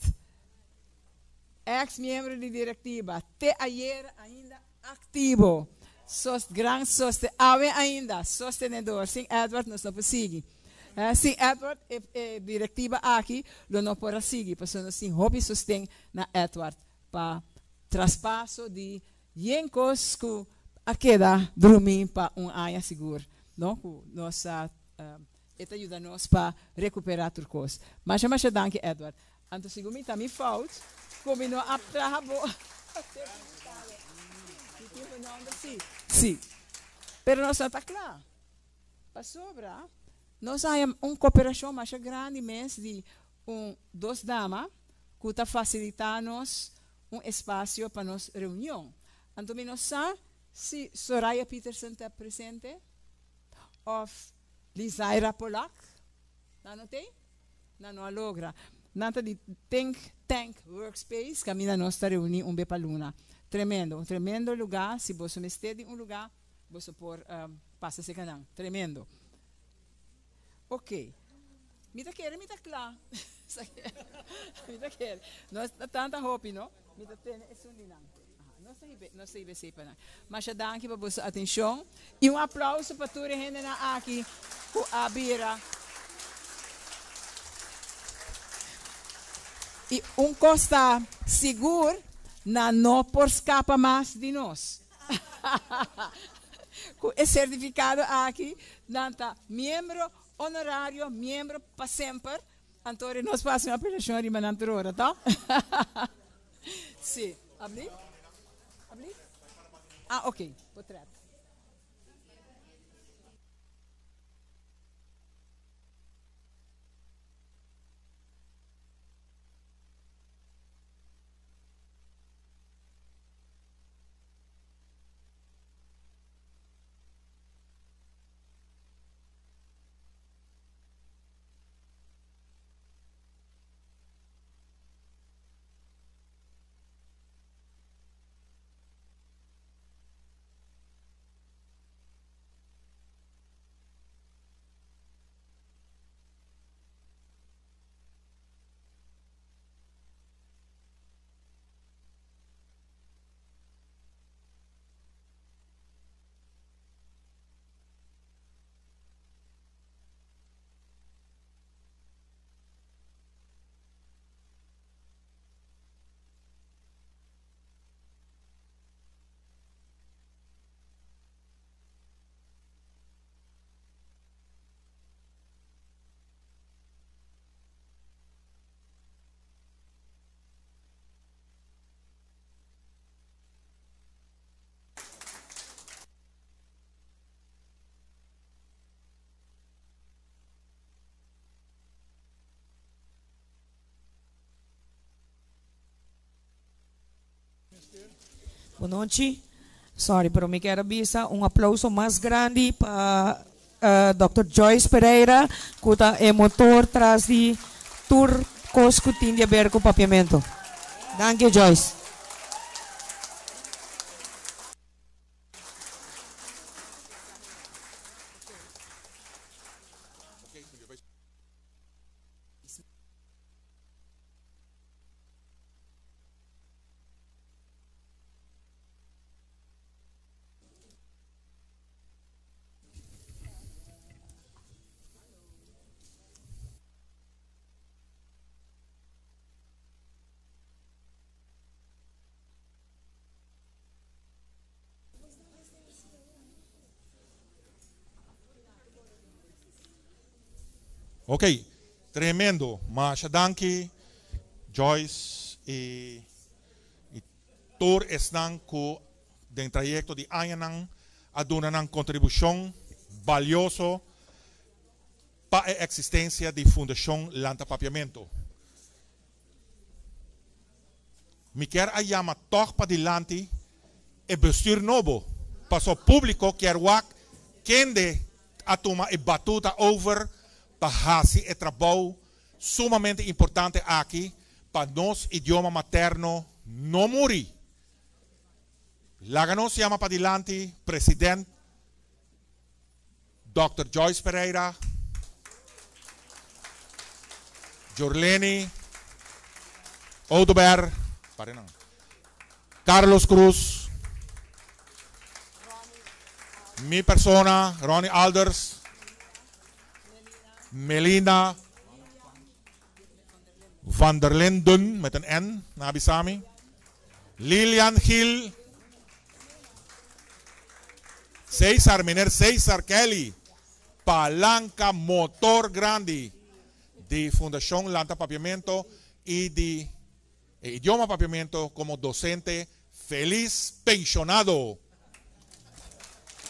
ex miembro di directiva, te ayer ainda activo. Sos gran soste awe ainda sostenedor. Sin Edward nos no por sigui. Sin Edward e e directiva aki lo no por a sigui pasobra nos tin hopi sosten na Edward pa traspaso di yen cos cu a keda drumi pa un aña sigur no cu nos a e ta yuda nos pa recupera tur cos. Masha masha danki Edward. Anto sigur mi ta mi fout cu mi no a traha bo certificado. Mi tin bo nomber si. Si. Pero nos no ta cla. Pasobra nos a haña un cooperacion masha grandi mes di un dos dama cu ta facilita nos un espacio pa nos reunion. Anto mi no sa si Soraya Peterson ta presente of Lizaira Polak. Nan no t'ey? Nan no a logra. Nan ta di Think Tank Workspace caminda nos ta reuni un be pa luna. Tremendo, un tremendo lugar. Si boso mester di un lugar, boso por pasa cerca nan. Tremendo. Ok. Mi ta kere mi ta cla. Mi ta kere. No ta tanta hopi no. Mi ta tene esun di nan. Nos ta hibe, nos ta hibe esey pa nan. Masha danki pa boso atencion. Y un aplauso pa tur e hendenan aki cu a bira. Y un cos ta sigur, nan no por scapa mas di nos. Ku e sertifikado aki nan ta miembro honorario, miembro pa semper. Anto ora nos por hasi un apelashon riba nan tur ora, to? Si. Abli? Abli? Ah, ok. Potret. Bon nochi. Sorry, pero mi kier a bisa un aplauso mas grandi pa Dòkter Joyce Pereira ku ta e motor tras di tur kos ku tin di aber ku papiamentu. Danki Joyce. Ok, tremendo. Masha danki Joyce y y tur esnan cu den trayecto di añanan a duna nan contribucion balioso pa e existencia di Fundacion Lanta Papiamento. Mi kier a yama tog padilanti e bestuur nobo, paso publico kier wak kende a tuma e batuta over pa haci e trabou sumamente importante aki pa nos idioma materno no muri. Laga nos yama padilanti President Dòkter Joyce Pereira, Jorleni Oduber, Carlos Cruz, mi persona Ronnie Alders, Melina van der Linden met een N, na bisami, Lilian Gil, Cesar, meneer Cesar Kelly, Palanca Motor Grandi di Fundacion Lanta Papiamento y di e idioma Papiamento como docente feliz pensionado.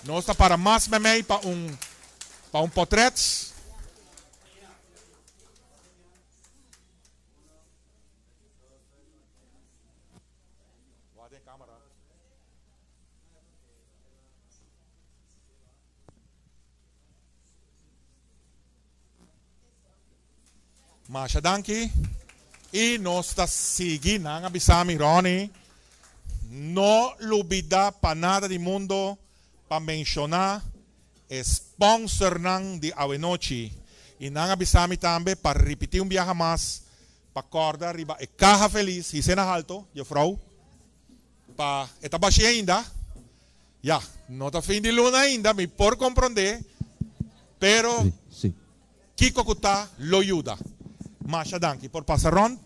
Nos ta para mas memey pa un pa un potret. Masha danki. Y nos ta sigui. Nan a bisa mi, Ronnie, no lubida pa nada di mundo pa menciona e sponsornan di awenochi. Y nan a bisa mi tambe pa ripiti un biaha mas pa corda riba e caha feliz, hise na halto, juffrouw, pa e ta bashi ainda. Ya, no ta fin di luna ainda, mi por comprende, pero kico cu ta lo yuda. Masha danki por pasa rond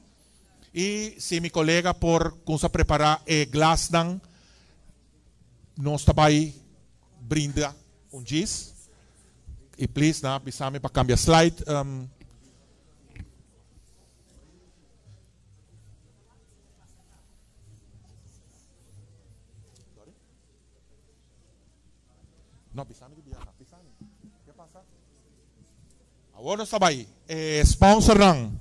y si mi colega por cunsa prepara e glasnan, nos ta bay. brinda un djis. Y please nan a bisa mi pa cambia slide. Um, No, bisa mi di biaha. Bisa mi. Ke pasa? Awor nos ta bai e sponsornan.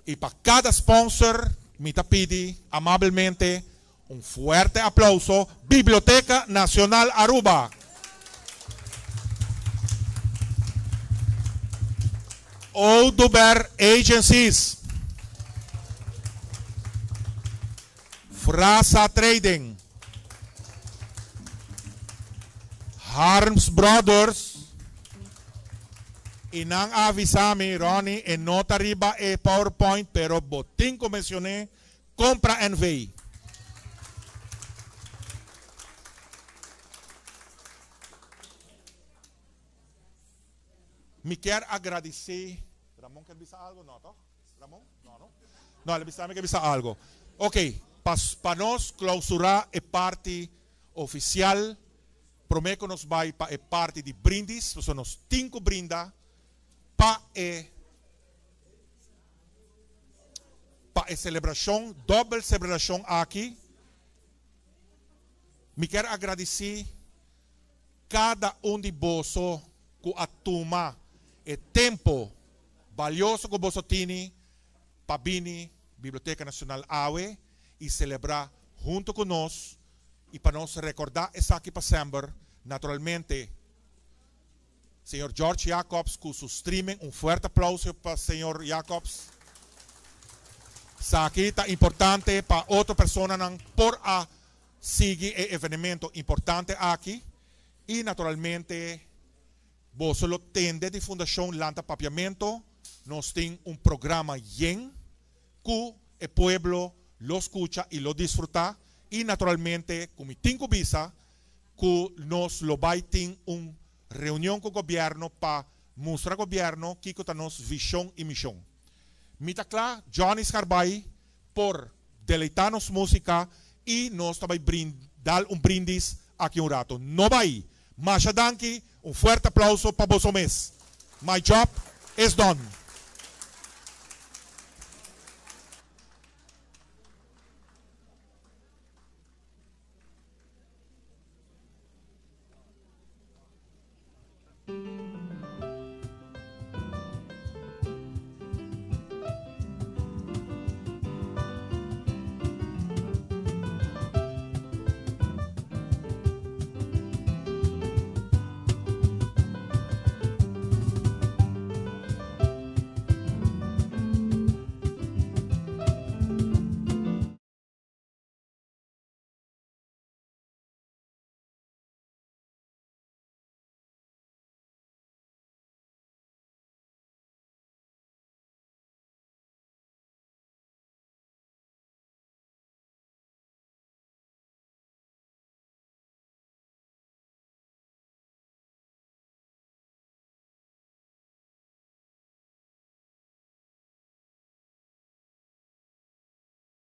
Y pa cada sponsor mi ta pidi amablemente un fuerte aplauso. Biblioteca Nacional Aruba. Oduber Agencies. Frasa Trading. Harms Brothers. Y nan a avisa mi, Ronnie, e no ta riba e PowerPoint, pero bo tin cu mencione Compra NV. Mi kier a gradici, Ramon kier bisa algo? No, toch? Ramon? No, no? No, el a bisa mi kier bisa algo. Ok, pa, pa nos clausura e parti oficial, prome cu nos bay pa e parti di brindis, pasobra nos tin cu brinda pa e pa e celebracion, dobbel celebracion aki, mi kier a gradici cada un di boso cu a tuma e tempo balioso cu boso tini pa bini Biblioteca Nacional awe y celebra hunto cu nos y pa nos recorda esaki pa sember, naturalmente Señor George Jacobs cu su streaming, un fuerte aplauso pa señor Jacobs. Esaki ta importante pa otro personanan por a sigui e evenemento importante aki y naturalmente boso lo tende di Fundacion Lanta Papiamento, nos tin un programa yen cu e pueblo lo scucha y lo disfruta y naturalmente cu mi tin cu bisa cu nos lo bay tin un reunion cu gobierno pa mustra gobierno kico ta nos vision y mision. Mi ta cla Johnny Scarbay por deleita nos musica y nos ta bay dal un brindis aki un rato. No bay! Masha danki, un fuerte aplauso pa boso mes. My job is done.